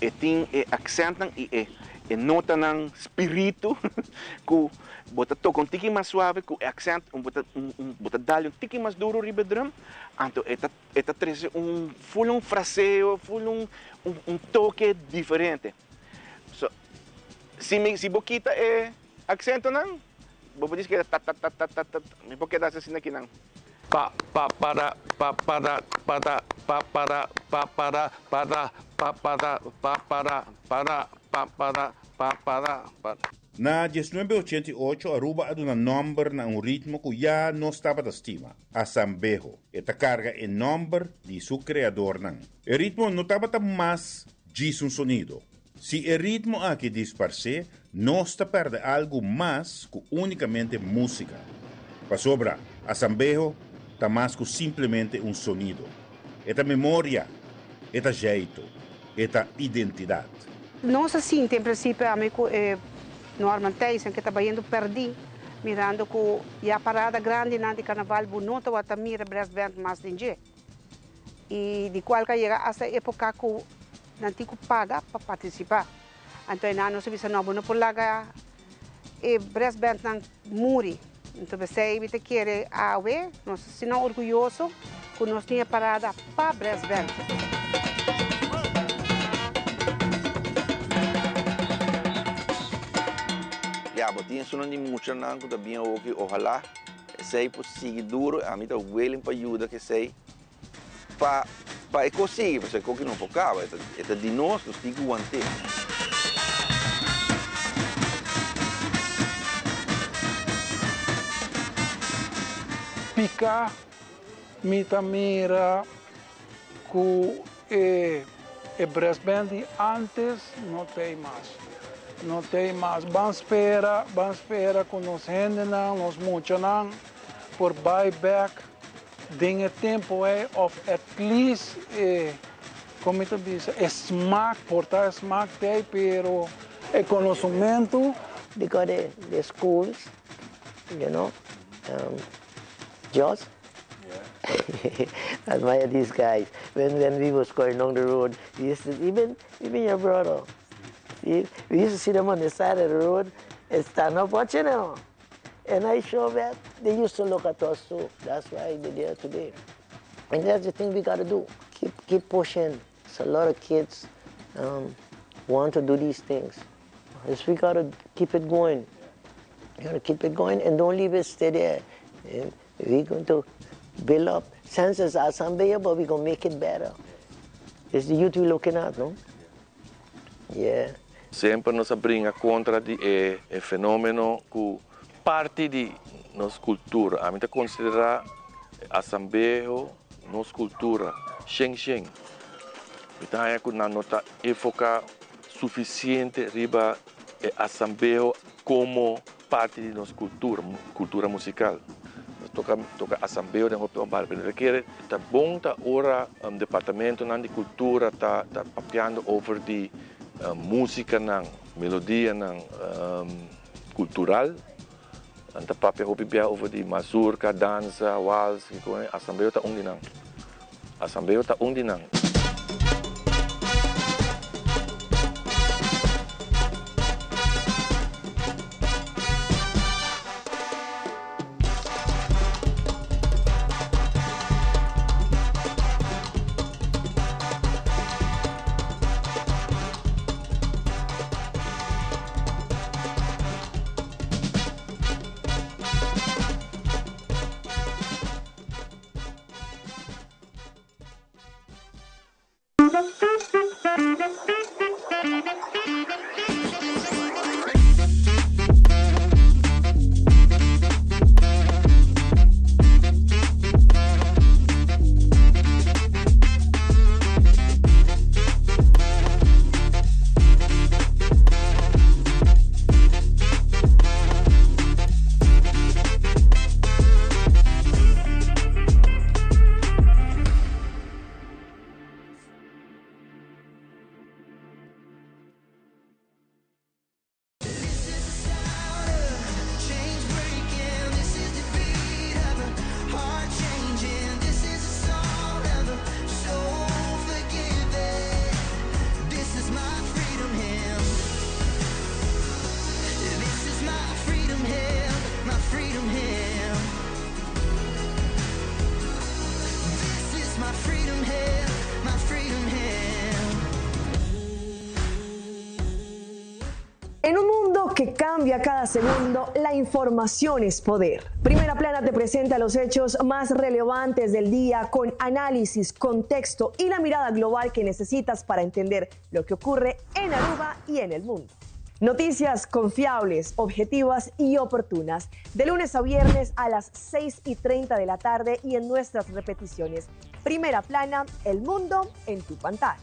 E tin e accentnan y e e notanan spiritu cu bo ta toca un tiki mas suave cu e accent, bo ta bo ta dal un tiki mas duro riba e drum, anto e ta e ta trece un full un fraseo, full un un toke diferente. So, si mi si bo kita e accentonan, bo por disi keda ta ta ta ta ta ta, mi por keda asina akinan. Pa pa para pa para pa ta pa para pa para pa ta pa para pa para para pa para pa para pa. Na diesnuebe ochenta i ocho Aruba a duna nòmber na un ritmo ku ya nos tabata stima, Asambeho. E ta karga e nòmber di su kreadornan. E ritmo no tabata mas djis un sonido. Si e ritmo aki disparsé, nos ta pèrdè algu mas ku únikamente músika. Pasobra, asambeho ta mas ku simplemente un sonido. E ta memoria, e ta zjeitu, e ta identidat. Nos a sinti en prinsipio ami ku e Norman Thijssen ke ta bayendo pèrdí, mirando ku ya parada grandinan di karnaval bo no tabata mira brass band mas den dje. Y di cual ca yega hasta e epoca cu nan tin cu paga pa participa. Anto e nan nos a bisa no bo no por laga e brass band nan muri. Anto pesey mi ta kere awe nos ta asina orguyoso cu nos tin e parada pa brass band. Ya, bo tin esunnan di muchanan cu ta bien oki, ojalá Esei por sigui duro, ami ta willing pa yuda ku esei pa pa e kos sigui, pasobra e kos ki no por kaba, e ta e ta di nos, nos tin ku want'é. Piká mi ta mira ku e e brass band di antes no t'ei mas. No t'ei mas. Ban spera, ban spera ku nos hendenan, nos muchanan por bai bek den e tempu ei of at least e, kon mi ta bisa, e smak, por ta e smak t'ei pero e konosementu. Because the the schools, you know, just Admire these guys. When when we was going down the road, we used to even even your brother. See, we used to see them on the side of the road and stand up watching them. And I sure that they used to look at us too. That's why they're there today. And that's the thing we gotta do. Keep keep pushing. It's a lot of kids um, want to do these things. It's, we gotta keep it going. You gotta keep it going and don't leave it stay there. And we're going to build up. Census asamblea, but we gonna make it better. It's the youth we looking at, no? Yeah. Semper nos a bringa kontra di e fenomeno ku parti di nos kultura. Ami ta konsiderá asambeho nos kultura shen shen. Mi ta haña ku nan no ta enfoká sufisiente riba e asambeho komo parti di nos kultura, kultura musikal. Nos toka toka asambeo den hopi ombal, pero mi ta kere ta bon ta ora departamentonan di kultura ta ta papiando over di musikanan, melodianan kultural, nan ta papia hopi bia over di mazurka, dansa, wals, kiko, asambeo ta un di nan. Asambeo ta un di nan. En un mundo que cambia cada segundo, la información es poder. Primera Plana te presenta los hechos más relevantes del día con análisis, contexto y la mirada global que necesitas para entender lo que ocurre en Aruba y en el mundo. Noticias confiables, objetivas y oportunas. De lunes a viernes a las 6 y 30 de la tarde y en nuestras repeticiones. Primera plana, el mundo en tu pantalla.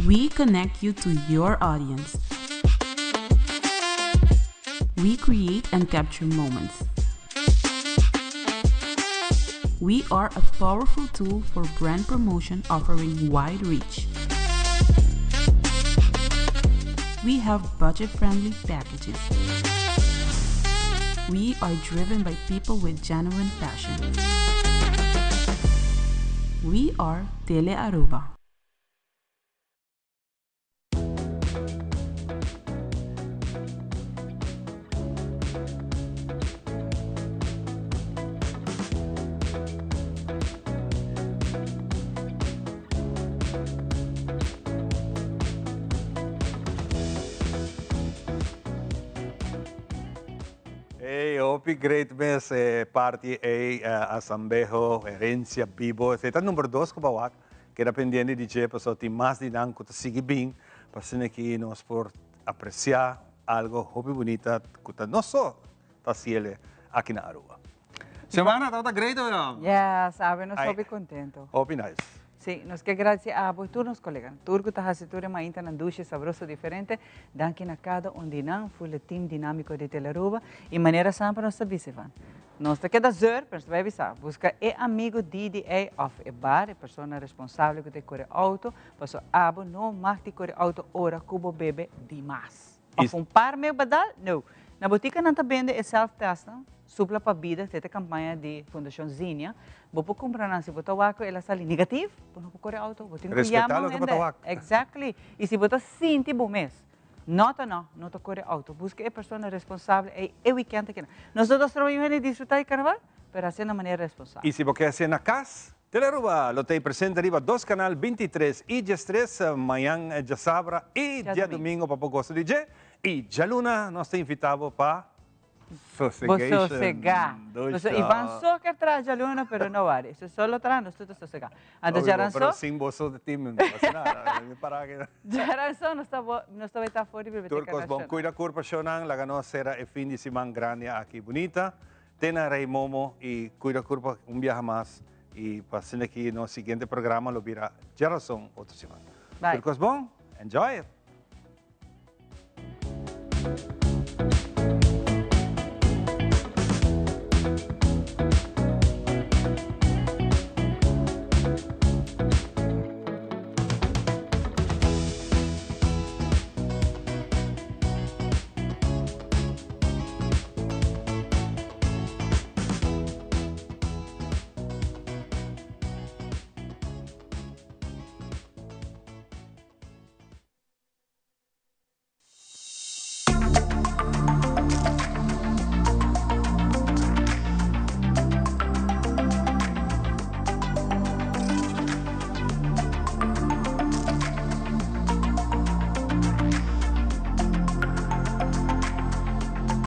We connect you to your audience. We create and capture moments. We are a powerful tool for brand promotion offering wide reach. We have budget friendly packages. We are driven by people with genuine passion. We are Tele Aruba. Hey, hopi great mes e parti ey Asambeho, Herencia Bibo. Esey ta number dos cu bo wak. Keda pendiente di dje pasobra tin mas di nan cu ta sigui bin pa asina aki nos por aprecia algo hopi bunita cu ta no so ta haciele aki na Aruba. Xiomara, tabata great hoy no? Yes, awe nos hopi contento. Hopi nice. Si, nos ke gradici abo y tur nos coleganan, tur cu ta haci tur e maintanan dushi, sabroso, diferente. Danki na cada un di nan, full e team dinamico di Telearuba. Y manera samper nos ta bisa, Ivan, Nos ta keda zeur, pero nos ta bai bisa, buska e amigo DDA of e bar, e persona responsable ku ta kore auto, paso abo no mag di kore auto ora ku bo bebe dimas. Of un par meu badal? No. Na botika nan ta bende e self testnan, Supla pa Bida, ta e kampaña di Fundashon Zinia. Bo por kumpra nan si bo ta wak ku el a sali negativ, bo no por kore auto, bo tin ku Respetá yama un loke bo ta hende. wak. Exactly. I si bo ta sinti bo mes No ta no, no ta kore auto. Buska e persona responsabel ei e weekend aki. Nos no ta stroba yu hende disfruta di carnaval, pero hasié na manera responsabel. I si bo ke hasié na kas, Telearuba lo ta ei presente riba dos kanal 23 i 13 mañan djasabra i djadumingo pa por gosa di dje. I djaluna nos ta invitá bo pa Bo Sosegation. sosegá. Dushi. Pasobra Ivan so ker traha djaluna pero no wari. Su so lo traha, nos tur ta sosegá. Anto Obi bo, djaranso. pero sin boso team no pasa nada. Mi para aki. Djaranso nos ta bo, nos ta bai ta for di Tur Biblioteca kos bon. Nacional. Kuida kurpa shownan, laga nos sera e fin di siman grandi aki bunita. Te na Rey Momo i kuida kurpa un biaha mas i pa asina ki nos siguiente programa lo bira djaranson otro siman. Bye. Tur kos bon, enjoy it!